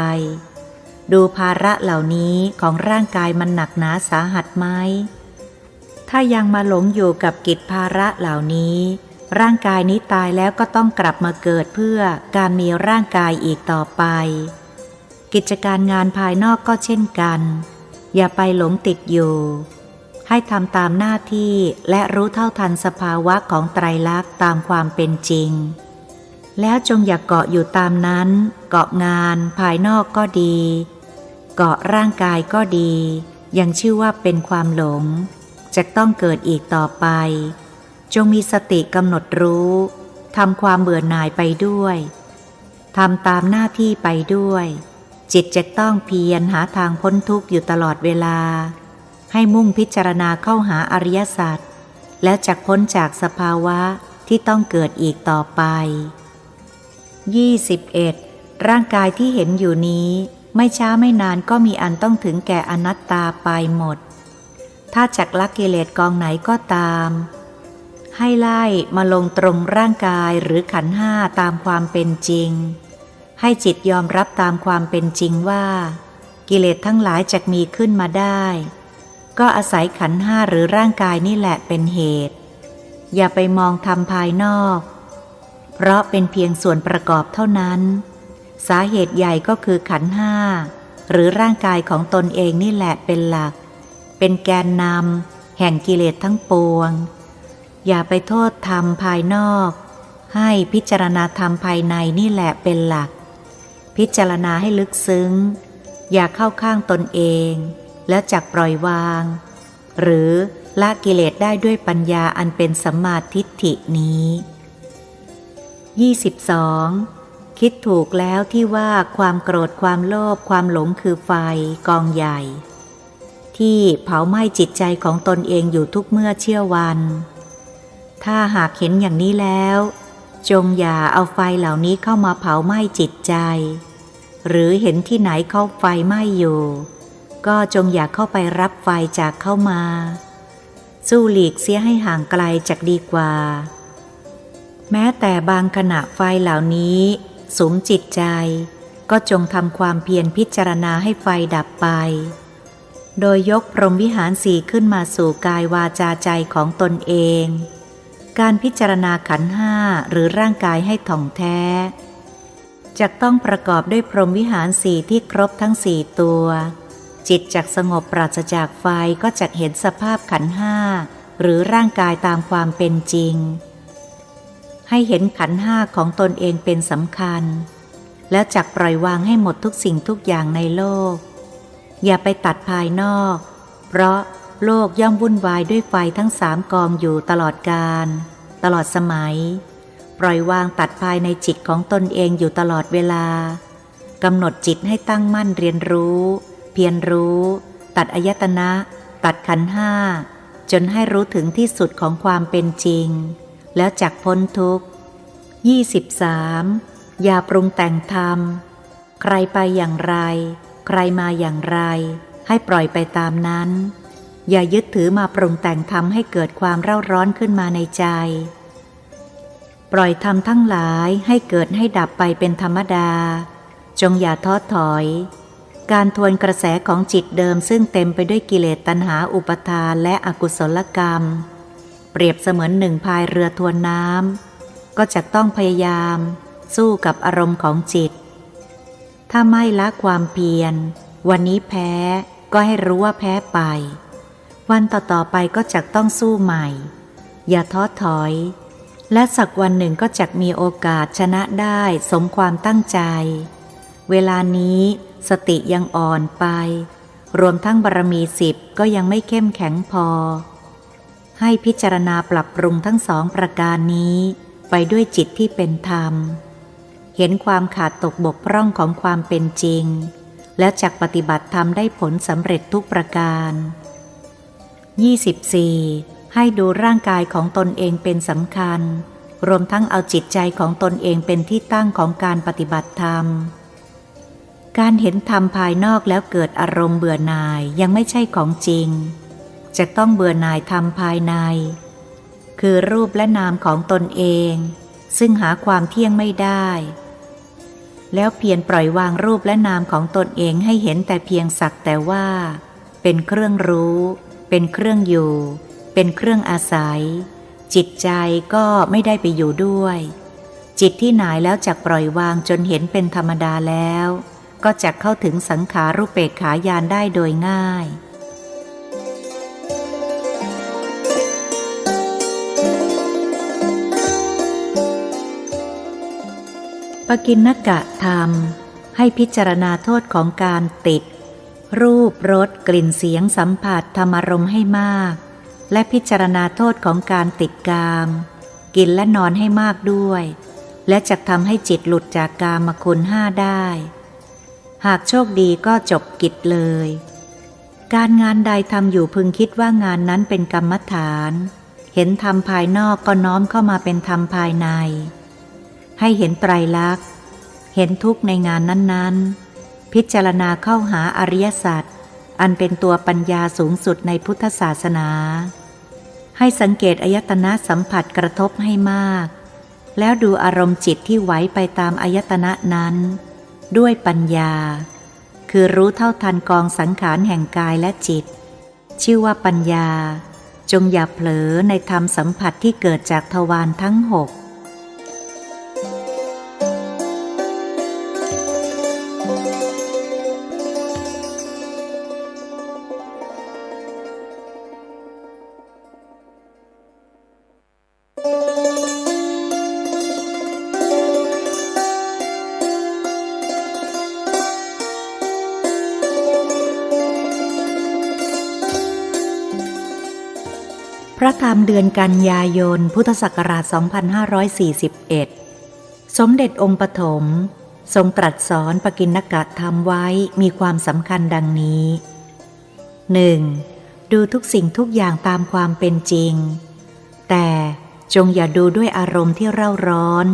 ดูภาระเหล่านี้ของร่างกายมันหนักหนาสาหัสไหม ถ้ายังมาหลงอยู่กับกิจภาระเหล่านี้ ร่างกายนี้ตายแล้วก็ต้องกลับมาเกิดเพื่อการมีร่างกายอีกต่อไป กิจการงานภายนอกก็เช่นกัน อย่าไปหลงติดอยู่ ให้ทำตามหน้าที่และรู้เท่าทันสภาวะของไตรลักษณ์ตามความเป็นจริง แล้วจงอย่าเกาะอยู่ตามนั้น เกาะงานภายนอกก็ดี เกาะร่างกายก็ดี ยังชื่อว่าเป็นความหลง จะต้องเกิดอีกต่อไป จงมีสติกำหนดรู้ ทำความเบื่อหน่ายไปด้วย ทำตามหน้าที่ไปด้วย จิตจะต้องเพียรหาทางพ้นทุกข์อยู่ตลอดเวลา ให้มุ่งพิจารณาเข้าหาอริยสัจ แล้วจักพ้นจากสภาวะที่ต้องเกิดอีกต่อไป ยี่สิบเอ็ด ร่างกายที่เห็นอยู่นี้ ไม่ช้าไม่นานก็มีอันต้องถึงแก่อนัตตาไปหมด ถ้าจักละกิเลสกองไหนก็ตาม ให้ไล่มาลงตรงร่างกายหรือขันธ์ห้าตามความเป็นจริง ให้จิตยอมรับตามความเป็นจริงว่า กิเลสทั้งหลายจักมีขึ้นมาได้ ก็อาศัยขันธ์ห้าหรือร่างกายนี่แหละเป็นเหตุ อย่าไปมองธรรมภายนอก เพราะเป็นเพียงส่วนประกอบเท่านั้น สาเหตุใหญ่ก็คือขันธ์ห้า หรือร่างกายของตนเองนี่แหละเป็นหลัก เป็นแกนนำแห่งกิเลสทั้งปวง อย่าไปโทษธรรมภายนอก ให้พิจารณาธรรมภายในนี่แหละเป็นหลัก พิจารณาให้ลึกซึ้ง อย่าเข้าข้างตนเอง แล้วจักปล่อยวาง หรือละกิเลสได้ด้วยปัญญาอันเป็นสัมมาทิฏฐินี้ ยี่สิบสอง คิดถูกแล้วที่ว่าความโกรธ ความโลภ ความหลงคือไฟกองใหญ่ ที่เผาไหม้จิตใจของตนเองอยู่ทุกเมื่อเชื่อวัน ถ้าหากเห็นอย่างนี้แล้ว จงอย่าเอาไฟเหล่านี้เข้ามาเผาไหม้จิตใจ หรือเห็นที่ไหนเขาไฟไหม้อยู่ ก็จงอย่าเข้าไปรับไฟจากเขามา สู้หลีกเสียให้ห่างไกลจักดีกว่า แม้แต่บางขณะไฟเหล่านี้สุมจิตใจ ก็จงทำความเพียรพิจารณาให้ไฟดับไป โดยยกพรหมวิหารสี่ขึ้นมาสู่กายวาจาใจของตนเอง การพิจารณาขันธ์ห้าหรือร่างกายให้ถ่องแท้ จักต้องประกอบด้วยพรหมวิหารสี่ที่ครบทั้งสี่ตัว จิตจักสงบปราศจากไฟ ก็จักเห็นสภาพขันธ์ห้าหรือร่างกายตามความเป็นจริง ให้เห็นขันธ์ห้าของตนเองเป็นสำคัญ แล้วจักปล่อยวางให้หมดทุกสิ่งทุกอย่างในโลก อย่าไปตัดภายนอก เพราะโลกย่อมวุ่นวายด้วยไฟทั้งสามกองอยู่ตลอดกาล ตลอดสมัย ปล่อยวางตัดภายในจิตของตนเองอยู่ตลอดเวลา กำหนดจิตให้ตั้งมั่นเรียนรู้ เพียรรู้ ตัดอายตนะ ตัดขันธ์ห้า จนให้รู้ถึงที่สุดของความเป็นจริง แล้วจักพ้นทุกข์ ยี่สิบสาม อย่าปรุงแต่งธรรม ใครไปอย่างไร ใครมาอย่างไร ให้ปล่อยไปตามนั้น อย่ายึดถือมาปรุงแต่งธรรมให้เกิดความเร่าร้อนขึ้นมาในใจ ปล่อยธรรมทั้งหลายให้เกิดให้ดับไปเป็นธรรมดา จงอย่าท้อถอย การทวนกระแสของจิตเดิมซึ่งเต็มไปด้วยกิเลส ตัณหา อุปาทาน และอกุศลกรรม เปรียบเสมือนหนึ่งพายเรือทวนน้ำ ก็จะต้องพยายามสู้กับอารมณ์ของจิต ถ้าไม่ละความเพียร วันนี้แพ้ก็ให้รู้ว่าแพ้ไป วันต่อๆ ไปก็จะต้องสู้ใหม่ อย่าท้อถอย และสักวันหนึ่งก็จะมีโอกาสชนะได้สมความตั้งใจ เวลานี้สติยังอ่อนไป รวมทั้งบารมีสิบก็ยังไม่เข้มแข็งพอ ให้พิจารณาปรับปรุงทั้งสองประการนี้ไปด้วยจิตที่เป็นธรรม เห็นความขาดตกบกพร่องของความเป็นจริง แล้วจักปฏิบัติธรรมได้ผลสำเร็จทุกประการ ยี่สิบสี่ ให้ดูร่างกายของตนเองเป็นสำคัญ รวมทั้งเอาจิตใจของตนเองเป็นที่ตั้งของการปฏิบัติธรรม การเห็นธรรมภายนอกแล้วเกิดอารมณ์เบื่อหน่ายยังไม่ใช่ของจริง จะต้องเบื่อหน่ายธรรมภายใน คือรูปและนามของตนเอง ซึ่งหาความเที่ยงไม่ได้ แล้วเพียรปล่อยวางรูปและนามของตนเองให้เห็นแต่เพียงสักแต่ว่า เป็นเครื่องรู้ เป็นเครื่องอยู่ เป็นเครื่องอาศัย จิตใจก็ไม่ได้ไปอยู่ด้วย จิตที่หน่ายแล้วจักปล่อยวางจนเห็นเป็นธรรมดาแล้ว ก็จักเข้าถึงสังขารุปเปกขาญาณได้โดยง่าย ปกิณณกะธรรม ให้พิจารณาโทษของการติด รูป รส กลิ่น เสียง สัมผัส ธรรมารมณ์ให้มาก และพิจารณาโทษของการติดกาม กินและนอนให้มากด้วย และจักทำให้จิตหลุดจากกามคุณห้าได้ หากโชคดีก็จบกิจเลย การงานใดทำอยู่พึงคิดว่างานนั้นเป็นกรรมฐาน เห็นธรรมภายนอกก็น้อมเข้ามาเป็นธรรมภายใน ให้เห็นไตรลักษณ์ เห็นทุกข์ในงานนั้นๆ พิจารณาเข้าหาอริยสัจ อันเป็นตัวปัญญาสูงสุดในพุทธศาสนา ให้สังเกตอายตนะสัมผัสกระทบให้มาก แล้วดูอารมณ์จิตที่ไหวไปตามอายตนะนั้น ด้วยปัญญา คือรู้เท่าทันกองสังขารแห่งกายและจิต ชื่อว่าปัญญา จงอย่าเผลอในธรรมสัมผัสที่เกิดจากทวารทั้งหก พระธรรมเดือนกันยายน พุทธศักราช สองพันห้าร้อยสี่สิบเอ็ด สมเด็จองค์ปฐมทรงตรัสสอนปกิณณกะธรรมไว้มีความสำคัญดังนี้ หนึ่ง ดูทุกสิ่งทุกอย่างตามความเป็นจริง แต่จงอย่าดูด้วยอารมณ์ที่เร่าร้อน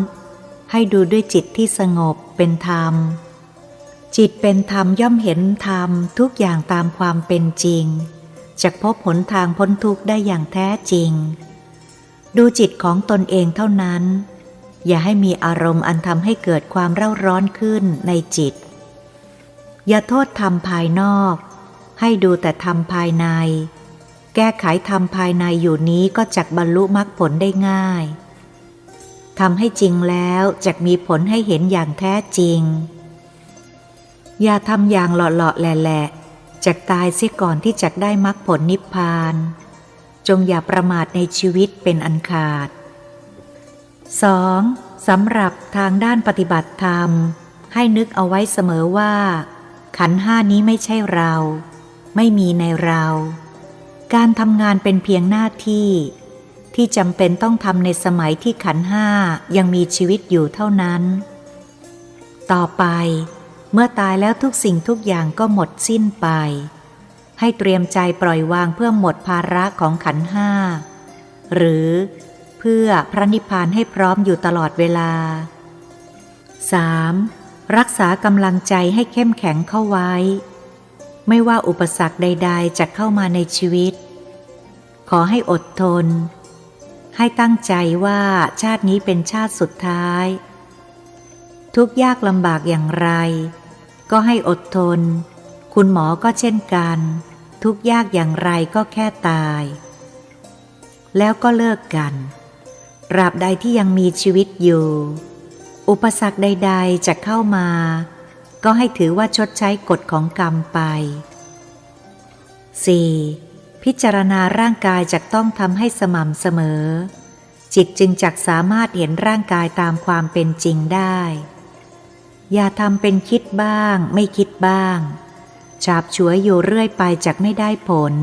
ให้ดูด้วยจิตที่สงบเป็นธรรม จิตเป็นธรรมย่อมเห็นธรรมทุกอย่างตามความเป็นจริง จักพบหนทางพ้นทุกข์ได้อย่างแท้จริง ดูจิตของตนเองเท่านั้น อย่าให้มีอารมณ์อันทำให้เกิดความเร่าร้อนขึ้นในจิต อย่าโทษธรรมภายนอก ให้ดูแต่ธรรมภายใน แก้ไขธรรมภายในอยู่นี้ก็จักบรรลุมรรคผลได้ง่าย ทำให้จริงแล้วจักมีผลให้เห็นอย่างแท้จริง อย่าทำอย่างเลาะๆ แหละๆ จักตายเสียก่อนที่จักได้มรรคผลนิพพาน จงอย่าประมาทในชีวิตเป็นอันขาด สอง สำหรับทางด้านปฏิบัติธรรม ให้นึกเอาไว้เสมอว่า ขันธ์ห้านี้ไม่ใช่เรา ไม่มีในเรา การทำงานเป็นเพียงหน้าที่ ที่จำเป็นต้องทำในสมัยที่ขันธ์ห้ายังมีชีวิตอยู่เท่านั้น ต่อไป เมื่อตายแล้วทุกสิ่งทุกอย่างก็หมดสิ้นไป ให้เตรียมใจปล่อยวางเพื่อหมดภาระของขันธ์ห้า หรือเพื่อพระนิพพานให้พร้อมอยู่ตลอดเวลา สาม รักษากำลังใจให้เข้มแข็งเข้าไว้ ไม่ว่าอุปสรรคใดๆ จะเข้ามาในชีวิต ขอให้อดทน ให้ตั้งใจว่าชาตินี้เป็นชาติสุดท้าย ทุกข์ยากลำบากอย่างไร ก็ให้อดทน คุณหมอก็เช่นกัน ทุกข์ยากอย่างไรก็แค่ตาย แล้วก็เลิกกัน ตราบใดที่ยังมีชีวิตอยู่ อุปสรรคใดๆ จะเข้ามา ก็ให้ถือว่าชดใช้กฎของกรรมไป สี่ พิจารณาร่างกายจักต้องทำให้สม่ำเสมอ จิตจึงจักสามารถเห็นร่างกายตามความเป็นจริงได้ อย่าทำเป็นคิดบ้าง ไม่คิดบ้าง ฉาบฉวยอยู่เรื่อยไปจักไม่ได้ผล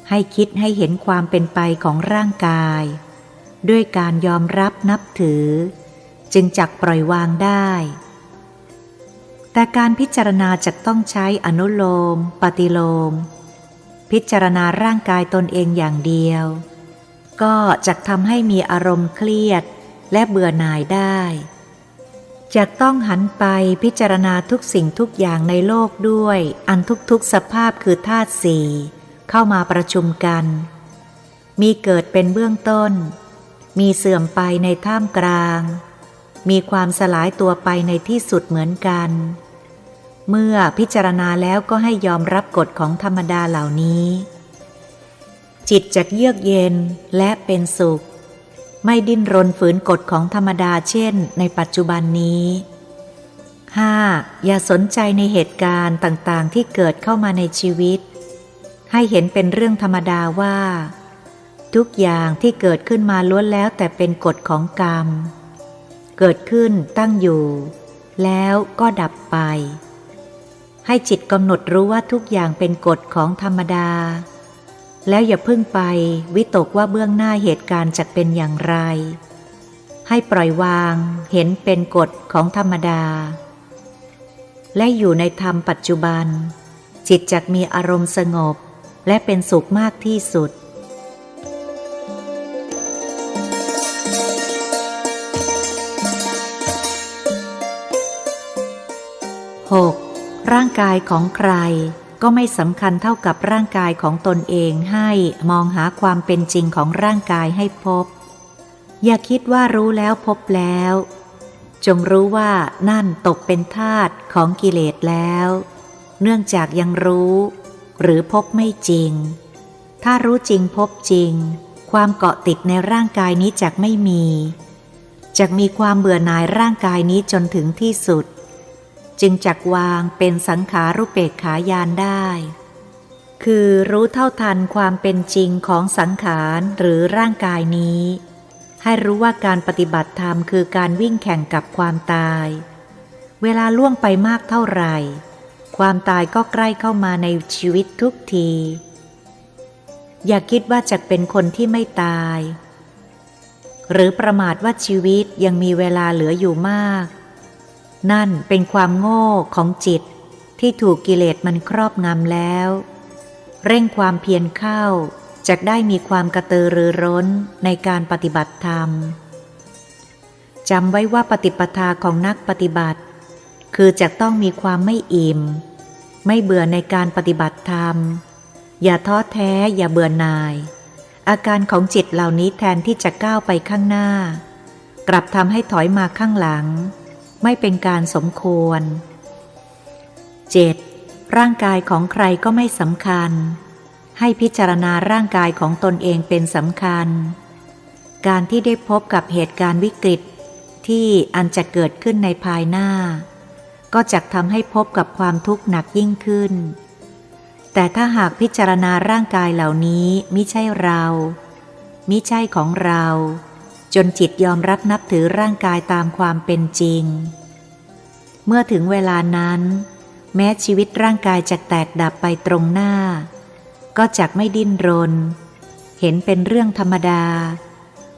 ให้คิดให้เห็นความเป็นไปของร่างกาย ด้วยการยอมรับนับถือ จึงจักปล่อยวางได้ แต่การพิจารณาจักต้องใช้อนุโลม ปฏิโลม พิจารณาร่างกายตนเองอย่างเดียว ก็จักทำให้มีอารมณ์เครียดและเบื่อหน่ายได้ จักต้องหันไปพิจารณาทุกสิ่งทุกอย่างในโลกด้วย อันทุกๆ สภาพคือธาตุสี่ เข้ามาประชุมกัน มีเกิดเป็นเบื้องต้น มีเสื่อมไปในท่ามกลาง มีความสลายตัวไปในที่สุดเหมือนกัน เมื่อพิจารณาแล้วก็ให้ยอมรับกฎของธรรมดาเหล่านี้ จิตจักเยือกเย็นและเป็นสุข ไม่ดิ้นรนฝืนกฎของธรรมดาเช่นในปัจจุบันนี้ ห้า อย่าสนใจในเหตุการณ์ต่างๆ ที่เกิดเข้ามาในชีวิต ให้เห็นเป็นเรื่องธรรมดาว่า ทุกอย่างที่เกิดขึ้นมาล้วนแล้วแต่เป็นกฎของกรรม เกิดขึ้นตั้งอยู่ แล้วก็ดับไป ให้จิตกำหนดรู้ว่าทุกอย่างเป็นกฎของธรรมดา แล้วอย่าเพิ่งไปวิตกว่าเบื้องหน้าเหตุการณ์จะเป็นอย่างไร ให้ปล่อยวางเห็นเป็นกฎของธรรมดา และอยู่ในธรรมปัจจุบัน จิตจักมีอารมณ์สงบและเป็นสุขมากที่สุด หก ร่างกายของใครก็ไม่สำคัญเท่ากับร่างกายของตนเอง ให้มองหาความเป็นจริงของร่างกายให้พบ อย่าคิดว่ารู้แล้วพบแล้ว จงรู้ว่านั่นตกเป็นธาตุของกิเลสแล้ว เนื่องจากยังรู้หรือพบไม่จริง ถ้ารู้จริงพบจริง ความเกาะติดในร่างกายนี้จักไม่มี จักมีความเบื่อหน่ายร่างกายนี้จนถึงที่สุด จึงจักวางเป็นสังขารุปเปกขาญาณได้ คือรู้เท่าทันความเป็นจริงของสังขารหรือร่างกายนี้ ให้รู้ว่าการปฏิบัติธรรมคือการวิ่งแข่งกับความตาย เวลาล่วงไปมากเท่าไหร่ ความตายก็ใกล้เข้ามาในชีวิตทุกที อย่าคิดว่าจะเป็นคนที่ไม่ตาย หรือประมาทว่าชีวิตยังมีเวลาเหลืออยู่มาก นั่นเป็นความโง่ของจิตที่ถูกกิเลสมันครอบงำแล้ว เร่งความเพียรเข้า จักได้มีความกระตือรือร้นในการปฏิบัติธรรม จำไว้ว่าปฏิปทาของนักปฏิบัติ คือจะต้องมีความไม่อิ่ม ไม่เบื่อในการปฏิบัติธรรม อย่าท้อแท้ อย่าเบื่อหน่าย อาการของจิตเหล่านี้แทนที่จะก้าวไปข้างหน้า กลับทำให้ถอยมาข้างหลัง ไม่เป็นการสมควร เจ็ด ร่างกายของใครก็ไม่สำคัญ ให้พิจารณาร่างกายของตนเองเป็นสำคัญ การที่ได้พบกับเหตุการณ์วิกฤตที่อันจะเกิดขึ้นในภายหน้า ก็จักทำให้พบกับความทุกข์หนักยิ่งขึ้น แต่ถ้าหากพิจารณาร่างกายเหล่านี้มิใช่เรา มิใช่ของเรา จนจิตยอมรับนับถือร่างกายตามความเป็นจริง เมื่อถึงเวลานั้น แม้ชีวิตร่างกายจะแตกดับไปตรงหน้า ก็จักไม่ดิ้นรน เห็นเป็นเรื่องธรรมดา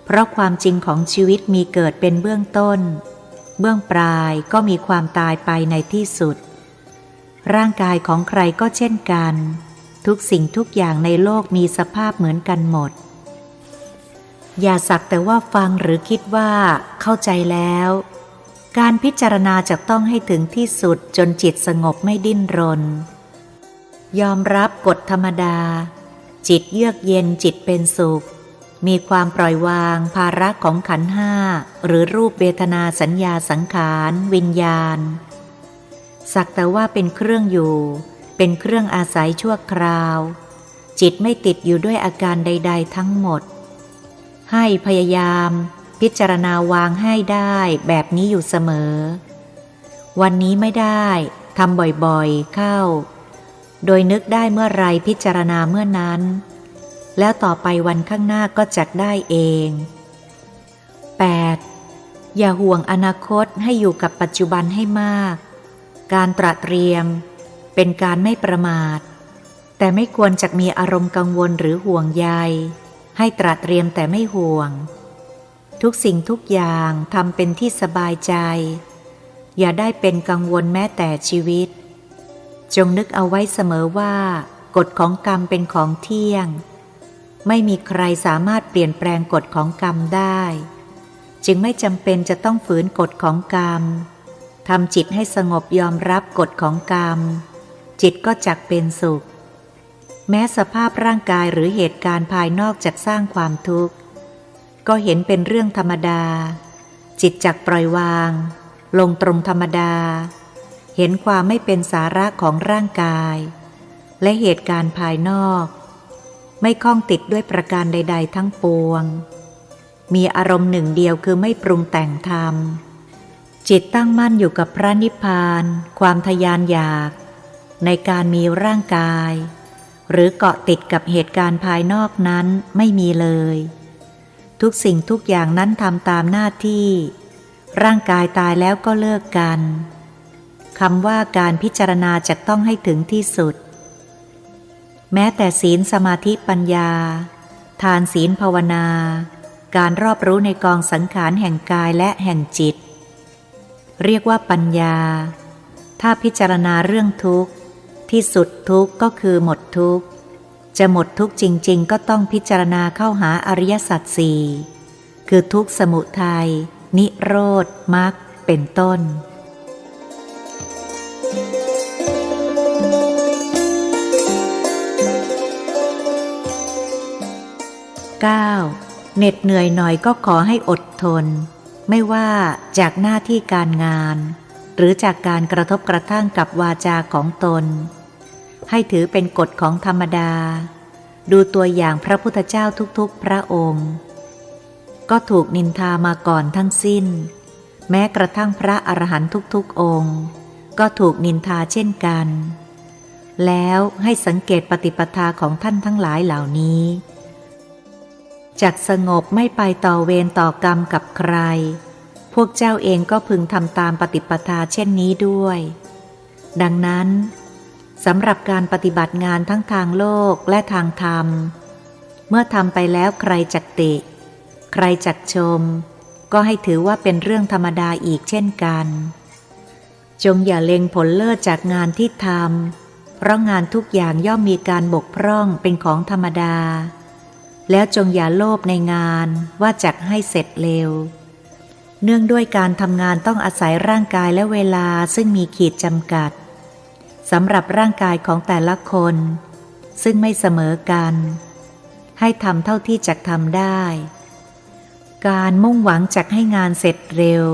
เพราะความจริงของชีวิตมีเกิดเป็นเบื้องต้น เบื้องปลายก็มีความตายไปในที่สุด ร่างกายของใครก็เช่นกัน ทุกสิ่งทุกอย่างในโลกมีสภาพเหมือนกันหมด อย่าสักแต่ว่าฟังหรือคิดว่าเข้าใจแล้ว การพิจารณาจะต้องให้ถึงที่สุดจนจิตสงบไม่ดิ้นรน ยอมรับกฎธรรมดา จิตเยือกเย็น จิตเป็นสุข มีความปล่อยวางภาระของขันธ์ห้า หรือรูป เวทนา สัญญา สังขาร วิญญาณ สักแต่ว่าเป็นเครื่องอยู่ เป็นเครื่องอาศัยชั่วคราว จิตไม่ติดอยู่ด้วยอาการใดๆ ทั้งหมด ให้พยายามพิจารณาวางให้ได้แบบนี้อยู่เสมอ วันนี้ไม่ได้ ทำบ่อยๆ เข้า โดยนึกได้เมื่อไรพิจารณาเมื่อนั้น แล้วต่อไปวันข้างหน้าก็จักได้เอง แปด อย่าห่วงอนาคต ให้อยู่กับปัจจุบันให้มาก การตระเตรียมเป็นการไม่ประมาท แต่ไม่ควรจักมีอารมณ์กังวลหรือห่วงใย ให้ตระเตรียมแต่ไม่ห่วง ทุกสิ่งทุกอย่างทำเป็นที่สบายใจ อย่าได้เป็นกังวลแม้แต่ชีวิต จงนึกเอาไว้เสมอว่า กฎของกรรมเป็นของเที่ยง ไม่มีใครสามารถเปลี่ยนแปลงกฎของกรรมได้ จึงไม่จำเป็นจะต้องฝืนกฎของกรรม ทำจิตให้สงบยอมรับกฎของกรรม จิตก็จักเป็นสุข แม้สภาพร่างกายหรือเหตุการณ์ภายนอกจักสร้างความทุกข์ ก็เห็นเป็นเรื่องธรรมดา จิตจักปล่อยวาง ลงตรงธรรมดา เห็นความไม่เป็นสาระของร่างกาย และเหตุการณ์ภายนอก ไม่ข้องติดด้วยประการใดๆ ทั้งปวง มีอารมณ์หนึ่งเดียวคือไม่ปรุงแต่งธรรม จิตตั้งมั่นอยู่กับพระนิพพาน ความทะยานอยากในการมีร่างกาย หรือเกาะติดกับเหตุการณ์ภายนอกนั้นไม่มีเลย ทุกสิ่งทุกอย่างนั้นทำตามหน้าที่ ร่างกายตายแล้วก็เลิกกัน คำว่าการพิจารณาจะต้องให้ถึงที่สุด แม้แต่ศีล สมาธิ ปัญญา ทาน ศีล ภาวนา การรอบรู้ในกองสังขารแห่งกายและแห่งจิต เรียกว่าปัญญา ถ้าพิจารณาเรื่องทุกข์ ที่สุดทุกข์ก็คือหมดทุกข์ จะหมดทุกข์จริงๆ ก็ต้องพิจารณาเข้าหาอริยสัจสี่ คือทุกข์ สมุทัย นิโรธ มรรค เป็นต้น เก้า เหน็ดเหนื่อยหน่อยก็ขอให้อดทน ไม่ว่าจากหน้าที่การงาน หรือจากการกระทบกระทั่งกับวาจาของตน ให้ถือเป็นกฎของธรรมดา ดูตัวอย่างพระพุทธเจ้าทุกๆ พระองค์ ก็ถูกนินทามาก่อนทั้งสิ้น แม้กระทั่งพระอรหันต์ทุกๆ องค์ ก็ถูกนินทาเช่นกัน แล้วให้สังเกตปฏิปทาของท่านทั้งหลายเหล่านี้ จักสงบไม่ไปต่อเวรต่อกรรมกับใคร พวกเจ้าเองก็พึงทำตามปฏิปทาเช่นนี้ด้วย ดังนั้น สำหรับการปฏิบัติงานทั้งทางโลกและทางธรรม เมื่อทำไปแล้วใครจักติ ใครจักชม ก็ให้ถือว่าเป็นเรื่องธรรมดาอีกเช่นกัน จงอย่าเล็งผลเลิศจากงานที่ทำ เพราะงานทุกอย่างย่อมมีการบกพร่องเป็นของธรรมดา แล้วจงอย่าโลภในงานว่าจักให้เสร็จเร็ว เนื่องด้วยการทำงานต้องอาศัยร่างกายและเวลาซึ่งมีขีดจำกัด สำหรับร่างกายของแต่ละคน ซึ่งไม่เสมอกัน ให้ทำเท่าที่จะทำได้ การมุ่งหวังจักให้งานเสร็จเร็ว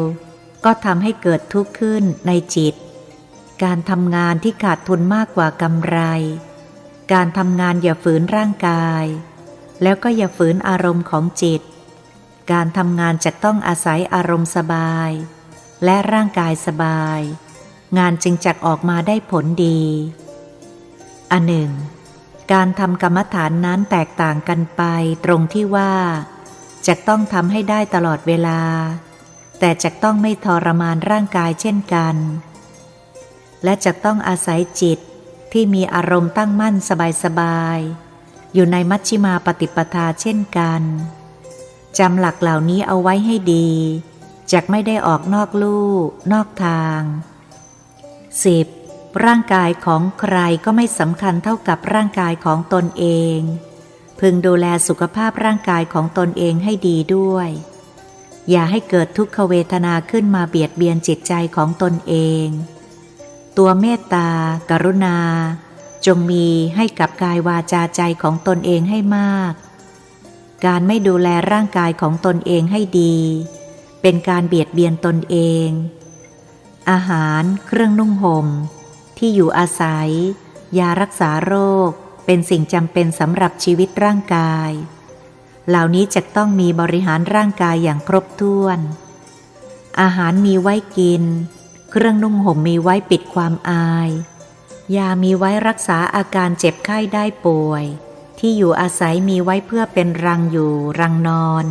ก็ทำให้เกิดทุกข์ขึ้นในจิต การทำงานที่ขาดทุนมากกว่ากำไร การทำงานอย่าฝืนร่างกาย แล้วก็อย่าฝืนอารมณ์ของจิต การทำงานจะต้องอาศัยอารมณ์สบาย และร่างกายสบาย งานจึงจักออกมาได้ผลดี อันหนึ่ง การทำกรรมฐานนั้นแตกต่างกันไปตรงที่ว่า จะต้องทำให้ได้ตลอดเวลา แต่จะต้องไม่ทรมานร่างกายเช่นกัน และจะต้องอาศัยจิตที่มีอารมณ์ตั้งมั่นสบายๆ อยู่ในมัชฌิมาปฏิปทาเช่นกัน จำหลักเหล่านี้เอาไว้ให้ดี จักไม่ได้ออกนอกลู่ นอกทาง สิบ ร่างกายของใครก็ไม่สำคัญเท่ากับร่างกายของตนเอง พึงดูแลสุขภาพร่างกายของตนเองให้ดีด้วย อย่าให้เกิดทุกขเวทนาขึ้นมาเบียดเบียนจิตใจของตนเอง ตัวเมตตา กรุณา จงมีให้กับกายวาจาใจของตนเองให้มาก การไม่ดูแลร่างกายของตนเองให้ดี เป็นการเบียดเบียนตนเอง อาหาร เครื่องนุ่งห่ม ที่อยู่อาศัย ยารักษาโรค เป็นสิ่งจำเป็นสำหรับชีวิตร่างกาย เหล่านี้จะต้องมีบริหารร่างกายอย่างครบถ้วน อาหารมีไว้กิน เครื่องนุ่งห่มมีไว้ปิดความอาย ยามีไว้รักษาอาการเจ็บไข้ได้ป่วย ที่อยู่อาศัยมีไว้เพื่อเป็นรังอยู่รังนอน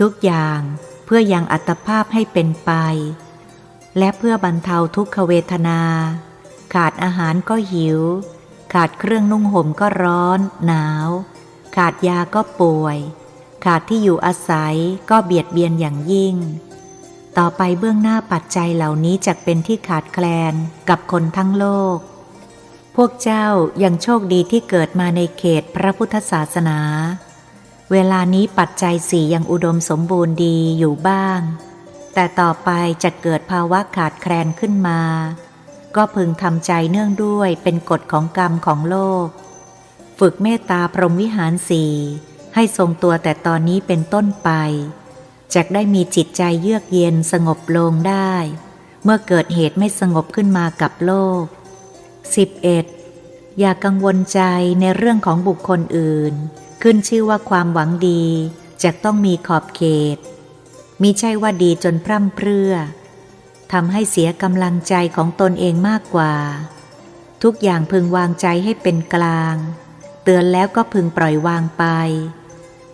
ทุกอย่างเพื่อยังอัตภาพให้เป็นไป และเพื่อบรรเทาทุกขเวทนา ขาดอาหารก็หิว ขาดเครื่องนุ่งห่มก็ร้อน หนาว ขาดยาก็ป่วย ขาดที่อยู่อาศัยก็เบียดเบียนอย่างยิ่ง ต่อไปเบื้องหน้าปัจจัยเหล่านี้จักเป็นที่ขาดแคลนกับคนทั้งโลก พวกเจ้ายังโชคดีที่เกิดมาในเขตพระพุทธศาสนา เวลานี้ปัจจัยสี่ยังอุดมสมบูรณ์ดีอยู่บ้าง แต่ต่อไปจะเกิดภาวะขาดแคลนขึ้นมา ก็พึงทำใจเนื่องด้วยเป็นกฎของกรรมของโลก ฝึกเมตตาพรหมวิหารสี่ให้ทรงตัวแต่ตอนนี้เป็นต้นไป จักได้มีจิตใจเยือกเย็นสงบลงได้ เมื่อเกิดเหตุไม่สงบขึ้นมากับโลก สิบเอ็ด อย่ากังวลใจในเรื่องของบุคคลอื่น ขึ้นชื่อว่าความหวังดี จักต้องมีขอบเขต มิใช่ว่าดีจนพร่ำเพรื่อ ทำให้เสียกำลังใจของตนเองมากกว่า ทุกอย่างพึงวางใจให้เป็นกลาง เตือนแล้วก็พึงปล่อยวางไป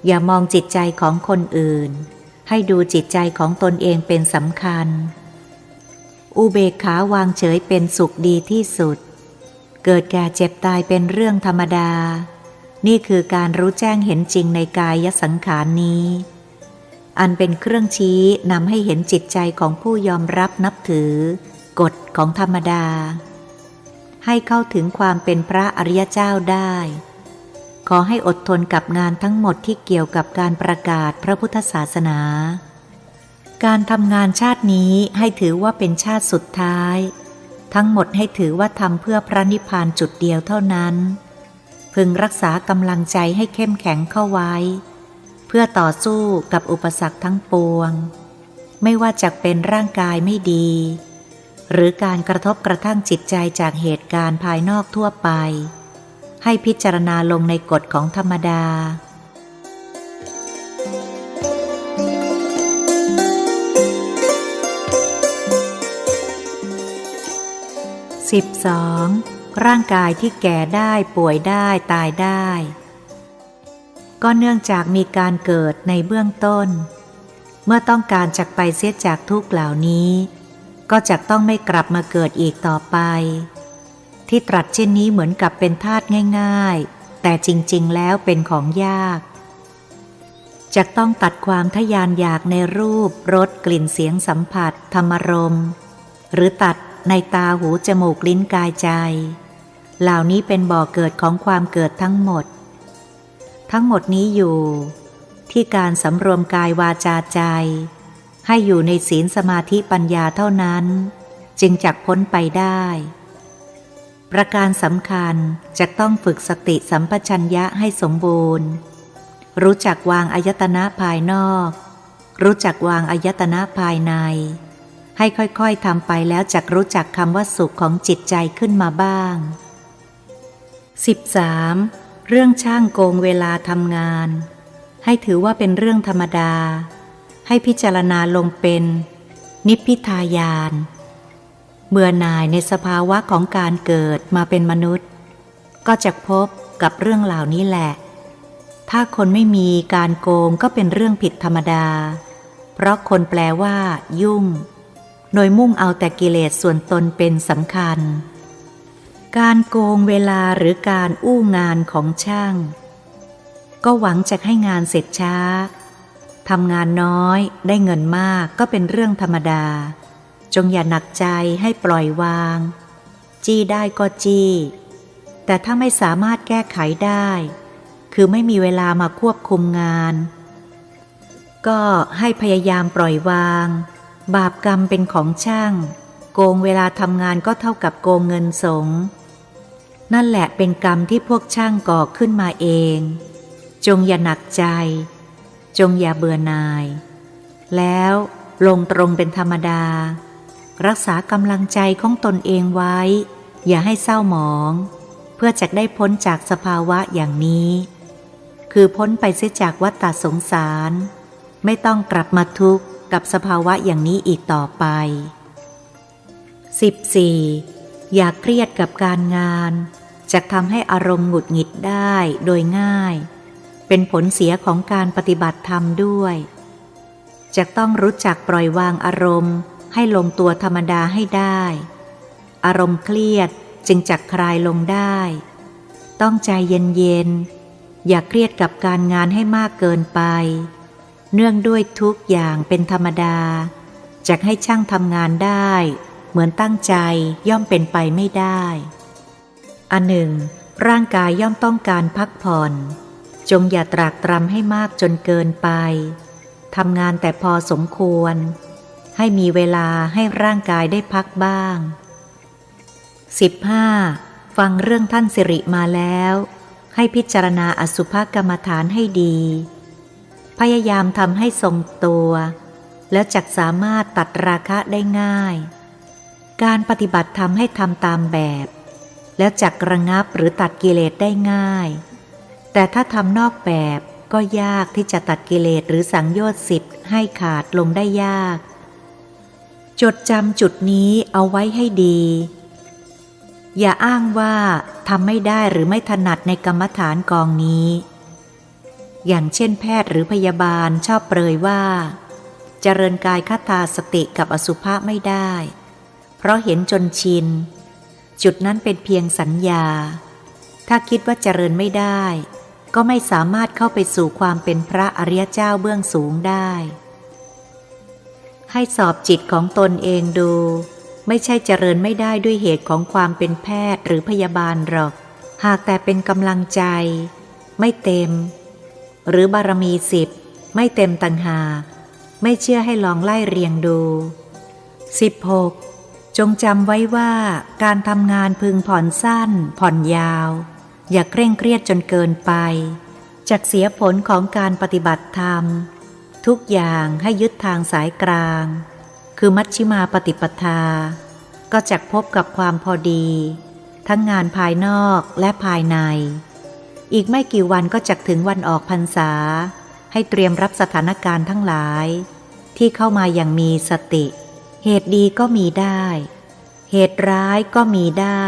อย่ามองจิตใจของคนอื่น ให้ดูจิตใจของตนเองเป็นสำคัญ อุเบกขาวางเฉยเป็นสุขดีที่สุด เกิดแก่เจ็บตายเป็นเรื่องธรรมดา นี่คือการรู้แจ้งเห็นจริงในกายสังขารนี้ อันเป็นเครื่องชี้นำให้เห็นจิตใจของผู้ยอมรับนับถือกฎของธรรมดา ให้เข้าถึงความเป็นพระอริยเจ้าได้ ขอให้อดทนกับงานทั้งหมดที่เกี่ยวกับการประกาศพระพุทธศาสนา การทำงานชาตินี้ให้ถือว่าเป็นชาติสุดท้าย ทั้งหมดให้ถือว่าทำเพื่อพระนิพพานจุดเดียวเท่านั้น พึงรักษากำลังใจให้เข้มแข็งเข้าไว้ เพื่อต่อสู้กับอุปสรรคทั้งปวง ไม่ว่าจะเป็นร่างกายไม่ดี หรือการกระทบกระทั่งจิตใจจากเหตุการณ์ภายนอกทั่วไป ให้พิจารณาลงในกฎของธรรมดา สิบสอง ร่างกายที่แก่ได้ ป่วยได้ ตายได้ ก็เนื่องจากมีการเกิดในเบื้องต้น เมื่อต้องการจักไปเสียจากทุกข์เหล่านี้ ก็จักต้องไม่กลับมาเกิดอีกต่อไป ที่ตรัสเช่นนี้เหมือนกับเป็นธาตุง่ายๆ แต่จริงๆ แล้วเป็นของยาก จักต้องตัดความทะยานอยากในรูป รส กลิ่น เสียง สัมผัส ธรรมารมณ์ หรือตัดในตา หู จมูก ลิ้น กาย ใจ เหล่านี้เป็นบ่อเกิดของความเกิดทั้งหมด ทั้งหมดนี้อยู่ที่การสำรวมกาย วาจา ใจ ให้อยู่ในศีล สมาธิ ปัญญาเท่านั้น จึงจักพ้นไปได้ ประการสำคัญจักต้องฝึกสติสัมปชัญญะให้สมบูรณ์ รู้จักวางอายตนะภายนอก รู้จักวางอายตนะภายใน ให้ค่อยๆ ทำไปแล้วจักรู้จักคำว่าสุขของจิตใจขึ้นมาบ้าง สิบสาม เรื่องช่างโกงเวลาทำงาน ให้ถือว่าเป็นเรื่องธรรมดา ให้พิจารณาลงเป็นนิพพิทาญาณ เบื่อหน่ายในสภาวะของการเกิดมาเป็นมนุษย์ ก็จะพบกับเรื่องเหล่านี้แหละ ถ้าคนไม่มีการโกงก็เป็นเรื่องผิดธรรมดา เพราะคนแปลว่า ยุ่ง โดยมุ่งเอาแต่กิเลสส่วนตนเป็นสำคัญ การโกงเวลาหรือการอู้งานของช่าง ก็หวังจะให้งานเสร็จช้า ทำงานน้อยได้เงินมากก็เป็นเรื่องธรรมดา จงอย่าหนักใจให้ปล่อยวาง จี้ได้ก็จี้ แต่ถ้าไม่สามารถแก้ไขได้ คือไม่มีเวลามาควบคุมงาน ก็ให้พยายามปล่อยวาง บาปกรรมเป็นของช่าง โกงเวลาทำงานก็เท่ากับโกงเงินสงฆ์ นั่นแหละเป็นกรรมที่พวกช่างก่อขึ้นมาเอง จงอย่าหนักใจ จงอย่าเบื่อหน่าย แล้วลงตรงเป็นธรรมดา รักษากำลังใจของตนเองไว้ อย่าให้เศร้าหมอง เพื่อจะได้พ้นจากสภาวะอย่างนี้ คือพ้นไปเสียจากวัฏฏะสงสาร ไม่ต้องกลับมาทุกข์กับสภาวะอย่างนี้อีกต่อไป สิบสี่ อย่าเครียดกับการงาน จะทำให้อารมณ์หงุดหงิดได้โดยง่าย เป็นผลเสียของการปฏิบัติธรรมด้วย จะต้องรู้จักปล่อยวางอารมณ์ให้ลงตัวธรรมดาให้ได้ อารมณ์เครียดจึงจักคลายลงได้ ต้องใจเย็นๆ อย่าเครียดกับการงานให้มากเกินไป เนื่องด้วยทุกอย่างเป็นธรรมดา จักให้ช่างทำงานได้เหมือนตั้งใจย่อมเป็นไปไม่ได้ อันหนึ่ง ร่างกายย่อมต้องการพักผ่อน จงอย่าตรากตรำให้มากจนเกินไป ทำงานแต่พอสมควร ให้มีเวลาให้ร่างกายได้พักบ้าง สิบห้า ฟังเรื่องท่านสิริมาแล้ว ให้พิจารณาอสุภกรรมฐานให้ดี พยายามทำให้ทรงตัว แล้วจักสามารถตัดราคะได้ง่าย การปฏิบัติธรรมให้ทำตามแบบ แล้วจักระงับหรือตัดกิเลสได้ง่าย แต่ถ้าทำนอกแบบก็ยากที่จะตัดกิเลสหรือสังโยชน์สิบให้ขาดลงได้ยาก จดจำจุดนี้เอาไว้ให้ดี อย่าอ้างว่าทำไม่ได้หรือไม่ถนัดในกรรมฐานกองนี้ อย่างเช่นแพทย์หรือพยาบาลชอบเปรยว่า เจริญกายคตาสติกับอสุภะไม่ได้ เพราะเห็นจนชิน จุดนั้นเป็นเพียงสัญญา ถ้าคิดว่าเจริญไม่ได้ ก็ไม่สามารถเข้าไปสู่ความเป็นพระอริยเจ้าเบื้องสูงได้ ให้สอบจิตของตนเองดู ไม่ใช่เจริญไม่ได้ด้วยเหตุของความเป็นแพทย์หรือพยาบาลหรอก หากแต่เป็นกำลังใจ ไม่เต็ม หรือบารมีสิบ ไม่เต็มต่างหาก ไม่เชื่อให้ลองไล่เรียงดู สิบหก จงจำไว้ว่าการทำงานพึงผ่อนสั้น ผ่อนยาว อย่าเคร่งเครียดจนเกินไป จักเสียผลของการปฏิบัติธรรม ทุกอย่างให้ยึดทางสายกลาง คือมัชฌิมาปฏิปทา ก็จักพบกับความพอดี ทั้งงานภายนอกและภายใน อีกไม่กี่วันก็จักถึงวันออกพรรษา ให้เตรียมรับสถานการณ์ทั้งหลาย ที่เข้ามาอย่างมีสติ เหตุดีก็มีได้ เหตุร้ายก็มีได้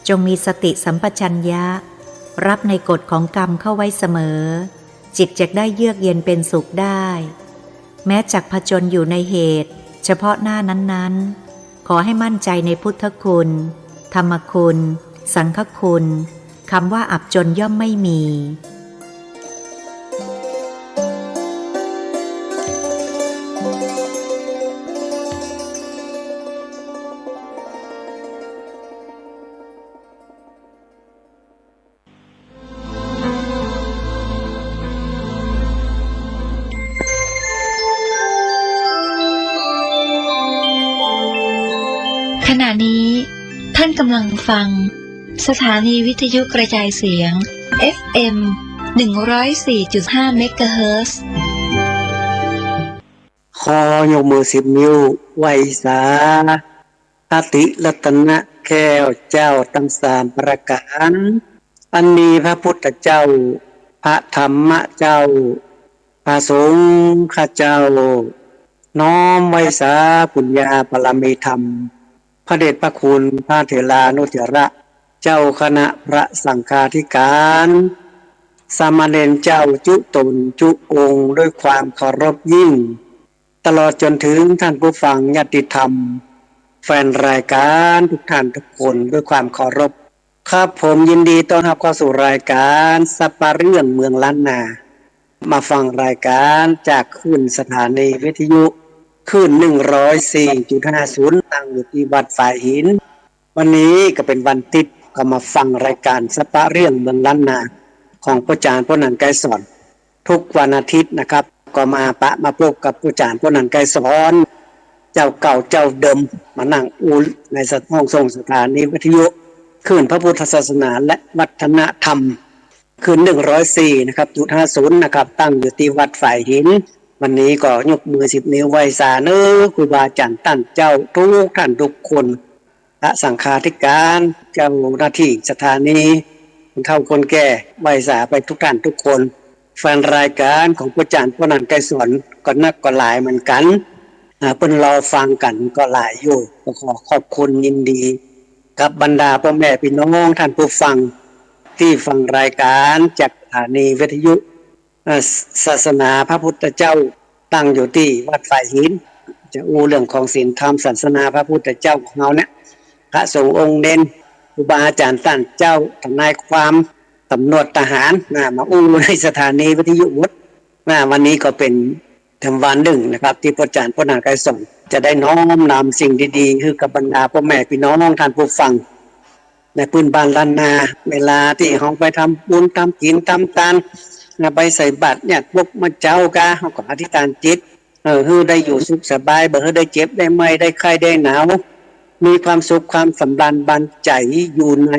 จงมีสติสัมปชัญญะ รับในกฎของกรรมเข้าไว้เสมอ จิตจักได้เยือกเย็นเป็นสุขได้ แม้จักผจญอยู่ในเหตุเฉพาะหน้านั้นๆ ขอให้มั่นใจในพุทธคุณ ธรรมคุณ สังฆคุณ คำว่าอับจนย่อมไม่มี ขณะนี้ท่านกำลังฟัง สถานีวิทยุกระจายเสียง เอฟเอ็ม หนึ่งร้อยสี่จุดห้า เมกะเฮิรตซ์ ขอยกมือสิบนิ้วไหว้สา พระติรัตนะแก้วเจ้าทั้งสามประก๋าน อันมีพระพุทธเจ้า พระธรรมเจ้า พระสงฆ์เจ้า น้อมไหว้สาปุญญาบารมีธรรม พระเดชพระคุณพระเถรานุเถระ เจ้าคณะพระสังฆาธิการ สามเณรเจ้าจุ๊ต๋นจุ๊องค์ด้วยความเคารพยิ่ง ตลอดจนถึงท่านผู้ฟังญาติธรรม แฟนรายการทุกท่านทุกคนด้วยความเคารพ ครับ ผมยินดีต้อนรับเข้าสู่รายการสัปเหร่อเมืองล้านนา มาฟังรายการจากคลื่นสถานีวิทยุ คลื่น หนึ่งร้อยสี่จุดห้าศูนย์ ตั้งอยู่ตี้วัดฝายหิน วันนี้ก็เป๋นวันติ๊ด ก็มาฟังรายการสัปเหร่อเมืองล้านนา ของป้อจ๋ารย์ป้อหนัน ไกรสอน ทุกวันอาทิตย์นะครับ ก็มาปะมาปบกับป้อจ๋ารย์ป้อหนัน ไกรสอน เจ้าเก่าเจ้าเดิม มานั่งอู้ในห้องส่งสถานีวิทยุ คลื่นพระพุทธศาสนาและวัฒนธรรม คืนหนึ่งร้อยสี่นะครับ จุดห้าศูนย์นะครับ ตั้งอยู่ตี้วัดฝายหิน วันนี้ก็ยกมือสิบนิ้วไหว้สาเน้อครูบาอาจ๋ารย์ต้านเจ้าทุกท่านทุกคน พระสังฆาธิการ เจ้าหน้าตี้สถานี คนเฒ่าคนแก่ ไหว้สาไปทุกท่านทุกคน แฟนรายก๋านของป้อจ๋ารย์ป้อหนานไกรสอนก็นักก็หลายเหมือนกั๋น อ่า เปิ้นรอฟังกั๋นก็หลายอยู่ ก็ขอขอบคุณยินดี กับบรรดาป้อแม่ปี้น้องต้านผู้ฟัง ตี้ฟังรายก๋านจากสถานีวิทยุ เอ่อ ศาสนาพระพุทธเจ้าตั้งอยู่ตี้วัดฝายหิน จะอู้เรื่องของศีลธรรมศาสนาพระพุทธเจ้าของเฮาเนี่ย พระสงฆ์องค์เณร ครูบาอาจ๋ารย์ต้านเจ้า ทนายความ ต๋ำรวจทหารนะ มาอู้ในสถานีวิทยุหมดนะ วันนี้ก็เป๋นแถมวันนึ่งนะครับ ตี้ป้อจ๋ารย์ป้อหนานไกรสอนจะได้น้อมนำสิ่งดีๆ หื้อกับบรรดาป้อแม่ปี้น้องต้านผู้ฟัง ในปื้นบ้านล้านนา เวลาตี้เฮาไปทำบุญทำกิ๋นทำตานนะ ไปใส่บาตรเนี่ย พวกมื้อเจ๊ากา เฮาก็อธิษฐานจิต เออ หื้อได้อยู่สุขสบาย บ่หื้อได้เจ็บได้ไม้ได้ไข้ได้หนาว มีความสุขความสำราญบานใจ๋ อยู่ใน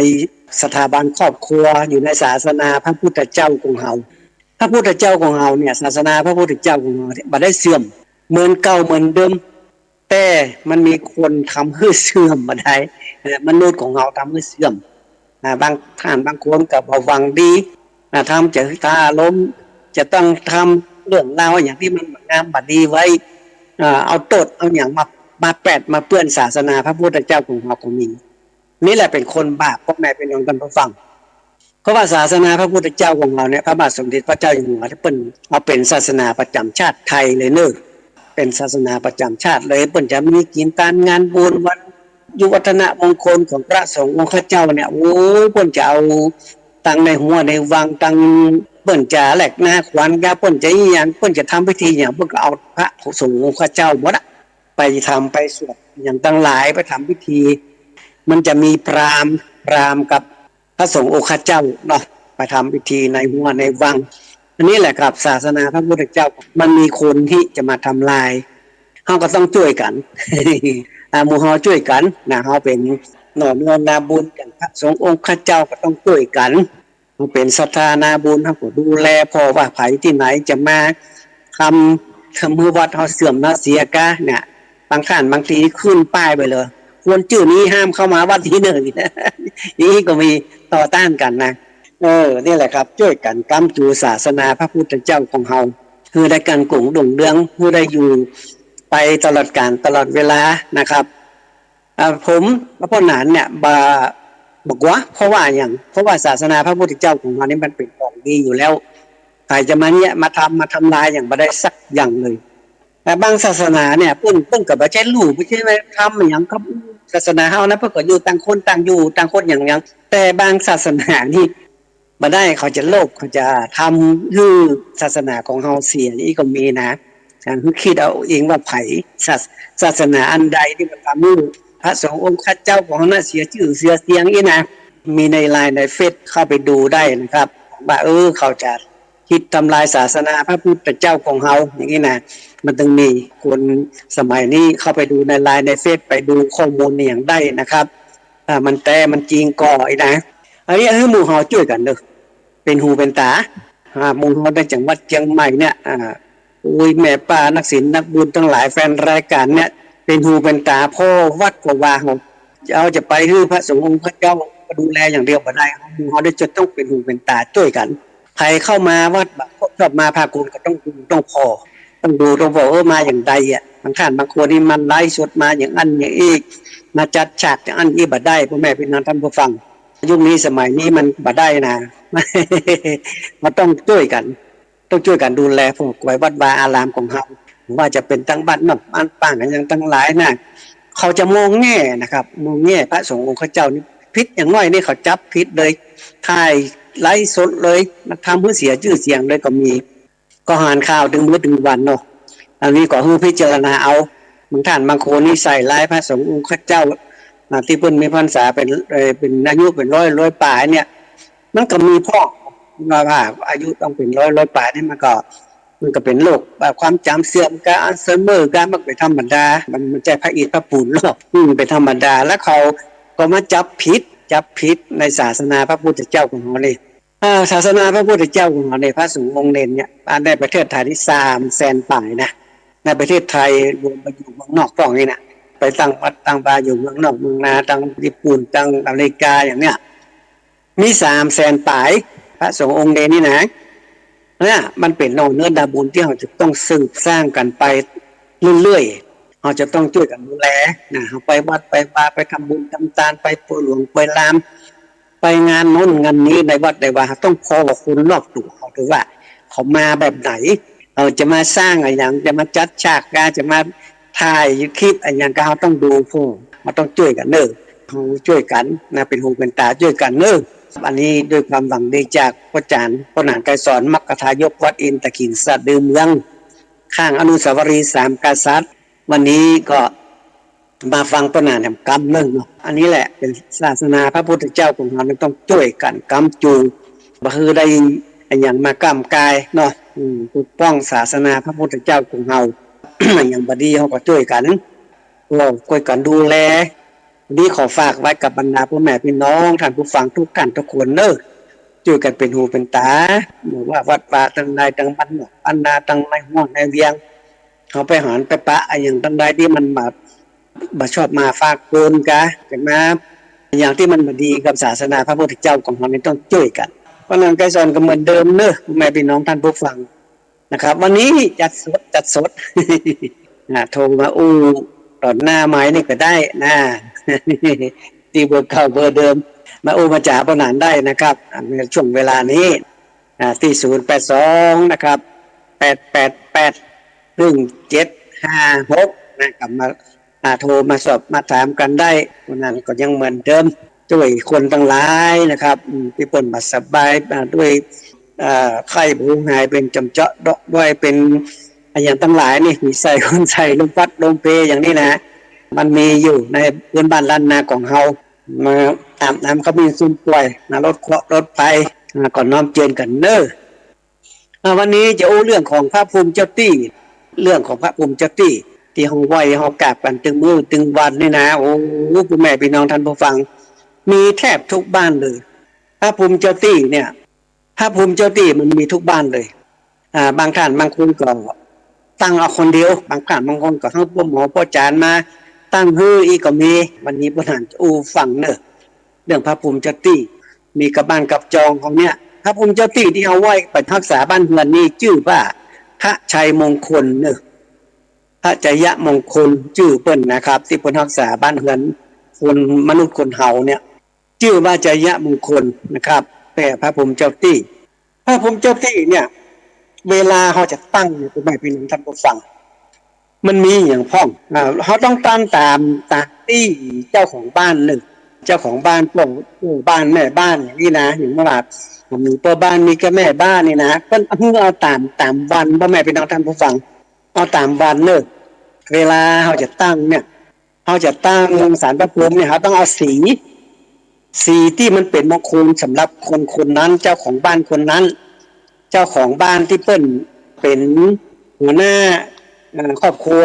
สถาบันครอบครัว อยู่ในศาสนาพระพุทธเจ้าของเฮา พระพุทธเจ้าของเฮาเนี่ย ศาสนาพระพุทธเจ้าของเฮาเนี่ย บ่ได้เสื่อม เหมือนเก่าเหมือนเดิม แต่มันมีคนทำหื้อเสื่อมบ่ได้ เอ่อ มนุษย์ของเฮาทำหื้อเสื่อม อ่า บางท่านบางคนก็บ่หวังดี อ่า ทำจะหื้อถ้าอารมณ์ จะต้องทำเรื่องราวอะหยังตี้มันบ่งามบ่ดีไว้ อ่า เอาโต้ษเอาหยังมา มาแปดมาเปื้อนศาสนาพระพุทธเจ้าของเฮาก็มี นี่แหละเป๋นคนบาป ป้อแม่ปี้น้องต้านผู้ฟัง เพราะว่าศาสนาพระพุทธเจ้าของเฮาเนี่ย พระบาทสมเด็จพระเจ้าอยู่หัวเนี่ย เปิ้นเอาเป๋นศาสนาประจ๋ำชาติไทยเลยเนาะ เป๋นศาสนาประจ๋ำชาติเลย เปิ้นจะมีกิ๋นตานงานบุญวันอายุวัฒนมงคลของพระสงฆ์องค์ข้าเจ้าเนี่ย โอ้ เปิ้นจะเอาตังในหัวในวัง ตัง เปิ้นจะแหลกนาขวัญกา เปิ้นจะอิหยัง เปิ้นจะทำพิธีหยัง เปิ้นก็เอาพระสงฆ์องค์ข้าเจ้าหมดอะ ไปทำไปสวดหยังตังหลาย ไปทำพิธี มันจะมีพราหมณ์ พราหมณ์กับ พระสงฆ์องค์ข้าเจ้าเนาะ ไปทำพิธีในหัวในวัง อันนี้แหละครับ ศาสนาพระพุทธเจ้า มันมีคนตี้จะมาทำลาย เฮาก็ต้องจ้วยกั๋น อ่า หมู่เฮาจ้วยกั๋นนะ เฮาเป๋นหน่อเนื้อนาบุญอย่างพระสงฆ์องค์ข้าเจ้าก็ต้องจ้วยกั๋น เฮาเป๋นศรัทธานาบุญ เฮาก็ดูแล เพราะว่าใผตี้ไหนจะมาทำ ทำหื้อวัดเฮาเสื่อมเฮาเสียกาเนี่ย บางท่านบางทีขึ้นป้ายไปเลย คนจื้อนี้ห้ามเข้ามาวัดตี้นี่ นี่ก็มีต่อต้านกั๋นนะ เออ นี่แหละครับ จ้วยกั๋นก๊ำจูศาสนาพระพุทธเจ้าของเฮา หื้อได้ก้านก๋งรุ่งเรือง หื้อได้อยู่ไปตลอดกาลตลอดเวลานะครับ อ่า ผมกับป้อหนานเนี่ย บ่ บ่กั๋ว เพราะว่าหยัง เพราะว่าศาสนาพระพุทธเจ้าของเฮานี่มันเป๋นของดีอยู่แล้ว ใผจะมาเนี่ย มาทำ มาทำลายหยังบ่ได้สักอย่างเลย แต่บางศาสนาเนี่ย เปิ้น เปิ้นก็บ่ใจ้ลู่ บ่ใจ้มาทำหยังกับศาสนาเฮานะ เปิ้นก็อยู่ต่างคนต่างอยู่ ต่างคนหยังหยัง แต่บางศาสนานี่บ่ได้ เขาจะโลภ เขาจะทำหื้อศาสนาของเฮาเสีย นี่ก็มีนะ อ่า หื้อคิดเอาเองว่าใผ ศาส- ศาสนาอันใดตี้มันทำหื้อพระสงฆ์องค์ข้าเจ้าของเฮานะเสียจื้อเสียเสียงอี้นะ มีในไลน์ในเฟซเข้าไปดูได้นะครับ ว่า เออ เขาจะ คิดทำลายศาสนาพระพุทธเจ้าของเฮาอย่างนี้นะ มันต้องมีคนสมัยนี้เข้าไปดูในไลน์ในเฟซ ไปดูข้อมูลอย่างได้นะครับ อ่า มันแต๊มันจริงก่อไอ้นะ อันนี้หื้อหมู่เฮาจ้วยกั๋นเด้อ เป๋นหูเป๋นต๋า อ่า หมู่เฮาในจังหวัดเจียงใหม่เนี่ย อ่า โอ้ย แม่ป้านักศีลนักบุญตังหลาย แฟนรายก๋านเนี่ย เป๋นหูเป๋นต๋า เพราะวัดก็ว่าเฮา เฮาจะไปหื้อพระสงฆ์องค์ข้าเจ้าดูแลอย่างเดียวบ่ได้ หมู่เฮาได้จะต้องเป๋นหูเป๋นต๋าจ้วยกั๋น ใผเข้ามาวัดบ่า ชอบมาพาคุณก็ต้องดูต้องผ่อ ต้องดูต้องผ่อ เออ มาอย่างใดอะ บางท่านบางคนนี่มันไลฟ์สดมาอย่างอั้นอย่างอี้ มาจัดฉากอย่างอั้นอี้บ่ได้ ป้อแม่ปี้น้องต้านผู้ฟัง ยุคนี้สมัยนี้มันบ่ได้นะ เฮาต้องจ้วยกั๋น ต้องจ้วยกั๋นดูแลผ่อกวยวัดวาอารามของเฮา ว่าจะเป๋นตังบ้านนอกบ้านป้างหยังตังหลายนะ เขาจะมองแง่นะครับ มองแง่พระสงฆ์องค์ข้าเจ้านี่ผิด อย่างน้อยนี่เขาจับผิดเลย ถ่ายไลฟ์สดเลย มาทำหื้อเสียจื้อเสียงเลยก็มี ก็หันข่าวตึงมื้อตึงวันเนาะ อันนี้ก็หื้อพิจารณาเอา บางท่านบางคนนี่ใส่ร้ายพระสงฆ์องค์ข้าเจ้า อ่า ตี้เปิ้นมีพรรษาเป๋น เอ่อ เป๋นอายุเป๋นร้อยร้อยป๋ายเนี่ย มันก็มีพ่องว่า ว่าอายุต้องเป๋นร้อยร้อยป๋ายนี่มันก็ มันก็เป๋นโรค อ่า ความจ๋ำเสื่อมกา อัลไซเมอร์กา มันเป๋นธรรมดา มัน มันบ่ใจ้พระอิฐพระปูนหรอก อืม เป๋นธรรมดา แล้วเขาก็มาจับผิด จับผิดในศาสนาพระพุทธเจ้าของเฮานี่ อ่า ศาสนาพระพุทธเจ้าของเฮาเนี่ย พระสงฆ์องค์เณรเนี่ย อ่า ในประเทศไทยนี่สามแสนป๋ายนะ ในประเทศไทย รวมไปอยู่เมืองนอกพ่องนี่นะ ไปตั้งวัดตั้งวาอยู่เมืองนอกเมืองนา ตังญี่ปุ่น ตังอเมริกาอย่างเนี้ย มีสามแสนป๋าย พระสงฆ์องค์เณรนี่นะ เนี่ย มันเป๋นนอกเหนือนาบุญตี้เฮาจะต้องสืบสร้างกั๋นไปเรื่อยๆ เฮาจะต้องจ้วยกั๋นดูแลนะ เฮาไปวัดไปวา ไปทำบุญทำตาน ไปปวยหลวงปวยลาม ไปงานโน้นงานนี้ในวัดในวา เฮาต้องผ่อคนรอบตั๋วเฮาดูว่า เขามาแบบไหน เออ จะมาสร้างอะหยัง จะมาจัดฉากกา จะมาถ่ายคลิปอะหยังกา เฮาต้องดู โอ้ เฮาต้องจ้วยกั๋นเน่อ เฮาจ้วยกั๋นนะ เป๋นหูเป๋นต๋าจ้วยกั๋นเน่อ อันนี้ด้วยความหวังดีจากป้อจ๋ารย์ ป้อหนานไกรสร มรรคทายกวัดอินทขิลสะดือเมือง ข้างอนุสาวรีย์สามกษัตริย์ วันนี้ก็มาฟังป้อหนานแหมกำนึ่งเนาะ อันนี้แหละเป๋นศาสนาพระพุทธเจ้าของเฮา มันต้องจ้วยกั๋นกำจู บ่หื้อได้อะหยังมาก้ำก่ายเนาะ อืม ปกป้องศาสนาพระพุทธเจ้าของเฮา อะหยังบ่ดีเฮาก็จ้วยกั๋น ก็จ้วยกั๋นดูแล อันนี้ขอฝากไว้กับบรรดาป้อแม่ปี้น้องท่านผู้ฟังทุกท่านทุกคนเน่อ จ้วยกั๋นเป๋นหูเป๋นต๋า บ่ว่าวัดวาตังในตังบ้านนอกบ้านนา ตังในฮ้องในเวียง เฮาไปหันไปปะอะหยังตังใดตี้มันบ่ บ่ชอบมาพากลกา จะมาอะหยังตี้มันบ่ดีกับศาสนาพระพุทธเจ้าของเฮานี่ต้องจ้วยกั๋น ป้อหนานไกรสรก็เหมือนเดิมเน่อ ป้อแม่ปี้น้องท่านผู้ฟัง นะครับ วันนี้จัดสด จัดสด อ่า โทรมาอู้ต่อหน้าไมค์นี่ก็ได้นะ ตี้เบอร์เก่าเบอร์เดิม มาอู้มาจ๋าป้อหนานได้นะครับ อ่า ในช่วงเวลานี้ อ่า ตี้ศูนย์แปดสอง นะครับ แปดแปดแปด หนึ่งเจ็ดห้าหก นะครับ มา อ่า โทรมาสอบมาถามกั๋นได้ ป้อหนานก็ยังเหมือนเดิม จ้วยคนตังหลายนะครับ อืม ตี้เปิ้นบ่สบาย อ่า ด้วย เอ่อ ไข้บ่หาย เป๋นจ๋ำเจาะเดาะด้อย เป๋นอะหยังตังหลายนี่ มีไส้ฮ้อน ไส้ลมพัดลมเพอย่างนี้นะ มันมีอยู่ในพื้นบ้านล้านนาของเฮา มาอาบน้ำขมิ้นสูมป่วย มารดเคราะห์รดภัย อ่า ก็น้อมเจียนกั๋นเน่อ อ่า วันนี้จะอู้เรื่องของพระภูมิเจ้าตี้ เรื่องของพระภูมิเจ้าตี้ ตี้เฮาไหว้เฮากราบกั๋นตึงมื้อตึงวันนี่นะ โอ้ ป้อแม่ปี้น้องท่านผู้ฟัง มีแทบทุกบ้านเลย พระภูมิเจ้าตี้เนี่ย พระภูมิเจ้าตี้มันมีทุกบ้านเลย อ่า บางท่านบางคนก็ตั้งเอาคนเดียว บางท่านบางคนก็หื้อป้อหมอป้อจ๋ารย์มาตั้งหื้ออี้ก็มี วันนี้ป้อหนานจะอู้ฟังเน่อ เรื่องพระภูมิเจ้าตี้ มีกับบ้านกับจองของเนี่ย พระภูมิเจ้าตี้ตี้เฮาไหว้ไปฮักษาบ้านเฮือนนี่จื้อว่าพระชัยมงคลเน่อ พระชัยมงคลจื้อเปิ้นนะครับ ตี้เปิ้นฮักษาบ้านเฮือนคนมนุษย์คนเฮาเนี่ย จื้อว่าชัยมงคลนะครับ แปลพระภูมิเจ้าตี้ พระภูมิเจ้าตี้เนี่ย เวลาเฮาจะตั้งเนี่ย ป้อแม่ปี้น้องท่านผู้ฟัง มันมีอะหยังพ่อง อ่า เฮาต้องตั้งต๋าม ต๋ามตี้เจ้าของบ้านเน่อ เจ้าของบ้าน ป้อ ป้อบ้านแม่บ้านอย่างนี้นะ อย่างว่ามีป้อบ้านมีก็แม่บ้านนี่นะ เปิ้นหื้อเอาต๋าม ต๋ามวัน ป้อแม่ปี้น้องท่านผู้ฟัง เอาต๋ามวันเน่อ เวลาเฮาจะตั้งเนี่ย เฮาจะตั้งศาลพระภูมิเนี่ย เฮาต้องเอาสี สีตี้มันเป๋นมงคลสำหรับคนคนนั้น เจ้าของบ้านคนนั้น เจ้าของบ้านตี้เปิ้นเป๋นหัวหน้า เอ่อ ครอบครัว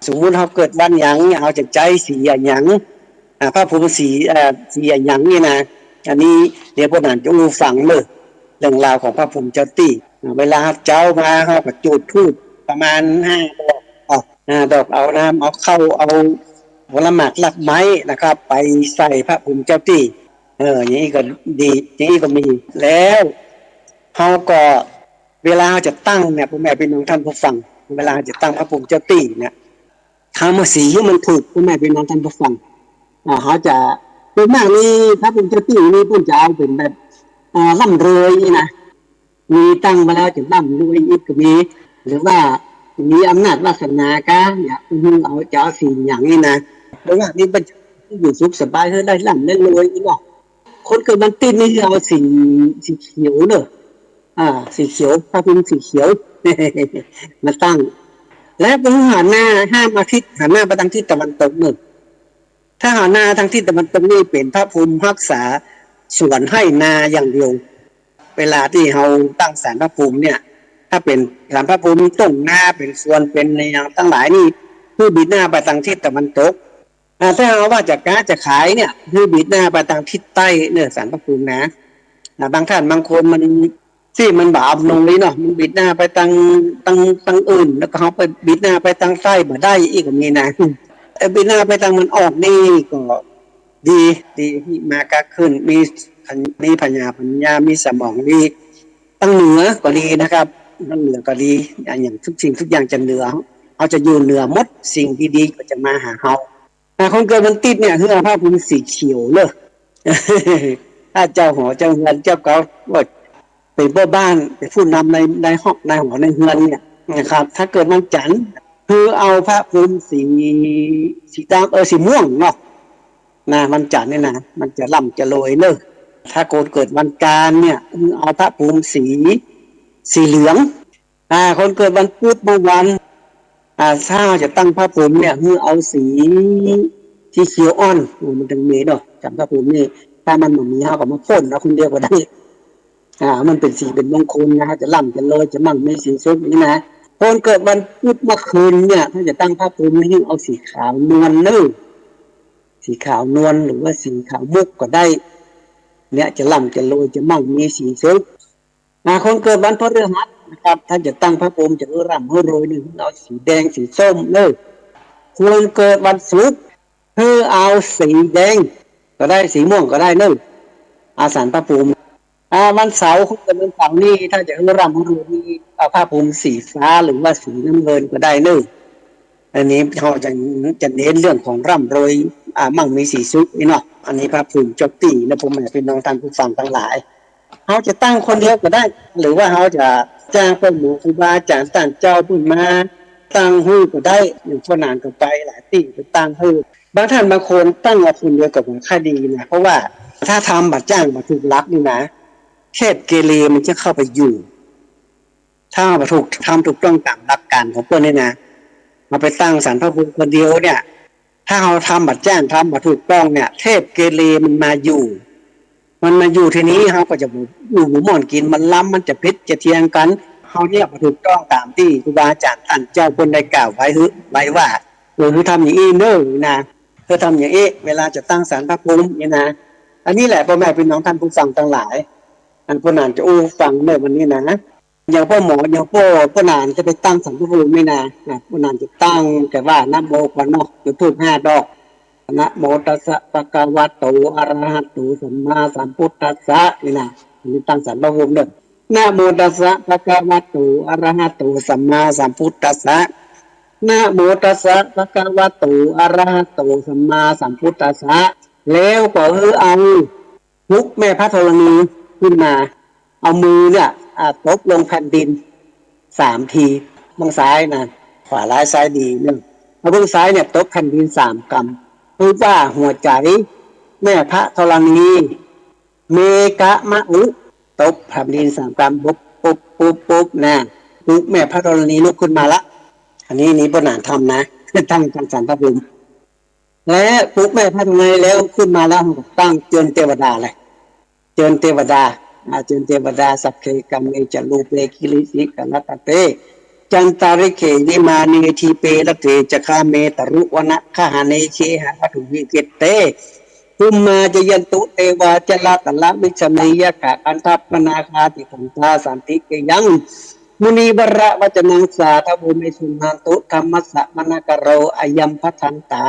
สมมุติเฮาเกิดวันหยังเนี่ย เฮาจะใจ๊สีอะหยัง อ่า พระภูมิสี เอ่อ สีอะหยังนี่นะ อันนี้เดี๋ยวป้อหนานจะอู้ฟังเน่อ เรื่องราวของพระภูมิเจ้าตี้ อ่า เวลาเจ๊ามาเฮาก็จุดธูปประมาณห้าดอก อ่า ดอกเอาน้ำ เอาข้าว เอาผลหมากรากไม้นะครับ ไปใส่พระภูมิเจ้าตี้ เออ อย่างนี้ก็ดี อย่างนี้ก็มี แล้วเฮาก็ เวลาเฮาจะตั้งเนี่ย ป้อแม่ปี้น้องท่านผู้ฟัง เวลาเฮาจะตั้งพระภูมิเจ้าตี้เนี่ย เฮามาสีหื้อมันถูก ป้อแม่ปี้น้องท่านผู้ฟัง อ่า เฮาจะ ส่วนมากนี่พระภูมิเจ้าตี้นี่เปิ้นจะเอาเป๋นแบบ อ่า ร่ำรวยนี่นะ มีตั้งมาแล้วจะร่ำรวยอีกก็มี หรือว่ามีอำนาจวาสนากา เนี่ย หื้อเอา จะเอาสีอะหยังนี่นะ หรือว่านี่มันอยู่สุขสบาย หื้อได้ร่ำได้รวยนี่เนาะ คนเกิดวันตี้นี่เอาสี สีเขียวเน่อ อ่า สีเขียว พระภูมิสีเขียว มาตั้ง และก็หันหน้า ห้ามเอาทิศ หันหน้าไปตางทิศตะวันตกเน่อ ถ้าหันหน้าตางทิศตะวันตกนี่เป๋นพระภูมิฮักษาสวนไฮ่นาอย่างเดียว เวลาตี้เฮาตั้งศาลพระภูมิเนี่ย ถ้าเป๋นศาลพระภูมิต้งนา เป๋นสวน เป๋นอะหยังตังหลายนี่ หื้อบิดหน้าไปตางทิศตะวันตก อ่า ถ้าเฮาว่าจะก๊าจะขายเนี่ย หื้อบิดหน้าไปตางทิศใต้เน่อ ศาลพระภูมินะ นะ บางต้านบางคนมัน ตี้มันบ่อำนวยเนาะ มันบิดหน้าไปตาง ตาง ตางอื่น แล้วก็เฮาไปบิดหน้าไปตางซ้ายบ่ได้อี้ก็มีนะ เออ บิดหน้าไปตางตะวันออกนี่ก็ดี ดี มีมาก้าขึ้น มี มีปัญญา ปัญญา มีสมองดี ตางเหนือก็ดีนะครับ ตางเหนือก็ดี อย่าง อย่างทุกสิ่งทุกอย่างจะเหนือ เฮาจะอยู่เหนือหมด สิ่งดีๆ ก็จะมาหาเฮา อ่า คนเกิดวันติดเนี่ย หื้อเอาผ้าคลุมสีเขียวเนอะ ถ้าเจ้าหอเจ้าเฮือนเจ้าเก๊า ก็เป็นป้อบ้าน เป็นผู้นำใน ในห้อง ในหอในเฮือนเนี่ยนะครับ ถ้าเกิดวันจันทร์ หื้อเอาผ้าคลุมสี สีดำ เออ สีม่วงเนาะ นะ วันจันทร์เนี่ยนะ มันจะร่ำจะรวยเนอะ ถ้าคนเกิดวันอังคารเนี่ย หื้อเอาผ้าคลุมสี สีเหลือง อ่า คนเกิดวันพุธเมื่อวัน อ่า ถ้าจะตั้งผ้าคลุมเนี่ย หื้อเอาสี สีเขียวอ่อน โอ้ มันจังมีเนาะ ตั้งผ้าคลุมนี่ ถ้ามันบ่มี เฮาก็มาพ่นเอาคนเดียวก็ได้ อ่า มันเป็นสีเป็นมงคลนะ จะร่ำจะรวย จะมั่งมีสีสุขนี่นะ คนเกิดวันพุธเมื่อคืนเนี่ย ถ้าจะตั้งผ้าคลุมนี่ หื้อเอาสีขาวนวลเนอะ สีขาวนวล หรือว่าสีขาวมุกก็ได้ เนี่ย จะร่ำจะรวย จะมั่งมีสีสุข อ่า คนเกิดวันพฤหัสนะครับ ถ้าจะตั้งผ้าคลุมจะหื้อร่ำหื้อรวยนี่ เอาสีแดงสีส้มเนอะ คนเกิดวันศุกร์ หื้อเอาสีแดงก็ได้ สีม่วงก็ได้เนอะ อาสานผ้าคลุม อ่า วันเสาร์ คนเกิดวันเสาร์นี่ ถ้าจะหื้อร่ำหื้อรวยนี่ เอาผ้าคลุมสีฟ้าหรือว่าสีน้ำเงินก็ได้เนอะ อันนี้เฮาจะ จะเน้นเรื่องของร่ำรวย อ่า มั่งมีสีสุขนี่เนาะ อันนี้ผ้าคลุมจ๊อปปี้นะ พ่อแม่พี่น้องท่านผู้ฟังตังหลาย เฮาจะตั้งคนเดียวก็ได้ หรือว่าเฮาจะจ้างป้อหมอครูบาอาจ๋ารย์ต้านเจ้าเปิ้นมาตั้งหื้อก็ได้ อย่างป้อหนานก็ไปหลายตี้ไปตั้งหื้อ บางต้านบางคนตั้งเอาคนเดียวก็บ่ค่อยดีนะ เพราะว่าถ้าทำบ่าจ้างบ่าถูกหลักนี่นะ เทพเกเรมันจะเข้าไปอยู่ ถ้าบ่าถูก ทำถูกต้องต๋ามหลักการของเปิ้นนี่นะ เฮาไปตั้งศาลพระภูมิคนเดียวเนี่ย ถ้าเฮาทำบ่าจ้าง ทำบ่าถูกต้องเนี่ย เทพเกเรมันมาอยู่ มันมาอยู่ทีนี้ เฮาก็จะอยู่บ่ม่วนกิน มันล้ำ มันจะผิดจะเถียงกั๋น เฮาเยียะบ่ถูกต้องต๋ามตี้ครูบาอาจ๋ารย์ต้านเจ้าเปิ้นได้กล่าวไว้หื้อ ไว้ว่า เออ หื้อทำอย่างอี้เน่อนะ หื้อทำอย่างอี้ เวลาจะตั้งศาลพระภูมินี่นะ อันนี้แหละ พ่อแม่พี่น้องท่านผู้ฟังตังหลาย อันป้อหนานจะอู้ฟังในวันนี้นะ อย่างป้อหมอ อย่างป้อ ป้อหนานจะไปตั้งศาลพระภูมินี่นะ นะ ป้อหนานจะตั้ง แต่ว่านะโมก่อนเนาะ จุดธูปห้าดอก นะโมตัสสะภะคะวะโต อะระหะโต สัมมาสัมพุทธัสสะ นี่นะ อันนี้ตั้งศาลพระภูมิเน่อ นะโมตัสสะภะคะวะโต อะระหะโต สัมมาสัมพุทธัสสะ นะโมตัสสะภะคะวะโต อะระหะโต สัมมาสัมพุทธัสสะ แล้วก็หื้อเอา ปลุกแม่พระธรณีขึ้นมา เอามือเนี่ย อ่า ตบลงแผ่นดินสามที เบื้องซ้ายนะ ขวาร้ายซ้ายดีเน่อ เอาเบื้องซ้ายเนี่ยตบแผ่นดินสามกำ พูดว่าหัวใจ๋แม่พระธรณี เมกะมะอุ ตบแผ่นดินสามกำ ปุ๊บ ปุ๊บ ปุ๊บ ปุ๊บ นะ ปลุกแม่พระธรณีลุกขึ้นมาละ อันนี้นี่ป้อหนานทำนะ ตั้ง ตั้งศาลพระภูมิ และปลุกแม่พระธรณีแล้วขึ้นมาแล้ว ตั้งเจิญเตวดาเลย เจิญเตวดา อ่า เจิญเตวดา สักเค กาเม จะ รูปเป กิริสิขะรัตตะเต จันตาริเค วิมาเน ทีปเป รัตเต จะ คาเม ตรุวนะ คหะเน เคหะวัตถุวิเกตเต ภุมมา จะยันตุ เตวา จะละตะละ วิสเม ยักขะ กันทัพพะนาคา ติฏฐันตา สันติเกยัง มุนีวระวัจจะนัง สาธะโว เม สุณันตุ ธัมมัสสะวะนะกะโร อะยัมภะทันตา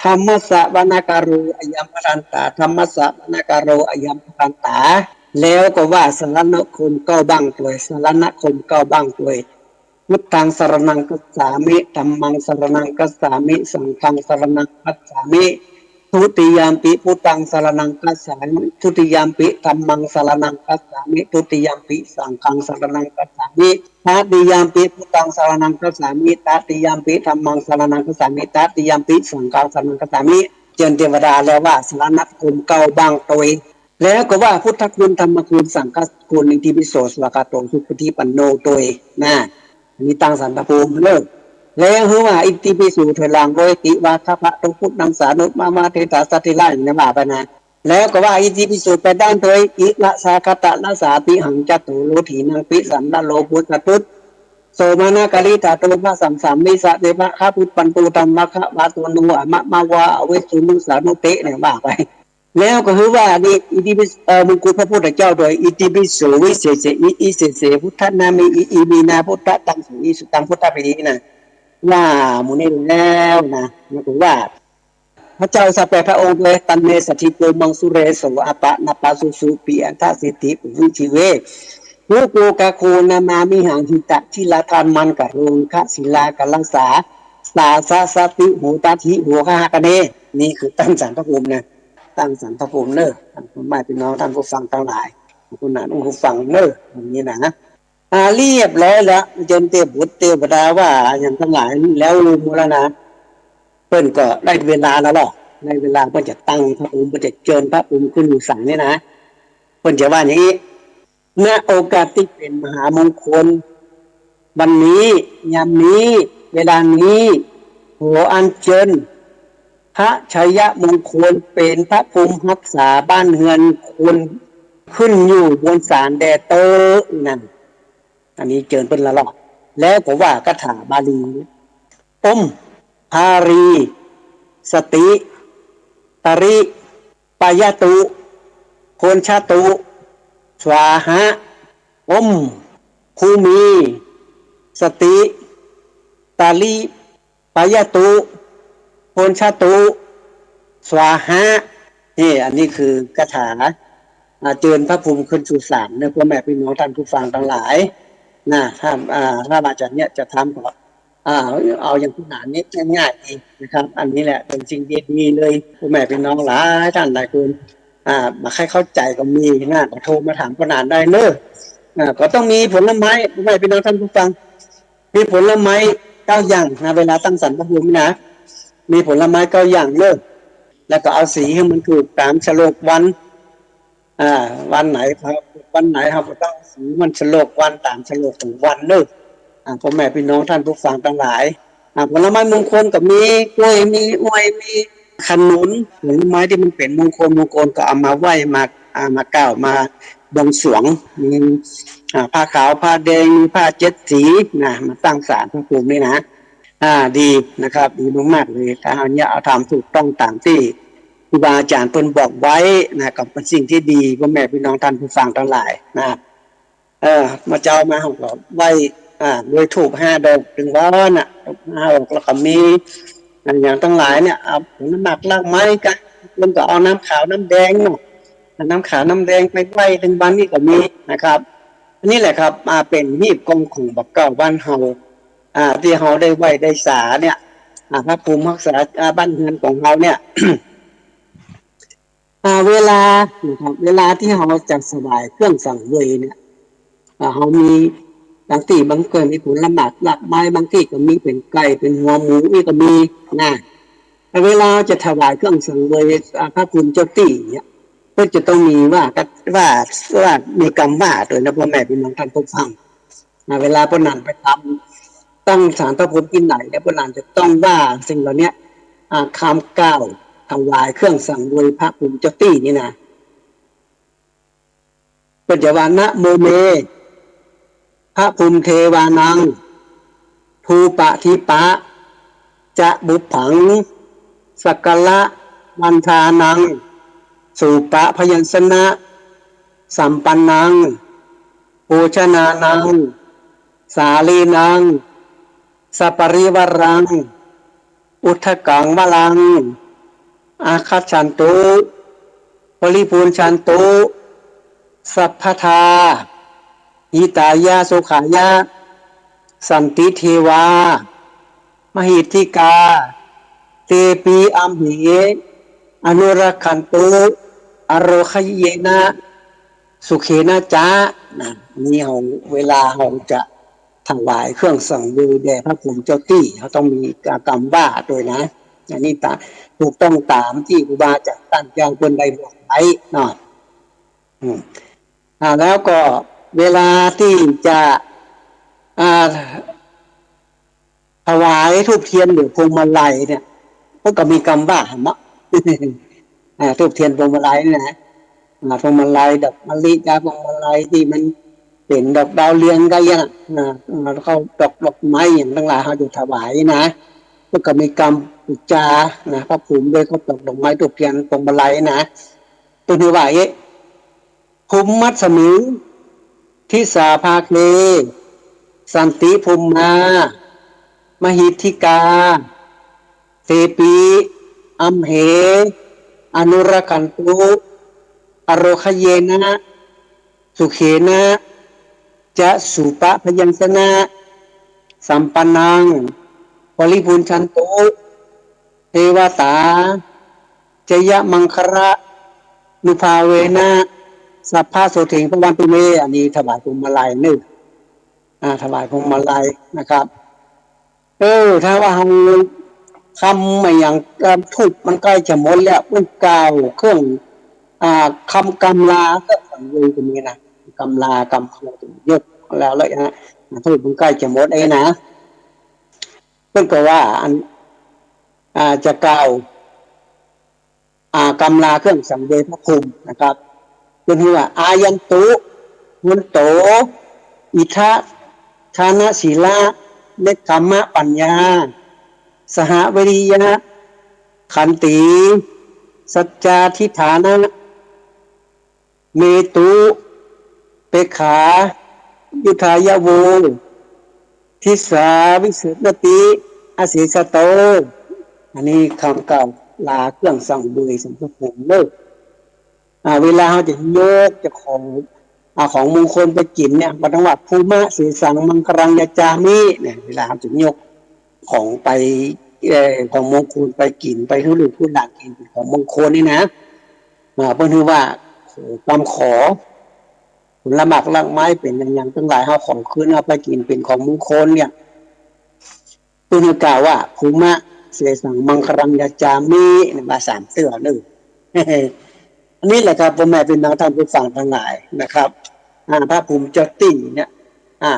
ธัมมัสสะวะนะกะโร อะยัมภะทันตา ธัมมัสสะวะนะกะโร อะยัมภะทันตา แล้วก็ว่าสรณคมเก้าบั้งตวย สรณคมเก้าบั้งตวย พุทธังสรณังคัจฉามิ ธัมมังสรณังคัจฉามิ สังฆังสรณังคัจฉามิ ทุติยัมปิพุทธังสรณังคัจฉามิ ทุติยัมปิธัมมังสรณังคัจฉามิ ทุติยัมปิสังฆังสรณังคัจฉามิ ตติยัมปิพุทธังสรณังคัจฉามิ ตติยัมปิธัมมังสรณังคัจฉามิ ตติยัมปิสังฆังสรณังคัจฉามิ เจิญเตวดาแล้วว่าสรณคมเก้าบั้งตวย แล้วก็ว่าพุทธคุณ ธรรมคุณ สังฆคุณ อิติปิโส สวากขาโต สุปฏิปันโนตวย นะ อันนี้ตั้งศาลพระภูมิเน่อ แล้วหื้อว่าอิติปิโสถอยหลังโดย ติวาทะภะโต พุทธังสานุมาวาเทถา สัตถิราช อย่างนี้ว่าไปนะ แล้วก็ว่าอิติปิโสแปดด้านโดย อิระสาคะตะระสา ติหังจัตโตโรถีนัง ปิสันนะโรโพสะตุส โสมะนะกะลิธาตุ พะสังสัมมิสะเต พะคะปุปปันตุ ธัมมะคะวะโต โนอะมะมะวา อเวสสุนุสสานุเต เนี่ยว่าไป แล้วก็คือว่านี่ อิติปิโส เอ่อ มงกุฎพระพุทธเจ้าโดย อิติปิโส วิเศษเส อิ อิเศษเส พุทธนามิ อิ อิมินา พุทธตัง สุ อิ สุตัง พุทธาภิ นะ ว่าหมู่นี้แล้วนะ แล้วก็ว่า พระเจ้าซะแปดพระองค์โดย ตัณเม สัตถิโก มังสุเรโส อะปะนะปะสุสุ ปิอันทะสิทธิ ปุวิชีเว ภูโกกะโค นะมามิหัง หิตะจิระธัมมัง กะโรหิงคะ ศิลากัลลสา สาสะสะติ โหตัสหิ โหคะหะคะเน นี่คือตั้งศาลพระภูมินะ ตั้งศาลพระภูมิเน่อ พ่อแม่พี่น้องท่านผู้ฟังตังหลาย ผู้นั้นผู้ฟังเน่อ อย่างนี้นะ อ่า เรียบร้อยแล้ว เจิญเตพบุตรเตพดาว่าอย่างตังหลายแล้วหมดแล้วนะ เปิ้นก็ได้เวลาแล้วเนาะ ได้เวลาเปิ้นจะตั้งพระภูมิ เปิ้นจะเจิญพระภูมิขึ้นสู่ศาลนี่นะ เปิ้นจะว่าอย่างนี้ ณ โอกาสตี้เป๋นมหามงคล วันนี้ ยามนี้ เวลานี้ ขออัญเจิญ พระชัยมงคลเป๋นพระภูมิฮักษาบ้านเฮือนคน ขึ้นอยู่บนศาลแด่เต๊อะ นั่น อันนี้เจิญเปิ้นละลอ แล้วก็ว่าคาถาบาลี อม ภารี สติ ตริ ปยตุ โพนชตุ สวาหะ อม ภูมิ สติ ตริ ปยตุ โพนชตุ สวาหะ นี่ อันนี้คือคาถา อ่า เจิญพระภูมิขึ้นสู่ศาลเน่อ พ่อแม่พี่น้องท่านผู้ฟังตังหลาย นะ ถ้า อ่า ถ้าว่าจะเนี่ยจะทำก็ อ่า เอาอย่างผู้หนานนี้ง่ายๆดีนะครับ อันนี้แหละเป๋นสิ่งดีๆเลย พ่อแม่พี่น้องหลายท่านหลายคน อ่า บ่ใค่เข้าใจ๋ก็มีนะ ก็โทรมาถามผู้หนานได้เน่อ อ่า ก็ต้องมีผลไม้ พ่อแม่พี่น้องท่านผู้ฟัง มีผลไม้เก้าอย่างนะ เวลาตั้งศาลพระภูมินะ มีผลไม้เก้าอย่างเน่อ แล้วก็เอาสีหื้อมันถูกต๋ามฉลกวัน อ่า วันไหนครับ วันไหนเฮาก็ต้องเอาสีมันฉลกวันต๋ามฉลกของวันเน่อ อ่า พ่อแม่พี่น้องท่านผู้ฟังตังหลาย อ่า ผลไม้มงคลก็มีกล้วย มีอ้วย มีขนุน ผลไม้ตี้มันเป๋นมงคล มงคลก็เอามาไหว้ มา อ่า มากล่าว มาบวงสรวง มี อ่า ผ้าขาว ผ้าแดง มีผ้าเจ็ดสีนะ มาตั้งศาลพระภูมินี่นะ อ่า ดีนะครับ ดีมากๆเลย ถ้าเฮาเนี่ยเอาทำถูกต้องต๋ามตี้ครูบาอาจ๋ารย์เปิ้นบอกไว้นะ ก็เป๋นสิ่งตี้ดี พ่อแม่พี่น้องท่านผู้ฟังตังหลายนะ เออ เมื่อเจ๊ามาเฮาก็ไหว้ อ่า โดยธูปห้าดอก ตึงวันน่ะ ธูปห้าดอก แล้วก็มี อ่า อย่างตังหลายเนี่ย เอาผลหมากรากไม้กะ เปิ้นก็เอาน้ำขาวน้ำแดงเนาะ เอาน้ำขาวน้ำแดงไปไหว้ตึงวันนี่ก็มีนะครับ อันนี้แหละครับ อ่า เป๋นฮีบกองของบ่าเก๊าบ้านเฮา อ่า ตี้เฮาได้ไหว้ได้สาเนี่ย อ่า พระภูมิฮักษา อ่า บ้านเฮือนของเฮาเนี่ย อ่า เวลานะครับ เวลาตี้เฮาจะถวายเครื่องสังเวยเนี่ย อ่า เฮามีบางตี้บางเกิดมีผลหมากรากไม้ บางตี้ก็มีเป๋นไก่ เป๋นหัวหมู อี้ก็มีนะ แต่เวลาจะถวายเครื่องสังเวย อ่า พระภูมิเจ้าตี้เนี่ย ก็จะต้องมีว่า ว่า ว่ามีกำว่าตวยนะ พ่อแม่พี่น้องท่านผู้ฟัง อ่า เวลาป้อหนานไปทำตั้งศาลพระภูมิตี้ไหนเนี่ย ป้อหนานจะต้องว่าสิ่งเหล่าเนี้ย อ่า กำกล่าวถวายเครื่องสังเวยพระภูมิเจ้าตี้นี่นะ เปิ้นจะว่า นะโมเม พระภูมิเทวานัง ธูปะดีปะ จะบุพผัง สักการะวันทานัง สูปะพยัญชนะ สัมปันนัง โภชนานัง สาลีนัง สปริวารัง อุทธังวารัง อาคัจฉันตุ บริปูญชันตุ สัพพทา หิตายะ สุขายะ สันติเทวา มหิทธิกา เตปิ อัมเห อนุรักขันตุ อาโรคยเยนะ สุเขนะจะ นะ นี่เฮา เวลาเฮาจะถวายเครื่องสังเวยแด่พระภูมิเจ้าตี้ เฮาต้องมีกำว่าตวยนะ อันนี้ตะ ถูกต้องต๋ามตี้ครูบาอาจ๋ารย์ต้านเจ้าเปิ้นได้บอกไว้เนาะ อืม อ่า แล้วก็เวลาตี้จะ อ่า ถวายธูปเทียนหรือพวงมาลัยเนี่ย เปิ้นก็มีกำว่าหั้นเนาะ อ่า ธูปเทียนพวงมาลัยนี่นะ อ่า พวงมาลัยดอกมะลิกา พวงมาลัยตี้มันเป๋นดอกดาวเรืองกาอี้นะ อ่า อ่า แล้วก็ดอก ดอกไม้อย่างตังหลายเฮาจะถวายนะ เปิ้นก็มีกำปู๋จานะ พระภูมิด้วยข้าวตอกดอกไม้ธูปเทียนพวงมาลัยนะ เปิ้นหื้อว่าเอ๊ะ ภุมมัสมิง ทิสาภาเค สันติภุมมา มหิทธิกา เทปิ อัมเห อนุรักขันตุ อโรคเยนะ สุเขนะ จะสุปะพยัญชนะ สัมปันนัง บริภูญชันตุ เทวตา จยมังคละนุภาเวนะ สัพพะโสเถง ภวันตุเม อันนี้ถวายพวงมาลัยนึ่ง อ่า ถวายพวงมาลัยนะครับ เออ ถ้าว่าเฮากำอะหยัง กำธูปมันใก้จะหมดแล้ว เปิ้นกล่าวเครื่อง อ่า กำ กำลาเครื่องสังเวยตรงนี้นะ กำลากำเครื่องยกแล้ว แล้วนะ ธูปมันใก้จะหมดไอ้นะ เปิ้นก็ว่าอัน อ่า จะกล่าว อ่า กำลาเครื่องสังเวยพระพรหมนะครับ เปิ้นหื้อว่า อายันตุ หุนโต อิทธะ ทานะ ศีละ เนกขัมมะ ปัญญา สหวิริยะ ขันติ สัจจาธิฐานะ เมตุ เปกขา ยุทธายะโว ทิสาวิสุทธิ อเสสะโต อันนี้กำกล่าวลาเครื่องสังเวยสังพระพรหมเนาะ อ่า เวลาเฮาจะยกจะของ อ่า ของมงคลไปกิ๋นเนี่ย ก็ต้องว่า ภูมะเสสังมังคลังยาจามิ เนี่ย เวลาเฮาจะยกของไป เอ่อ ของมงคลไปกิ๋น ไปหื้อลูกหื้อหลานกิ๋น เป๋นของมงคลนี่นะ อ่า เปิ้นหื้อว่า กำขอ ผลหมากรากไม้เป๋นอะหยังตังหลาย เฮาขอคืนเอาไปกิ๋นเป๋นของมงคลเนี่ย เปิ้นกล่าวว่า ภูมะเสสังมังคลังยาจามิ เนี่ย ว่าสามเตื้อเนาะ อันนี้แหละครับ พ่อแม่พี่น้องท่านผู้ฟังตังหลายนะครับ อ่า พระภูมิเจ้าตี้เนี่ย อ่า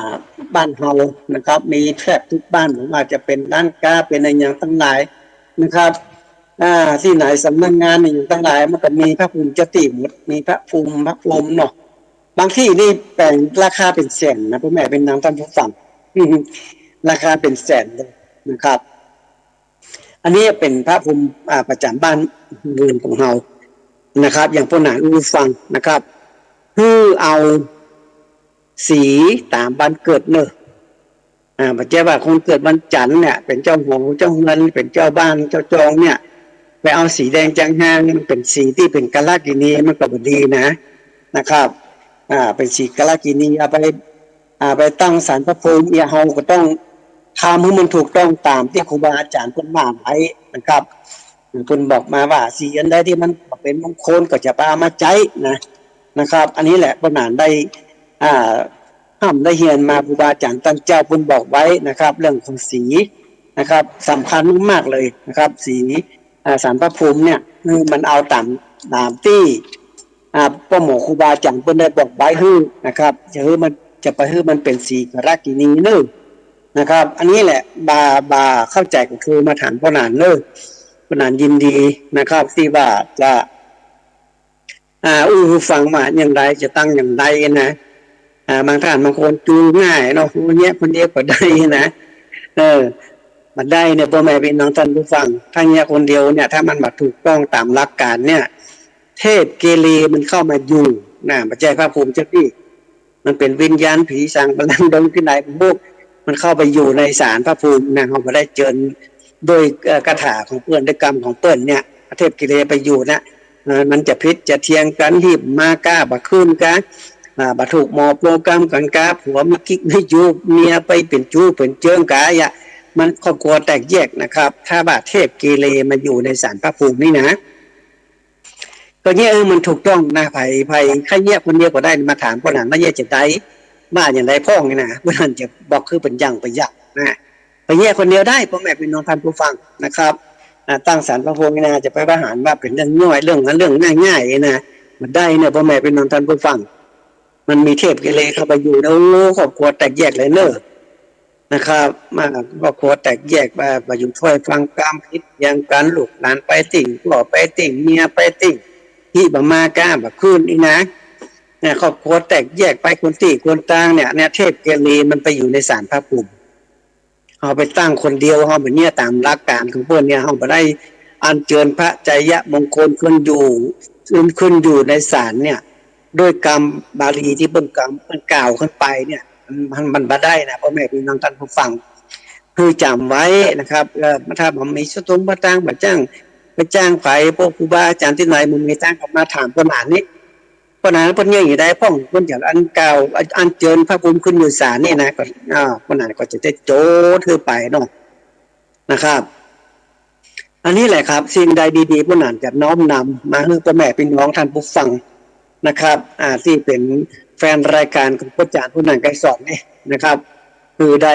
บ้านเฮานะครับ มีแทบทุกบ้าน บ่ว่าจะเป๋นร้านก๊า เป๋นอะหยังตังหลายนะครับ อ่า ตี้ไหนสำนักงานอะหยังตังหลาย มันก็มีพระภูมิเจ้าตี้หมด มีพระภูมิ พระพรหมเนาะ บางตี้นี่แป๋งราคาเป๋นแสนนะ พ่อแม่พี่น้องท่านผู้ฟัง ราคาเป๋นแสนเลยนะครับ อันนี้เป๋นพระภูมิ อ่า ประจ๋ำบ้านเฮือนของเฮานะครับ อย่างป้อหนานอู้ฟังนะครับ หื้อเอาสีต๋ามบ้านเกิดเนาะ อ่า บ่ใจ้ว่าคนเกิดวันจันทร์เนี่ย เป๋นเจ้าหอเจ้าเฮือน เป๋นเจ้าบ้านเจ้าจองเนี่ย ไปเอาสีแดงจางฮาง มันเป๋นสีตี้เป๋นกาลกิณี มันก็บ่ดีนะ นะครับ อ่า เป๋นสีกาลกิณี เอาไป อ่า ไปตั้งศาลพระภูมิเนี่ย เฮาก็ต้องทำหื้อมันถูกต้องต๋ามตี้ครูบาอาจ๋ารย์เปิ้นว่าไว้นะครับ เปิ้นบอกมาว่า สีอันใดตี้มันบ่เป๋นมงคลก็จะบ่เอามาใจ๊นะ นะครับ อันนี้แหละป้อหนานได้ อ่า ฮ่ำได้เฮียนมา ครูบาอาจ๋ารย์ตังเจ้าเปิ้นบอกไว้นะครับ เรื่องของสีนะครับ สำคัญมากๆ เลยนะครับ สี อ่า ศาลพระภูมิเนี่ย คือมันเอาต๋าม ต๋ามตี้ อ่า ป้อหมอครูบาอาจ๋ารย์เปิ้นได้บอกไว้หื้อนะครับ จะหื้อมัน จะไปหื้อมันเป๋นสีกาลกิณีเนาะนะครับ อันนี้แหละ บ่า บ่าเข้าใจ๋ก็คือมาถามป้อหนานเนาะ ป้อหนานยินดีนะครับ ตี้ว่าจะ อ่า อู้หื้อฟังว่าอย่างใด จะตั้งอย่างใดนะ อ่า บางต้านบางคนจูงง่ายเนาะ เยียะคนเดียวก็ได้นะ เออ บ่ได้เนี่ย ป้อแม่พี่น้องท่านผู้ฟัง ถ้าเยียะคนเดียวเนี่ย ถ้ามันบ่ถูกต้องต๋ามหลักการเนี่ย เทพเกเรมันเข้ามาอยู่นะ บ่ใจ้พระภูมิเจ้าตี้ มันเป๋นวิญญาณผีสางพลังดงตี้ไหนบ่ฮู้ มันเข้าไปอยู่ในศาลพระภูมินะ เฮาบ่ได้เจิญด้วย เอ่อ คาถาของเปิ้น ด้วยกำของเปิ้นเนี่ย เทพเกเรไปอยู่นะ เอ่อ มันจะผิดจะเถียงกั๋น ฮีบมาก้าบ่าคืนกา อ่า บ่ถูกหมอโปงกำกั๋นกา ผัวมีกิ๊กมีจู๊ เมียไปเป๋นจู๊เป๋นเจิงกา อะ มันครอบครัวแตกแยกนะครับ ถ้าว่าเทพเกเรมาอยู่ในศาลพระภูมินี่นะ ก็เยียะ เออ มันถูกต้องนะ ใผ ใผ ใค่เยียะคนเดียวก็ได้ มาถามป้อหนานว่าเยียะจะได้ ว่าอย่างใดพ่องนี่นะ ป้อหนานจะบอกคือเป๋นอย่างไปอย่างนะ ไปเยียะคนเดียวได้ ป้อแม่พี่น้องท่านผู้ฟังนะครับ อ่า ตั้งศาลพระภูมินี่นะ จะไปประหารว่าเป๋นเรื่องย่อย เรื่อง เรื่องง่ายๆ นะ บ่ได้เนี่ย ป้อแม่พี่น้องท่านผู้ฟัง มันมีเทพเกเรเข้าไปอยู่นะ โอ้ ครอบครัวแตกแยกเลยเนาะ นะครับ มา ครอบครัวแตกแยก มา มาอยู่ถ้วยฟังกำ ผิดเถียงกั๋น ลูกหลานไปติ๊ง ผัวไปติ๊ง เมียไปติ๊ง ฮีบมาก้าบ่าคืนนี่นะ เนี่ย ครอบครัวแตกแยกไปคนตี้คนตางเนี่ย เนี่ย เทพเกเรมันไปอยู่ในศาลพระภูมิ เฮาไปตั้งคนเดียว เฮาบ่เยียะต๋ามหลักการของเปิ้นเนี่ย เฮาบ่ได้อัญเจิญพระชัยมงคลขึ้นอยู่ ขึ้น ขึ้นอยู่ในศาลเนี่ย ด้วยกำบาลีตี้เปิ้นกำ เปิ้นกล่าวขึ้นไปเนี่ย มัน มันบ่ได้นะ ป้อแม่ปี้น้องต้านผู้ฟัง คือจ๋ำไว้นะครับ เอ่อ ถ้าบ่มีสตุ้งบ่ตาง บ่จ้าง ไปจ้างใผ พวกครูบาอาจ๋ารย์ตี้ไหน บ่มีตางก็มาถามป้อหนานนี่ ป้อหนานเปิ้นเยียะอยู่ได้พ่อง เปิ้นจะอันกล่าว อันเจิญพระภูมิขึ้นอยู่ศาลนี่นะ ก็ อ่า ป้อหนานก็จะได้โจทย์หื้อไปเนาะ นะครับ อันนี้แหละครับ สิ่งใดดีๆ ป้อหนานจะน้อมนำมาหื้อป้อแม่ปี้น้องต้านผู้ฟังนะครับ อ่า ตี้เป๋นแฟนรายก๋านของป้อจ๋ารย์ป้อหนานไกรสอนนี่นะครับ คือได้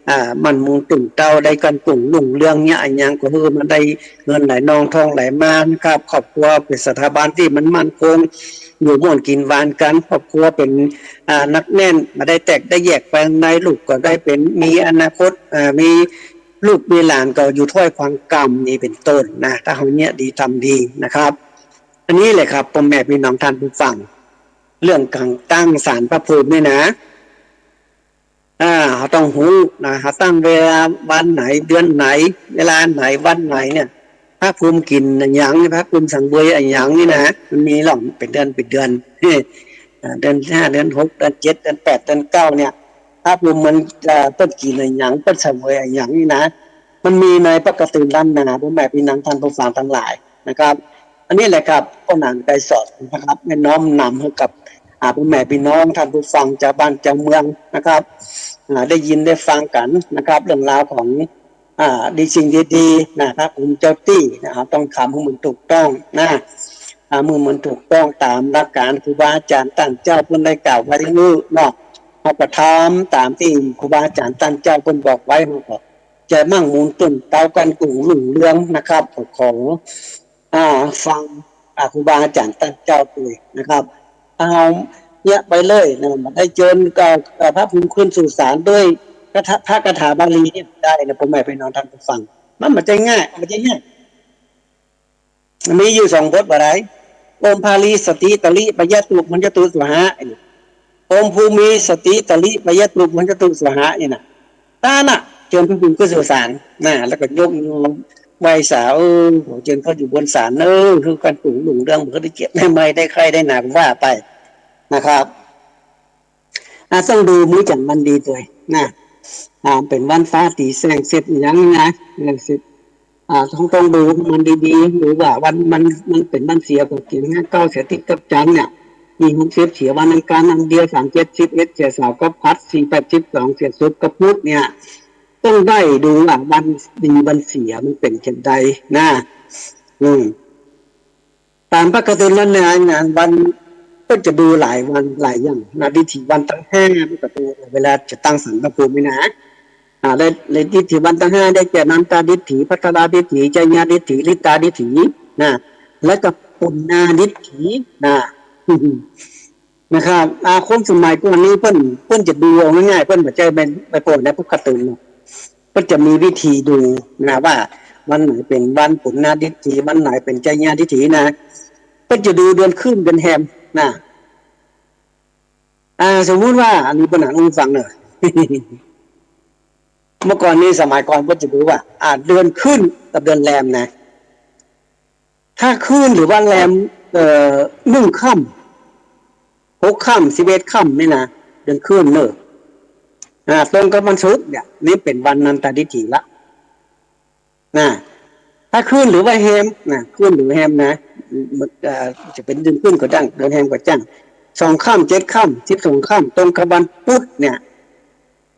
อ่า หมั่นมูลตุ่นเต๊า ได้กั๋นกุ่งรุ่งเรืองเนี่ย อะหยังก็หื้อมันได้เงินไหลนองทองไหลมานะครับ ครอบครัวเป๋นสถาบันตี้มันมั่นคง อยู่ม่วนกิ๋นหวานกั๋น ครอบครัวเป๋น อ่า หนักแน่น บ่ได้แตกได้แยกไปใน ลูกก็ได้เป๋น มีอนาคต อ่า มีลูกมีหลานก็อยู่ถ้วยครองกำ นี่เป๋นต้นนะ ถ้าเฮาเยียะดีทำดีนะครับ อันนี้แหละครับ ป้อแม่ปี้น้องต้านผู้ฟัง เรื่องก๋านตั้งศาลพระภูมินี่นะ อ่า เฮาต้องฮู้นะ เฮาตั้งเวลาวันไหน เดือนไหน เวลาไหน วันไหนเนี่ย พระภูมิกิ๋นอะหยัง พระภูมิสังเวยอะหยังนี่นะ มันมีหรอก เป๋นเดือน เป๋นเดือน อ่า เดือนห้า เดือนหก เดือนเจ็ด เดือนแปด เดือนเก้าเนี่ย พระภูมิมันจะ เปิ้นกิ๋นอะหยัง เปิ้นสังเวยอะหยังนี่นะ มันมีในปกติล้านนา ป้อแม่ปี้น้องต้านผู้ฟังตังหลายนะครับ อันนี้แหละครับ ป้อหนานไกรสอนนะครับ ได้น้อมนำหื้อกับ อ่า ป้อแม่ปี้น้องต้านผู้ฟัง จาวบ้านจาวเมืองนะครับ อ่า ได้ยินได้ฟังกั๋นนะครับ เรื่องราวของ อ่า ดีสิ่งดีๆ นะ พระภูมิเจ้าตี้นะ เฮาต้องทำหื้อมันถูกต้องนะ อ่า หื้อมันถูกต้องต๋ามหลักก๋านครูบาอาจ๋ารย์ต้านเจ้าเปิ้นได้กล่าวไว้หื้อเนาะ เฮาก็ทำต๋ามตี้ครูบาอาจ๋ารย์ต้านเจ้าเปิ้นบอกไว้ เฮาก็จะหมั่นมูลตุ่นเต๊า กั๋นกุ่งรุ่งเรืองนะครับ ก็ขอ อ่า ฟัง อ่า ครูบาอาจ๋ารย์ต้านเจ้าตวยนะครับ เอาเยียะไปเลยนะ บ่ได้เจิญ เอ่อ เอ่อ พระภูมิขึ้นสู่ศาลด้วยคาถา พระคาถาบาลีนี่บ่ได้นะ ป้อแม่ปี้น้องต้านผู้ฟัง มันบ่ใจ้ง่าย มันบ่ใจ้ง่าย มีอยู่สองบทว่าใด โอมพาลีสติตะลิปะยะตุมัญญะตุสวาหะ โอมภูมิสติตะลิปะยะตุมัญญะตุสวาหะนี่นะ ตาน่ะ เจิญพระภูมิขึ้นสู่ศาลนะ แล้วก็ยกมือไหว้สา เออ ขอเจิญเข้าอยู่บนศาลเนอะ หื้อกั๋นกุ่งรุ่งเรือง บ่ได้เจ็บได้เมื่อยได้ไข้ได้หนักว่าไปนะครับ อ่ะ ต้องดูมื้อจ๋ำวันดีตวยนะ อ่า เป๋นวันฟ้าตี๋แส่งเสร็จอะหยังนี่นะ เออ เสร็จ อ่า ต้อง ต้องดูมันดีๆ ดูว่าวัน มัน มันเป๋นวันเสียก็เกียรติห้าเก้าเสียอาทิตย์กับจันทร์เนี่ย มีหกสิบเสียวันอังคารอันเดียว สามเจ็ดสิบเอ็ดเสียเสาร์กับพฤหัส สี่แปดสิบสองเสียศุกร์กับพุธเนี่ย ต้องได้ดูว่าวันดีวันเสียมันเป๋นจั่งใดนะ อืม ต๋ามปกติแล้วเนี่ย งานวันก็จะดูหลายวันหลายอย่างนะ ดิถีวันตังห้า มันก็ดูเวลาจะตั้งศาลพระภูมินี่นะ อ่า และ และดิถีวันตังห้าได้แก่นันทาดิถี ภัทราดิถี ไชยาดิถี ฤทธาดิถีนะ แล้วก็ปุณณาดิถีนะ นะครับ อ่า คนสมัยก่อนนี้เปิ้น เปิ้นจะดูเอาง่ายๆ เปิ้นบ่ใจ้ไป ไปเปิดในปกติเนาะ เปิ้นจะมีวิธีดูนะ ว่าวันไหนเป๋นวันปุณณาดิถี วันไหนเป๋นไชยาดิถีนะ เปิ้นจะดูเดือนขึ้นเดือนแฮมนะ อ่า สมมุติว่า อันนี้ป้อหนานอู้ฟังเนาะ เมื่อก่อนนี้ สมัยก่อนเปิ้นจะดูว่า อ่า เดือนขึ้นกับเดือนแรมนะ ถ้าขึ้นหรือว่าแรม เอ่อ หนึ่งค่ำ หกค่ำ สิบเอ็ดค่ำนี่นะ เดือนขึ้นเนาะ อ่า ตรงกับวันศุกร์เนี่ย นี่เป๋นวันนันทาดิถีละนะ ถ้าขึ้นหรือว่าแฮมนะ ขึ้นหรือแฮมนะ เอ่อ จะเป๋นเดือนขึ้นก็จ้าง เดือนแฮมก็จ้าง สองค่ำ เจ็ดค่ำ สิบสองค่ำ ตรงกับวันพุธเนี่ย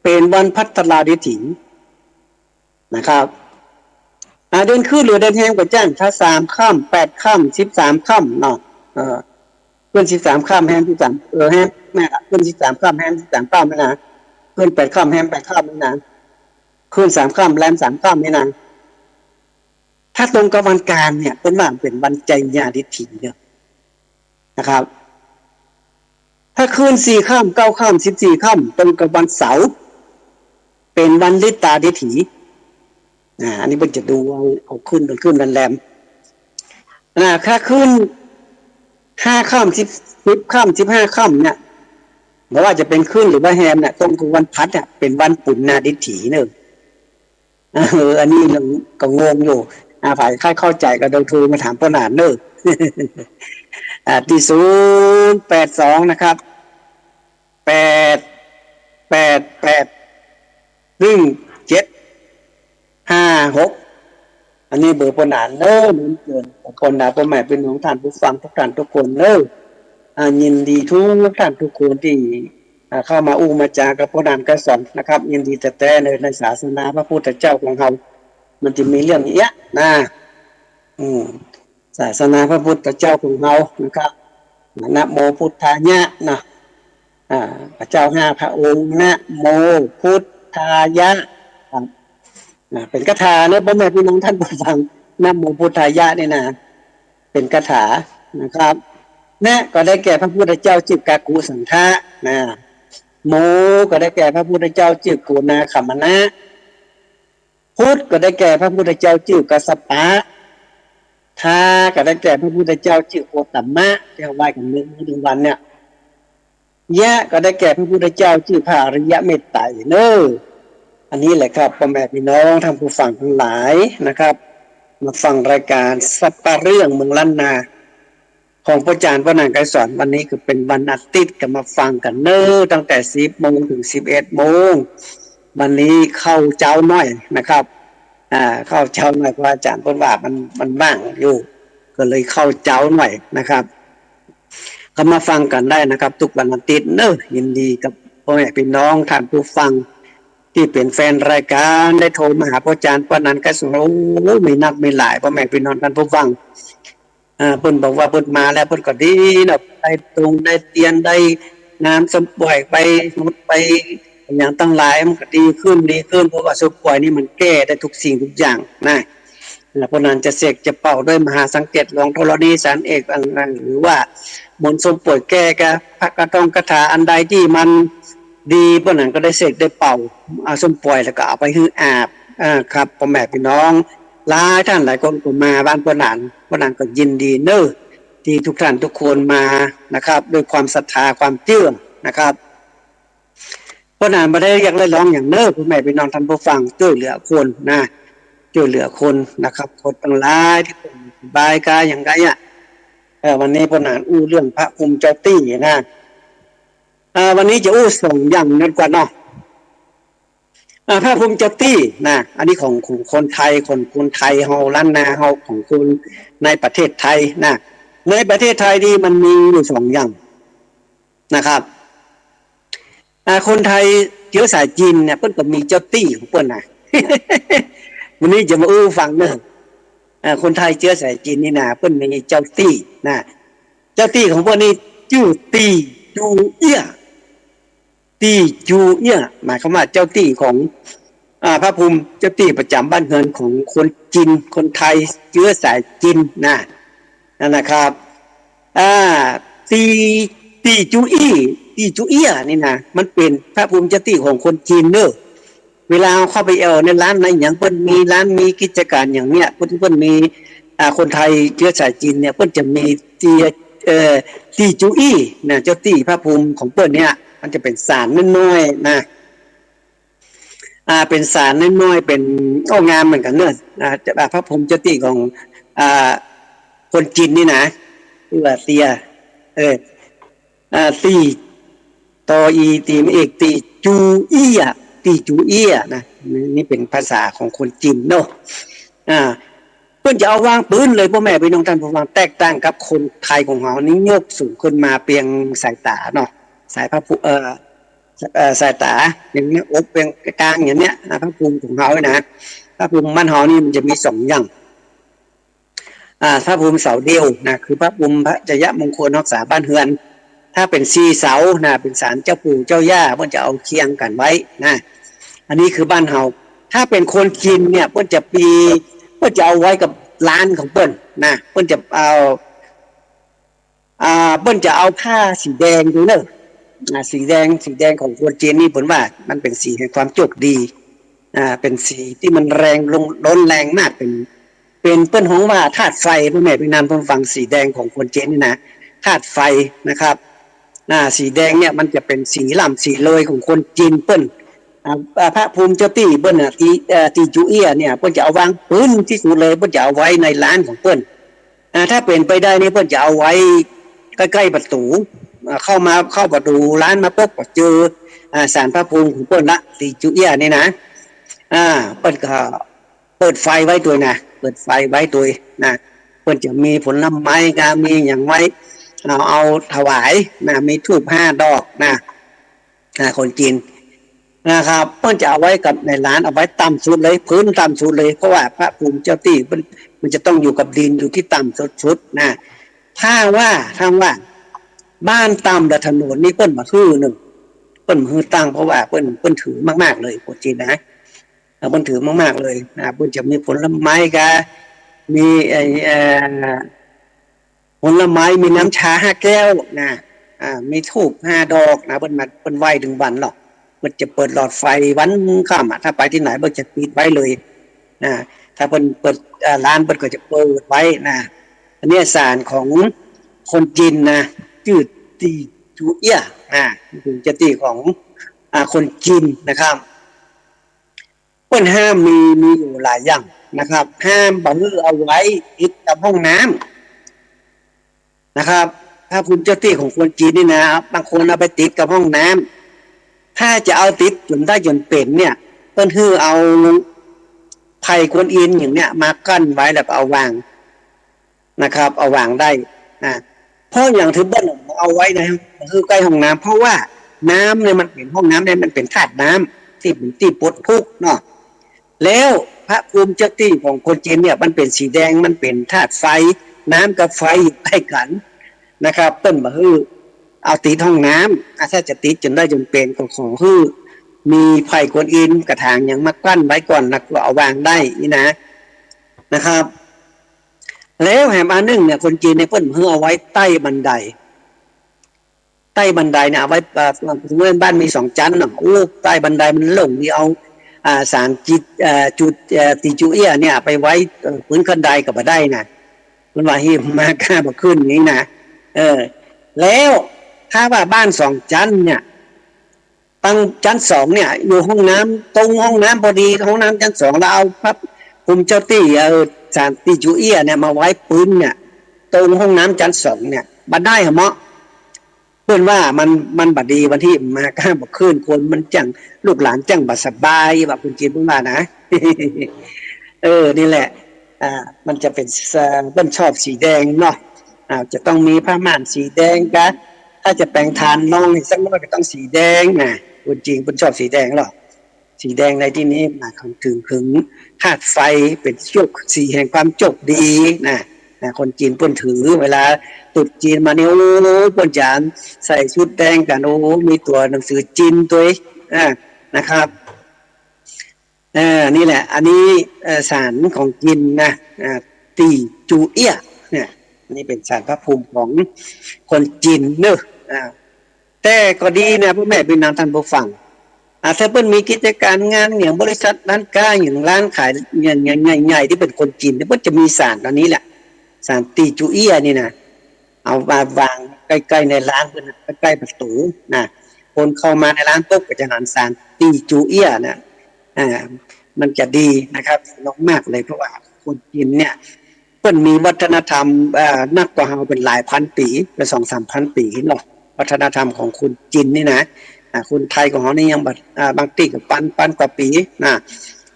เป๋นวันภัทราดิถี นะครับ อ่า เดือนขึ้นหรือเดือนแฮมก็จ้าง ถ้าสามค่ำ แปดค่ำ สิบสามค่ำเนาะ เออ ขึ้นสิบสามค่ำ แฮมสิบสาม เออ แฮม แม่นละ ขึ้นสิบสามค่ำ แฮมสิบสามค่ำนี่นะ ขึ้นแปดค่ำ แฮมแปดค่ำนี่นะ ขึ้นสามค่ำ แรมสามค่ำนี่นะ ถ้าตรงกับวันกาลเนี่ย เปิ้นว่าเป๋นวันไชยาดิถีเนาะ นะครับ ถ้าขึ้นสี่ค่ำ เก้าค่ำ สิบสี่ค่ำ ตรงกับวันเสาร์ เป๋นวันฤทธาดิถี อ่า อันนี้เปิ้นจะดูเอา เอาขึ้น เป๋นขึ้นวันแรม อ่า ถ้าขึ้นห้าค่ำ สิบ สิบค่ำ สิบห้าค่ำเนี่ย บ่ว่าจะเป๋นขึ้นหรือว่าแฮมเนี่ย ตรงกับวันพฤหัสเนี่ย เป๋นวันปุณณาดิถีเนาะ เออ อันนี้ก็งงอยู่ อ่า ใผใค่เข้าใจ๋ก็เดินโทรมาถามป้อหนานเนาะ อ่า ตี้ศูนย์แปดสองนะครับ แปดแปดแปด หนึ่งเจ็ดห้าหก อันนี้เบอร์ป้อหนานเน้อ เรียนเจิญป้อหนาน ป้อแม่ปี้น้องท่านผู้ฟังทุกท่านทุกคนเน้อ อ่า ยินดีทุกท่านทุกคนตี้ อ่า เข้ามาอู้มาจากับป้อหนานไกรสอนนะครับ ยินดีแต๊ๆ เลย ในศาสนาพระพุทธเจ้าของเฮา มันจะมีเรื่องเอี้ยะนะ อืม ศาสนาพระพุทธเจ้าของเฮานะครับ นะโมพุทธายะนะ อ่า พระเจ้าห้าพระองค์ นะโมพุทธายะ ครับ นะ เป๋นคาถาเน้อ ป้อแม่ปี้น้องท่านผู้ฟัง นะโมพุทธายะนี่นะ เป๋นคาถานะครับ นะ ก็ได้แก่พระพุทธเจ้าจื้อกักกุสันทะ นะ โม ก็ได้แก่พระพุทธเจ้าจื้อโกนาคคัมมนะ พุทธ ก็ได้แก่พระพุทธเจ้าจื้อกัสสปะ ทา ก็ได้แก่พระพุทธเจ้าจื้อโคตมะ ตี้เฮาไหว้กั๋นเมื่อกี้วันเนี่ย ยะ ก็ได้แก่พระพุทธเจ้าจื้อพระอริยะเมตไตรเน้อ อันนี้แหละครับ ป้อแม่ปี้น้องท่านผู้ฟังตังหลายนะครับ มาฟังรายก๋านสัปเหร่องเมืองล้านนา ของป้อจ๋ารย์ป้อหนานไกรสอน วันนี้ก็เป๋นวันอาทิตย์ ก็มาฟังกั๋นเน้อ ตั้งแต่สิบโมงเถิงสิบเอ็ดโมง วันนี้เข้าเจ๊าหน้อยนะครับ อ่า เข้าเจ๊าหน้อย เพราะอาจ๋ารย์เปิ้นว่ามัน มันว่างอยู่ ก็เลยเข้าเจ๊าหน้อยนะครับ ก็มาฟังกั๋นได้นะครับ กู้วันอาทิตย์เน้อ ยินดีกับป้อแม่ปี้น้องท่านผู้ฟัง ตี้เป๋นแฟนรายก๋าน ได้โทรมาหาป้อจ๋ารย์ป้อหนานไกรสอน โอ้ มีนักมีหลาย ป้อแม่ปี้น้องท่านผู้ฟัง อ่า เปิ้นบอกว่าเปิ้นมาแล้วเปิ้นก็ดีเนาะ ได้ตงได้เตียน ได้น้ำส้มป่วยไป หมดไป อะหยังตังหลายมันก็ดีขึ้น ดีขึ้น เพราะว่าส้มป่วยนี่มันแก้ได้กู้สิ่งกู้อย่างนะ แล้วป้อหนานจะเสกจะเป่าด้วยมหาสังเกตหลวงธรณีสารเอกอันนั้น หรือว่ามนต์ส้มป่วยแก้กับพระกระท่องคาถาอันใดตี้มันดี ป้อหนานก็ได้เสกได้เป่า เอาส้มป่วยแล้วก็เอาไปหื้ออาบ อ่า ครับ ป้อแม่ปี้น้อง หลายท่านหลายคนก็มาบ้านป้อหนาน ป้อหนานก็ยินดีเน้อ ตี้กู้ท่านกู้คนมานะครับ ด้วยความศรัทธาความเจื้อนะครับ ป้อหนานบ่ได้เรียกได้ฮ้องหยังเน้อ ป้อแม่ปี้น้องท่านผู้ฟัง จ้วยเหลือคนนะ จ้วยเหลือคนนะครับ คนตังหลายตี้เปิ้นบ่สบายกาอย่างใดอะ เออ วันนี้ป้อหนานอู้เรื่องพระภูมิเจ้าตี้นะ อ่า วันนี้จะอู้สองอย่างนั้นก่อนเนาะ อ่า พระภูมิเจ้าตี้นะ อันนี้ของ ของคนไทย ของคนไทยเฮา ล้านนาเฮา ของคนในประเทศไทยนะ ในประเทศไทยนี่มันมีอยู่สองอย่างนะครับ อ่า คนไทยเจื้อสายจีนเนี่ย เปิ้นก็มีเจ้าตี้ของเปิ้นนะ วันนี้จะมาอู้ฟังเน้อ อ่า คนไทยเจื้อสายจีนนี่นะ เปิ้นมีเจ้าตี้นะ เจ้าตี้ของเปิ้นนี่จื้อตี้จูเอี้ย ตี้จูเอี้ย หมายความว่าเจ้าตี้ของ อ่า พระภูมิเจ้าตี้ประจ๋ำบ้านเฮือนของคนจีน คนไทยเจื้อสายจีนนะ นั่นนะครับ อ่า ตี้ ตี้จูอี้ ตี้จูเอี้ยนี่นะ มันเป๋นพระภูมิเจ้าตี้ของคนจีนเน้อ เวลาเข้าไปแอ่วในร้านในหยัง เปิ้นมีร้านมีกิจก๋านอย่างเนี้ย เปิ้น เปิ้นมี อ่า คนไทยเจื้อสายจีนเนี่ย เปิ้นจะมีตี้ เอ่อ ตี้จูอี้นะ เจ้าตี้พระภูมิของเปิ้นเนี่ย มันจะเป๋นศาลน้อยๆ นะ อ่า เป๋นศาลน้อยๆ เป๋น โอ้ งามเหมือนกั๋นเน้อ อ่า จะ อ่า พระภูมิเจ้าตี้ของ อ่า คนจีนนี่นะ ตี้ว่าเตี้ย เออ อ่า ตี้ ตออี ตี้เอก ตี้จูเอี้ย ตี้จูเอี้ยนะ นี่เป๋นภาษาของคนจีนเนาะ อ่า เปิ้นจะเอาวางปื๊นเลย ป้อแม่ปี้น้องท่านผู้ฟัง แตกต่างกับคนไทยของเฮานี่ ยกสูงขึ้นมาเปียงสายต๋าเนาะ สายพระภู เอ่อ เอ่อ สายต๋า เปียงหน้าอก เปียงก๋างอย่างเนี้ยนะ พระภูมิของเฮานี่นะ พระภูมิบ้านเฮานี่มันจะมีสองอย่าง อ่า พระภูมิเสาเดียวนะ คือพระภูมิพระชัยมงคลรักษาบ้านเฮือน ถ้าเป๋นสี่เสานะ เป๋นศาลเจ้าปู่เจ้าย่า เปิ้นจะเอาเคียงกั๋นไว้นะ อันนี้คือบ้านเฮา ถ้าเป๋นคนจีนเนี่ย เปิ้นจะมี เปิ้นจะเอาไว้กับร้านของเปิ้นนะ เปิ้นจะเอา อ่า เปิ้นจะเอาผ้าสีแดงดูเน้อ อ่า สีแดง สีแดงของคนจีนนี่เปิ้นว่ามันเป๋นสีแห่งความโจคดี อ่า เป๋นสีตี้มันแรง ร้อนแรงมาก เป๋น เป๋นเปิ้นฮ้องว่าธาตุไฟ ป้อแม่ปี้น้องท่านผู้ฟัง สีแดงของคนจีนนี่นะ ธาตุไฟนะครับ อ่า สีแดงเนี่ยมันจะเป๋นสีหล้ำสีเลยของคนจีนเปิ้น อ่า อ่า พระภูมิเจ้าตี้เปิ้นน่ะ ตี้ เอ่อ ตี้จูเอี้ยเนี่ย เปิ้นจะเอาวางปื๊นตี้สุดเลย เปิ้นจะเอาไว้ในร้านของเปิ้น อ่า ถ้าเป๋นไปได้นี่เปิ้นจะเอาไว้ใก้ๆ ประตู๋ อ่า เข้ามา เข้าประตู๋ร้านมาปุ๊บก็เจอ อ่า ศาลพระภูมิของเปิ้นละ ตี้จูเอี้ยะนี่นะ อ่า เปิ้นก็เปิดไฟไว้ตวยนะ เปิดไฟไว้ตวยนะ เปิ้นจะมีผลไม้กา มีหยังไว้ เอา เอาถวายนะ มีธูปห้าดอกนะ อ่า คนจีนนะครับ เปิ้นจะเอาไว้กับในร้าน เอาไว้ต่ำสุดเลย พื้นต่ำสุดเลย เพราะว่าพระภูมิเจ้าตี้เปิ้น มันจะต้องอยู่กับดิน อยู่ตี้ต่ำสุดๆ นะ ถ้าว่า ถ้าว่าบ้านต่ำและถนนนี่เปิ้นบ่หื้อนึ่ง เปิ้นบ่หื้อตั้ง เพราะว่าเปิ้น เปิ้นถือมากๆ เลย คนจีนนะ เปิ้นถือมากๆ เลยนะ เปิ้นจะมีผลไม้กา มีไอ้ เอ่อ ผลไม้ มีน้ำชาห้าแก้วนะ อ่า มีธูปห้าดอกนะ เปิ้นมา เปิ้นไหว้ตึงวันหรอก เปิ้นจะเปิดหลอดไฟวันค่ำอะ ถ้าไปตี้ไหนเปิ้นจะปิดไว้เลยนะ ถ้าเปิ้นเปิด เอ่อ ร้านเปิ้นก็จะเปิดไว้นะ อันนี้ศาลของคนจีนนะ จื้อตี้จูเอี้ยะนะ เป็นเจ้าตี้ของ อ่า คนจีนนะครับ เปิ้นห้ามมี มีอยู่หลายอย่างนะครับ ห้ามบ่หื้อเอาไว้ติดกับห้องน้ำนะครับ พระภูมิเจ้าตี้ของคนจีนนี่นะ บางคนเอาไปติดกับห้องน้ำ ถ้าจะเอาติดจ๋นได้จ๋นเป๋นเนี่ย เปิ้นหื้อเอาไพรกวนอิมอย่างเนี้ยมากั้นไว้แล้วก็เอาวาง นะครับ เอาวางได้นะ เพราะหยังถึงบ่เอาไว้นะ คือใก้ห้องน้ำ เพราะว่าน้ำเนี่ยมันเป๋น ห้องน้ำเนี่ยมันเป๋นธาตุน้ำตี้เป๋นตี้ปลดทุกข์เนาะ แล้วพระภูมิเจ้าตี้ของคนจีนเนี่ยมันเป๋นสีแดง มันเป๋นธาตุไฟ น้ำกับไฟอยู่ใก้กั๋นนะครับ เปิ้นบ่หื้อเอาติดห้องน้ำ อ่ะ ถ้าจะติดจ๋นได้จ๋นเป๋นก็ขอหื้อมีไพรกวนอิมกระถางหยังมากั้นไว้ก่อน แล้วก็เอาวางได้นี่นะ นะครับ แล้วแหมอันนึ่งเนี่ย คนจีนเนี่ยเปิ้นหื้อเอาไว้ใต้บันได ใต้บันไดเนี่ยเอาไว้ เอ่อ สมมุติบ้านมีสองจั๊นเนาะ โอ้ ใต้บันไดมันโล่งดี เอา อ่า ศาลจิต เอ่อ จุด เอ่อ ตี้จูเอี้ยะเนี่ยไปไว้ เอ่อ ปื๊นคันไดก็บ่ได้นะ เปิ้นว่าหิมะก้าบ่ขึ้นนี้นะ เออ แล้วถ้าว่าบ้านสองจั๊นเนี่ย ตังจั๊นสองเนี่ย อยู่ห้องน้ำ ตรงห้องน้ำพอดี ห้องน้ำจั๊นสอง แล้วเอาพระภูมิเจ้าตี้ เอ่อ ศาลตี้จูเอี้ยะเนี่ยมาไว้ปื๊นเนี่ย ตรงห้องน้ำจั๊นสองเนี่ย บ่ได้หะเมาะ เปิ้นว่ามัน มันบ่ดี วันที่มาก้าบ่ขึ้น คนมันจั่ง ลูกหลานจั่งบ่สบาย ว่าคนจีนเปิ้นว่านะ เออ นี่แหละ อ่า มันจะเป๋น เอ่อ เปิ้นชอบสีแดงเนาะ อ่า จะต้องมีผ้าม่านสีแดงกา ถ้าจะแป๋งฐานรองอีกสักหน้อยก็ต้องสีแดงนะ คนจีนเปิ้นชอบสีแดงหรอก สีแดงในตี้นี้หมายความเถิง เถิงธาตุไฟ เป๋นโชค สีแห่งความโชคดีนะ นะ คนจีนเปิ้นถือ เวลาตรุษจีนมานี่ โอ้ เปิ้นจะใส่ชุดแดงกั๋น โอ้ มีตั๋วหนังสือจีนตวย อ่า นะครับ อ่า นี่แหละ อันนี้ เอ่อ ศาลของจีนนะ อ่า ตี้จูเอี้ยะเนี่ย นี่เป๋นศาลพระภูมิของคนจีนเนอะ อ่า แต่ก็ดีนะ ป้อแม่ปี้น้องต้านผู้ฟัง อ่า ถ้าเปิ้นมีกิจก๋านงานอย่างบริษัทร้านก๊า อย่างร้านขายอย่าง อย่างใหญ่ๆ ตี้เป๋นคนจีนเนี่ย เปิ้นจะมีศาลอันนี้แหละ ศาลตี้จูเอี้ยะนี่นะ เอามาวางใก้ๆ ในร้านเปิ้นนะ ใก้ๆ ประตู๋นะ คนเข้ามาในร้านปุ๊บก็จะหันศาลตี้จูเอี้ยะนะ อ่า มันจะดีนะครับ มากๆ เลย เพราะว่าคนจีนเนี่ย เปิ้นมีวัฒนธรรม เอ่อ นักกว่าเฮาเป๋นหลายพันปี๋ เป๋นสองสามพันปี๋เนาะ วัฒนธรรมของคนจีนนี่นะ อ่า คนไทยของเฮานี่ยังบ่ อ่า บางตี้ก็ปัน ปันกว่าปี๋นะ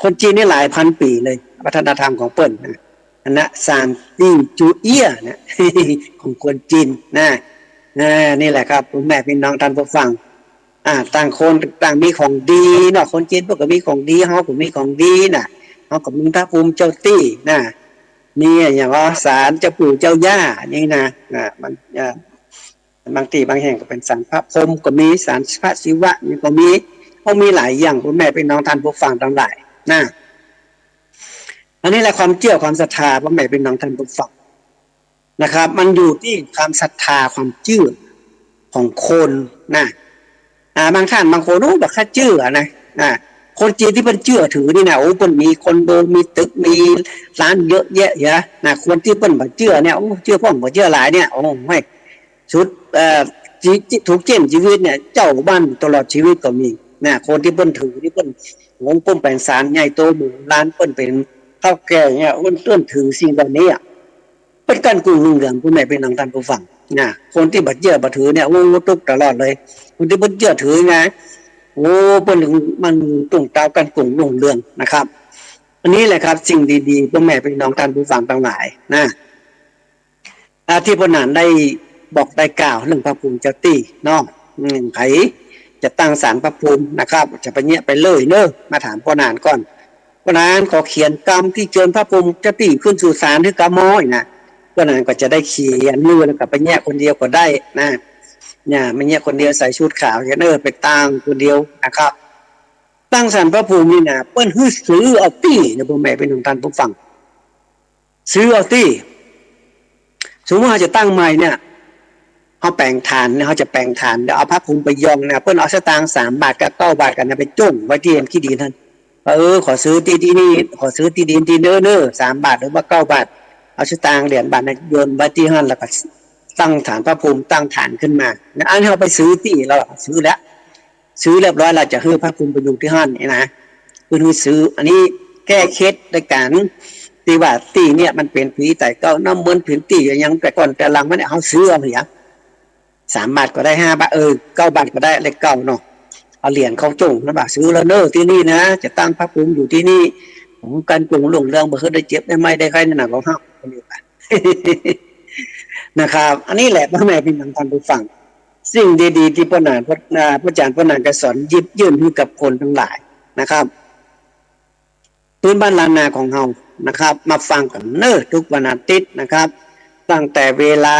คนจีนนี่หลายพันปี๋เลย วัฒนธรรมของเปิ้นนะ อันนะ ศาลตี้จูเอี้ยะเนี่ย ของคนจีนนะ อ่า นี่แหละครับ ป้อแม่ปี้น้องต้านผู้ฟัง อ่า ต่างคนต่างมีของดีเนาะ คนจีนเปิ้นก็มีของดี เฮาก็มีของดีนะ เฮาก็มีพระภูมิเจ้าตี้นะ มีอย่างว่าศาลเจ้าปู่เจ้าย่านี่นะ อ่า มัน อ่า บางตี้บางแห่งก็เป๋นศาลพระพรหมก็มี ศาลพระศิวะนี่ก็มี ก็มีหลายอย่าง ป้อแม่ปี้น้องต้านผู้ฟังตังหลายนะ อันนี้แหละความเจื้อความศรัทธา ป้อแม่ปี้น้องต้านผู้ฟัง นะครับ มันอยู่ตี้ความศรัทธาความเจื้อของคนนะ อ่า บางต้านบางคน โอ้ บ่ค่าเจื้อนะ อ่า คนจีนตี้เปิ้นเจื้อถือนี่นะ โอ้ เปิ้นมีคอนโด มีตึก มีร้านเยอะแยะเหียนะ คนตี้เปิ้นบ่เจื้อเนี่ย โอ้ เจื้อพ่องบ่เจื้อหลายเนี่ย โอ้ ไม่ สุด เอ่อ จี- ถูกเจ๊นจีวิตเนี่ย เจ้าบ้านตลอดจีวิตก็มีนะ คนตี้เปิ้นถือ ตี้เปิ้นหงเปิ้นแป๋งศาลใหญ่โต หมู่ร้านเปิ้นเป๋นเฒ่าแก่เนี่ย เปิ้น เปิ้นถือสิ่งเหล่านี้อะ เปิ้นกั้นกุ้งรุ่งเรือง พ่อแม่พี่น้องต้านผู้ฟัง นะ คนตี้บ่เจื้อบ่ถือเนี่ย โอ้ ตุ๊กข์ตลอดเลย คนตี้บ่เจื้อถือไง โอ้ เปิ้น มัน มันตุ้งตาวกั้นกุ้งรุ่งเรืองนะครับ อันนี้แหละครับ สิ่งดีๆ พ่อแม่พี่น้องต้านผู้ฟังตังหลายนะ อ่า ตี้ป้อหนานได้บอกได้กล่าวเรื่องพระภูมิเจ้าตี้เนาะ อืม ใผจะตั้งศาลพระภูมินะครับ จะไปเยียะไปเลยเนอะ มาถามป้อหนานก่อน ป้อหนานขอเขียนกำตี้เจิญพระภูมิเจ้าตี้ขึ้นสู่ศาลหื้อกำม้อยนะ ป้อหนานก็จะได้เขียนมือแล้วก็ไปเยียะคนเดียวก็ได้นะ เนี่ย มาเยียะคนเดียวใส่ชุดขาว เขียน เออ ไปตั้งคนเดียวนะครับ ตั้งศาลพระภูมินี่นะ เปิ้นหื้อซื้อเอาตี้นะ พ่อแม่พี่น้องต้านผู้ฟัง ซื้อเอาตี้ สมมุติเฮาจะตั้งใหม่เนี่ย เฮาแป๋งฐานเนี่ย เฮาจะแป๋งฐาน เดี๋ยวเอาพระภูมิไปยองนะ เปิ้นเอาสตางค์สามบาทกับเก้าบาทกั๋นนะ ไปจ้งไว้ตี้ขี้ดินหั้น เออ ขอซื้อตี้ ตี้นี่ ขอซื้อตี้ดินตี้เน้อเน้อ สามบาทหรือว่าเก้าบาท เอาสตางค์เหรียญบาทนะ โยนไว้ตี้หั้น แล้วก็ตั้งศาลพระภูมิ ตั้งฐานขึ้นมา แล้วอันนี้เฮาไปซื้อตี้ เฮาซื้อแล้ว ซื้อเรียบร้อยแล้ว จะหื้อพระภูมิไปอยู่ตี้หั้นนี่นะ เปิ้นหื้อซื้อ อันนี้แก้เคล็ดโดยก๋านตี้ว่าตี้เนี่ยมันเป๋นผีไต่เก๊า น้ำมนต์เป๋นตี้อะหยังแต่ก่อนแต่หลังมาเนี่ย เฮาซื้อเอาเหีย สามบาทก็ได้ห้าบาท เออ เก้าบาทก็ได้ เลขเก้าเนาะ เอาเหรียญเข้าจ้งนะ ว่าซื้อแล้วเน้อ ตี้นี่นะ จะตั้งพระภูมิอยู่ตี้นี่ ผมกั้นกุ้งรุ่งเรือง บ่หื้อได้เจ็บได้ไม้ได้ไข้ในหนักของเฮา นะครับ อันนี้แหละ พ่อแม่พี่น้องต้านผู้ฟัง สิ่งดีๆ ตี้ป้อหนาน อ่า ป้อจ๋ารย์ป้อหนานไกรสอนหยิบยื่นหื้อกับคนตังหลายนะครับ พื้นบ้านล้านนาของเฮานะครับ มาฟังกั๋นเน้อ กู้วันอาทิตย์นะครับ ตั้งแต่เวลา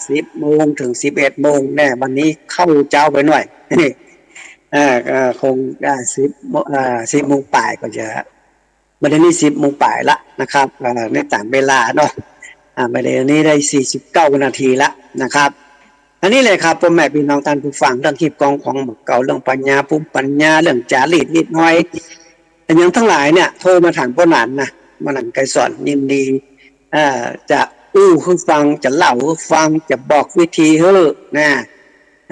สิบโมงเถิงสิบเอ็ดโมงแน่ วันนี้เข้าเจ๊าไปหน่อย เอ่อ เอ่อ คง อ่า สิบโมง อ่า สิบโมงป๋ายก็จะ บ่าเดี่ยวนี้สิบโมงป๋ายละนะครับ อ่า ในต๋ามเวลาเนาะ อ่า บ่าเดี่ยวนี้ได้สี่สิบเก้านาทีละนะครับ อันนี้แหละครับ ป้อแม่ปี้น้องต้านผู้ฟัง เรื่องฮีตกองของหมู่เก่า เรื่องปัญญา ภูมิปัญญา เรื่องจารีตนิดหน่อย อะหยังตังหลายเนี่ย โทรมาถามป้อหนานนะ ป้อหนานไกรสอนยินดี อ่า จะอู้หื้อฟัง จะเล่าหื้อฟัง จะบอกวิธีหื้อนะ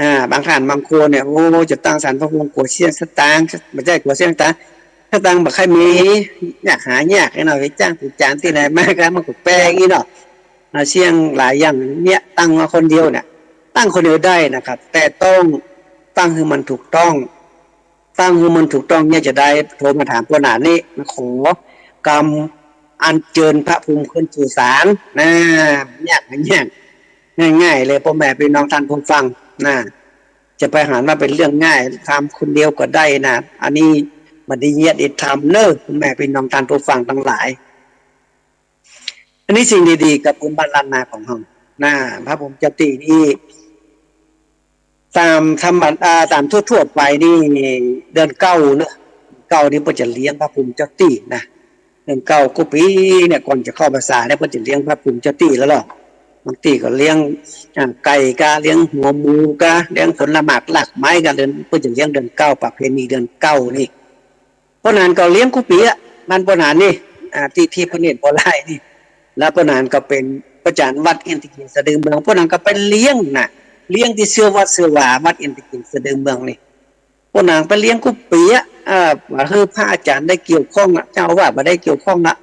อ่า บางต้านบางคนเนี่ย โอ้ จะตั้งศาลพระภูมิกั๋วเสี้ยงสตางค์ บ่ใจ้กั๋วเสี้ยงสตางค์ สตางค์บ่ใค่มี ยากหายากไอ้เนาะ ไปจ้างผู้จ๋ารย์ตี้ไหนมาก็มันก็แปงอี้เนาะ อ่า เสี้ยงหลายอย่างเนี่ย ตั้งมาคนเดียวเนี่ย ตั้งคนเดียวได้นะครับ แต่ต้องตั้งหื้อมันถูกต้อง ตั้งหื้อมันถูกต้องเนี่ยจะได้ โทรมาถามป้อหนานนี่ มาขอกำอัญเจิญพระภูมิขึ้นสู่ศาลนะ ยาก ยาก ง่ายๆ เลย ป้อแม่ปี้น้องต้านผู้ฟังนะ จะไปหันว่าเป๋นเรื่องง่าย ทำคนเดียวก็ได้นะ อันนี้บ่ดีเยียะดีธรรมเน้อ ป้อแม่ปี้น้องต้านผู้ฟังตังหลาย อันนี้สิ่งดีๆ กับพื้นบ้านล้านนาของเฮานะ พระภูมิเจ้าตี้นี่ ต๋ามธรรมดา ต๋ามทั่วๆ ไปนี่ เดือนเก้าเนาะ เก้านี่เปิ้นจะเลี้ยงพระภูมิเจ้าตี้นะ เดือนเก้ากู้ปี๋เนี่ย ก่อนจะเข้าพรรษาเนี่ย เปิ้นจะเลี้ยงพระภูมิเจ้าตี้แล้วลอ บางตี้ก็เลี้ยง อ่า ไก่กา เลี้ยงหัวหมูกา เลี้ยงผลหมากรากไม้กา เปิ้นจะเลี้ยงเดือนเก้า ประเพณีเดือนเก้านี่ ป้อหนานก็เลี้ยงกู้ปี๋อะ บ้านป้อหนานนี่ อ่า ตี้ ตี้พระเนตรบ่อลายนี่ แล้วป้อหนานก็เป๋นป้อจ๋ารย์วัดอินทกิริสะดือเมือง ป้อหนานก็ไปเลี้ยงนะ เลี้ยงตี้เสื้อวัดเสื้อวา วัดอินทกิริสะดือเมืองนี่ ป้อหนานไปเลี้ยงกู้ปี๋อะ เอ่อ หื้อพระอาจ๋ารย์ได้เกี่ยวข้องอะ เจ้าอาวาสบ่ได้เกี่ยวข้องละ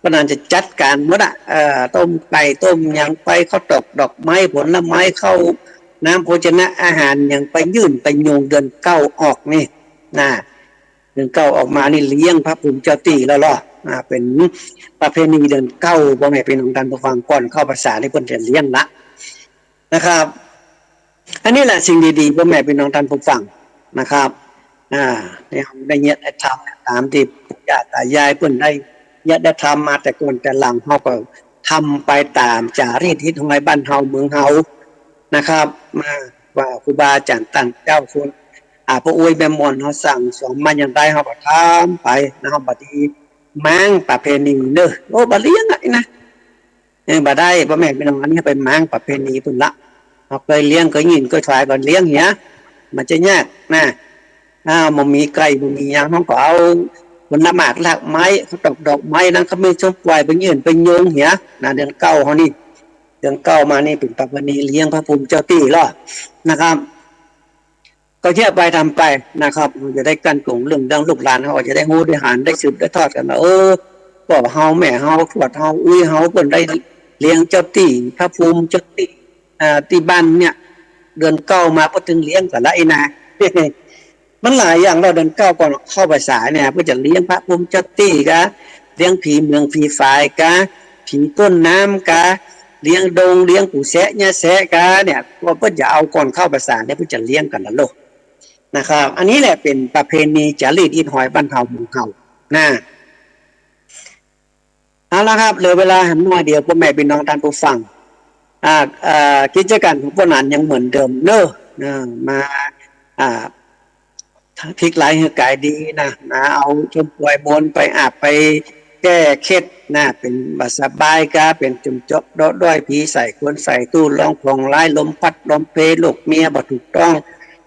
ป้อหนานจะจัดก๋านหมดอะ เอ่อ ต้มไก่ต้มหยังไป ข้าวตอกดอกไม้ ผลไม้ ข้าวน้ำโภชนะอาหารหยังไปยื่นไปโยงเดือนเก้าออกนี่นะ เดือนเก้าออกมานี่เลี้ยงพระภูมิเจ้าตี้แล้วลอ อ่า เป๋นประเพณีเดือนเก้า ป้อแม่ปี้น้องต้านผู้ฟัง ก่อนเข้าพรรษานี่เปิ้นจะเลี้ยงละนะครับ อันนี้แหละสิ่งดีๆ ป้อแม่ปี้น้องต้านผู้ฟังนะครับ อ่า เนี่ยได้เยียะได้ทำต๋ามตี้ปู่ย่าต๋ายายเปิ้นได้เยียะได้ทำมาแต่ก่อนแต่หลัง เฮาก็ทำไปต๋ามจารีตฮิตฮอยบ้านเฮาเมืองเฮานะครับ มาว่าครูบาอาจ๋ารย์ต้านเจ้าคน อ่า ป้ออุ๊ยแม่หม่อนเฮาสั่งสอนมาอย่างใด เฮาก็ทำไปนะ เฮาบ่ดีม้างประเพณีเน้อ โอ้ บ่เลี้ยงอะนะ เออ บ่ได้ ป้อแม่ปี้น้อง อันนี้ไปม้างประเพณีปุ้นละ เฮาเกยเลี้ยง เกยหยิ่น เกยถวายก็เลี้ยงเหีย มันจะยากนะ อ้าว บ่มีไก่ บ่มีหยัง เฮาก็เอาผลหมากรากไม้ ข้าวตอกดอกไม้ น้ำขมิ้นส้มปล่อยไปยื่นไปโยงเหียนะ เดือนเก้าเฮานี่ เดือนเก้ามานี่เป๋นประเพณีเลี้ยงพระภูมิเจ้าตี้ลอนะครับ ก็เยียะไปทำไปนะครับ เฮาจะได้กั้นกงเรื่อง เรื่องลูกหลานเฮาจะได้ฮู้ได้หัน ได้สืบได้ทอดกั๋นว่า เออ ป้อเฮา แม่เฮา ทวดเฮา อุ๊ยเฮา เปิ้นได้ เลี้ยงเจ้าตี้ พระภูมิเจ้าตี้ อ่า ตี้บ้านเนี่ย เดือนเก้ามาเปิ้นตึงเลี้ยงกั๋นละไอ้นา มันหลายอย่างเล่า เดือนเก้าก่อนเข้าพรรษาเนี่ย เปิ้นจะเลี้ยงพระภูมิเจ้าตี้กา เลี้ยงผีเหมืองผีฝายกา ผีต้นน้ำกา เลี้ยงดง เลี้ยงปู่แซะย่าแซะกาเนี่ย ก็เปิ้นจะเอาก่อนเข้าพรรษาเนี่ย เปิ้นจะเลี้ยงกั๋นละโลกนะครับ อันนี้แหละเป๋นประเพณีจารีตฮิตฮอยบ้านเฮาเมืองเฮานะ เอาละครับ เหลือเวลาแหมน้อยเดียว พ่อแม่พี่น้องต้านผู้ฟัง อ่า เอ่อ กิจก๋านของป้อหนานยังเหมือนเดิมเนาะ อ่า มา อ่า พลิกร้ายหื้อกลายดีนะ มาเอาส้มป่วยมนต์ไปอาบไปแก้เคล็ดนะ เป๋นบ่สบายกา เป๋นจุ่มจ๊อบเดาะด้อย ผีใส่คนใส่ตู้ ร้องผงร้าย ลมพัดลมเพ ลูกเมียบ่ถูกต้อง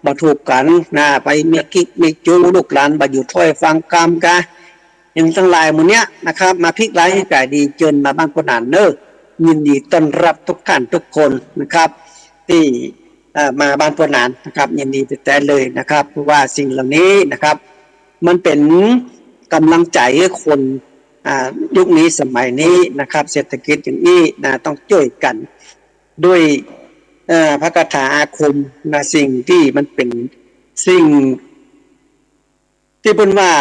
บ่ถูกกั๋นนะ ไปมีกิ๊กมีจู๊ ลูกหลานบ่อยู่ถ้อยฟังกำกา อย่างตังหลายหมู่เนี้ยนะครับ มาพลิกร้ายหื้อกลายดี เจิญมาบ้านป้อหนานเนาะ ยินดีต้อนรับทุกท่านทุกคนนะครับ ตี้ เอ่อ มาบ้านป้อหนานนะครับ ยินดีแต๊ๆ เลยนะครับ เพราะว่าสิ่งเหล่านี้นะครับ มันเป๋นก๋ำลังใจ๋หื้อคน อ่า ยุคนี้สมัยนี้นะครับ เศรษฐกิจอย่างอี้นะ ต้องจ้วยกั๋นด้วย เอ่อ พระคาถาอาคมนะ สิ่งตี้มันเป๋นสิ่ง ตี้เปิ้นว่า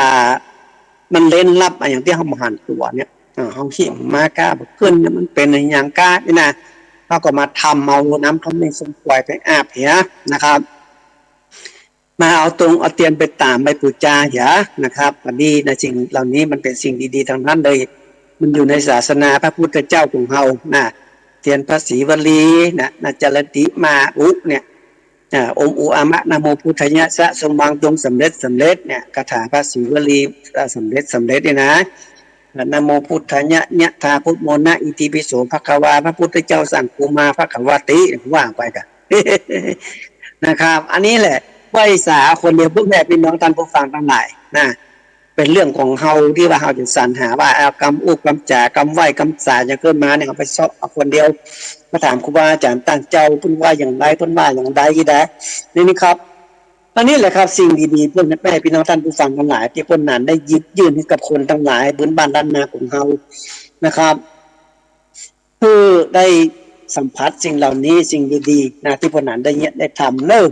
มันเร้นลับอะ อย่างตี้เฮาบ่หันตั๋วเนี่ย อ่า เฮาหิ้มมาก้าบ่ขึ้นเนี่ย มันเป๋นอะหยังก้านี่นะ เฮาก็มาทำเอาน้ำต้มเม็ดส้มป่วยไปอาบเหียนะครับ มาเอาตงเอาเตียนไปต๋ามไปปู๋จาเหียนะครับ อันนี้นะ สิ่งเหล่านี้มันเป๋นสิ่งดีๆ ตังนั้นเลย มันอยู่ในศาสนาพระพุทธเจ้าของเฮานะ เตียนพระศรีวลีนะ นาจารติมาอุเนี่ย อ่า โอมอุอะมะ นะโมพุทธายะสะ สมหวังจงสำเร็จ สำเร็จเนี่ย คาถาพระศรีวลี อ่า สำเร็จ สำเร็จเนี่ยนะ นะโมพุทธายะ ยะถา พุทโธ นะ อิติปิโส ภะคะวา พระพุทธเจ้าสั่งกูมา ภะคะวาติ ว่าไปกา นะครับ อันนี้แหละ ไหว้สาคนเดียว พ่อแม่พี่น้องต้านผู้ฟังตังหลายนะ เป๋นเรื่องของเฮาตี้ว่าเฮาจะสรรหาว่า เอากำอู้กำจ๋า กำไหว้กำสาอย่างเปิ้นมาเนี่ย เอาไปเซาะเอาคนเดียว มาถามครูบาอาจ๋ารย์ต่างเจ้า เปิ้นว่าอย่างใด เปิ้นว่าอย่างใดอีกนะ นี่นะครับ อันนี้แหละครับ สิ่งดีๆ พ่อแม่พี่น้องต้านผู้ฟังตังหลาย ตี้ป้อหนานได้หยิบยื่นหื้อกับคนตังหลาย พื้นบ้านล้านนาของเฮานะครับ หื้อได้สัมผัสสิ่งเหล่านี้ สิ่งดีๆ นะ ตี้ป้อหนานได้เยียะได้ทำเนาะ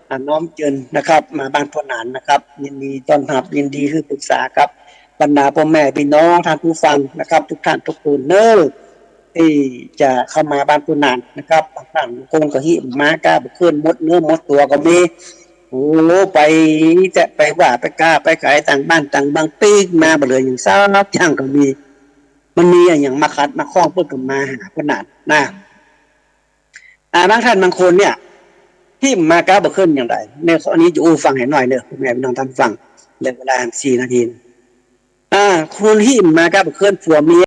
อ่า น้อมเจิญนะครับ มาบ้านป้อหนานนะครับ ยินดีต้อนฮับ ยินดีหื้อปรึกษากับบรรดาพ่อแม่พี่น้องต้านผู้ฟังนะครับ ทุกท่านทุกคนเนาะ ตี้จะเข้ามาบ้านป้อหนานนะครับ บางท่านบางคนก็หิ้มมาก้าบ่ขึ้น หมดเนื้อหมดตั๋วก็มี โอ้ ไปแต๊ไปว่าไปก้าไปขายต่างบ้านต่างเมือง ปิ๊กมาบ่เหลือหยังสักอย่างก็มี มันมีอะหยังมาขัดมาข้องเปิ้นก็มาหาป้อหนานนะ อ่า บางท่านบางคนเนี่ย หิ้มมาก้าบ่ขึ้นอย่างใด ในข้อนี้จะอู้ฟังหื้อหน่อยเนาะ พ่อแม่พี่น้องต้านฟัง เหลือเวลาสี่นาที อ่า คนหิ้มมาก้าบ่ขึ้น ผัวเมีย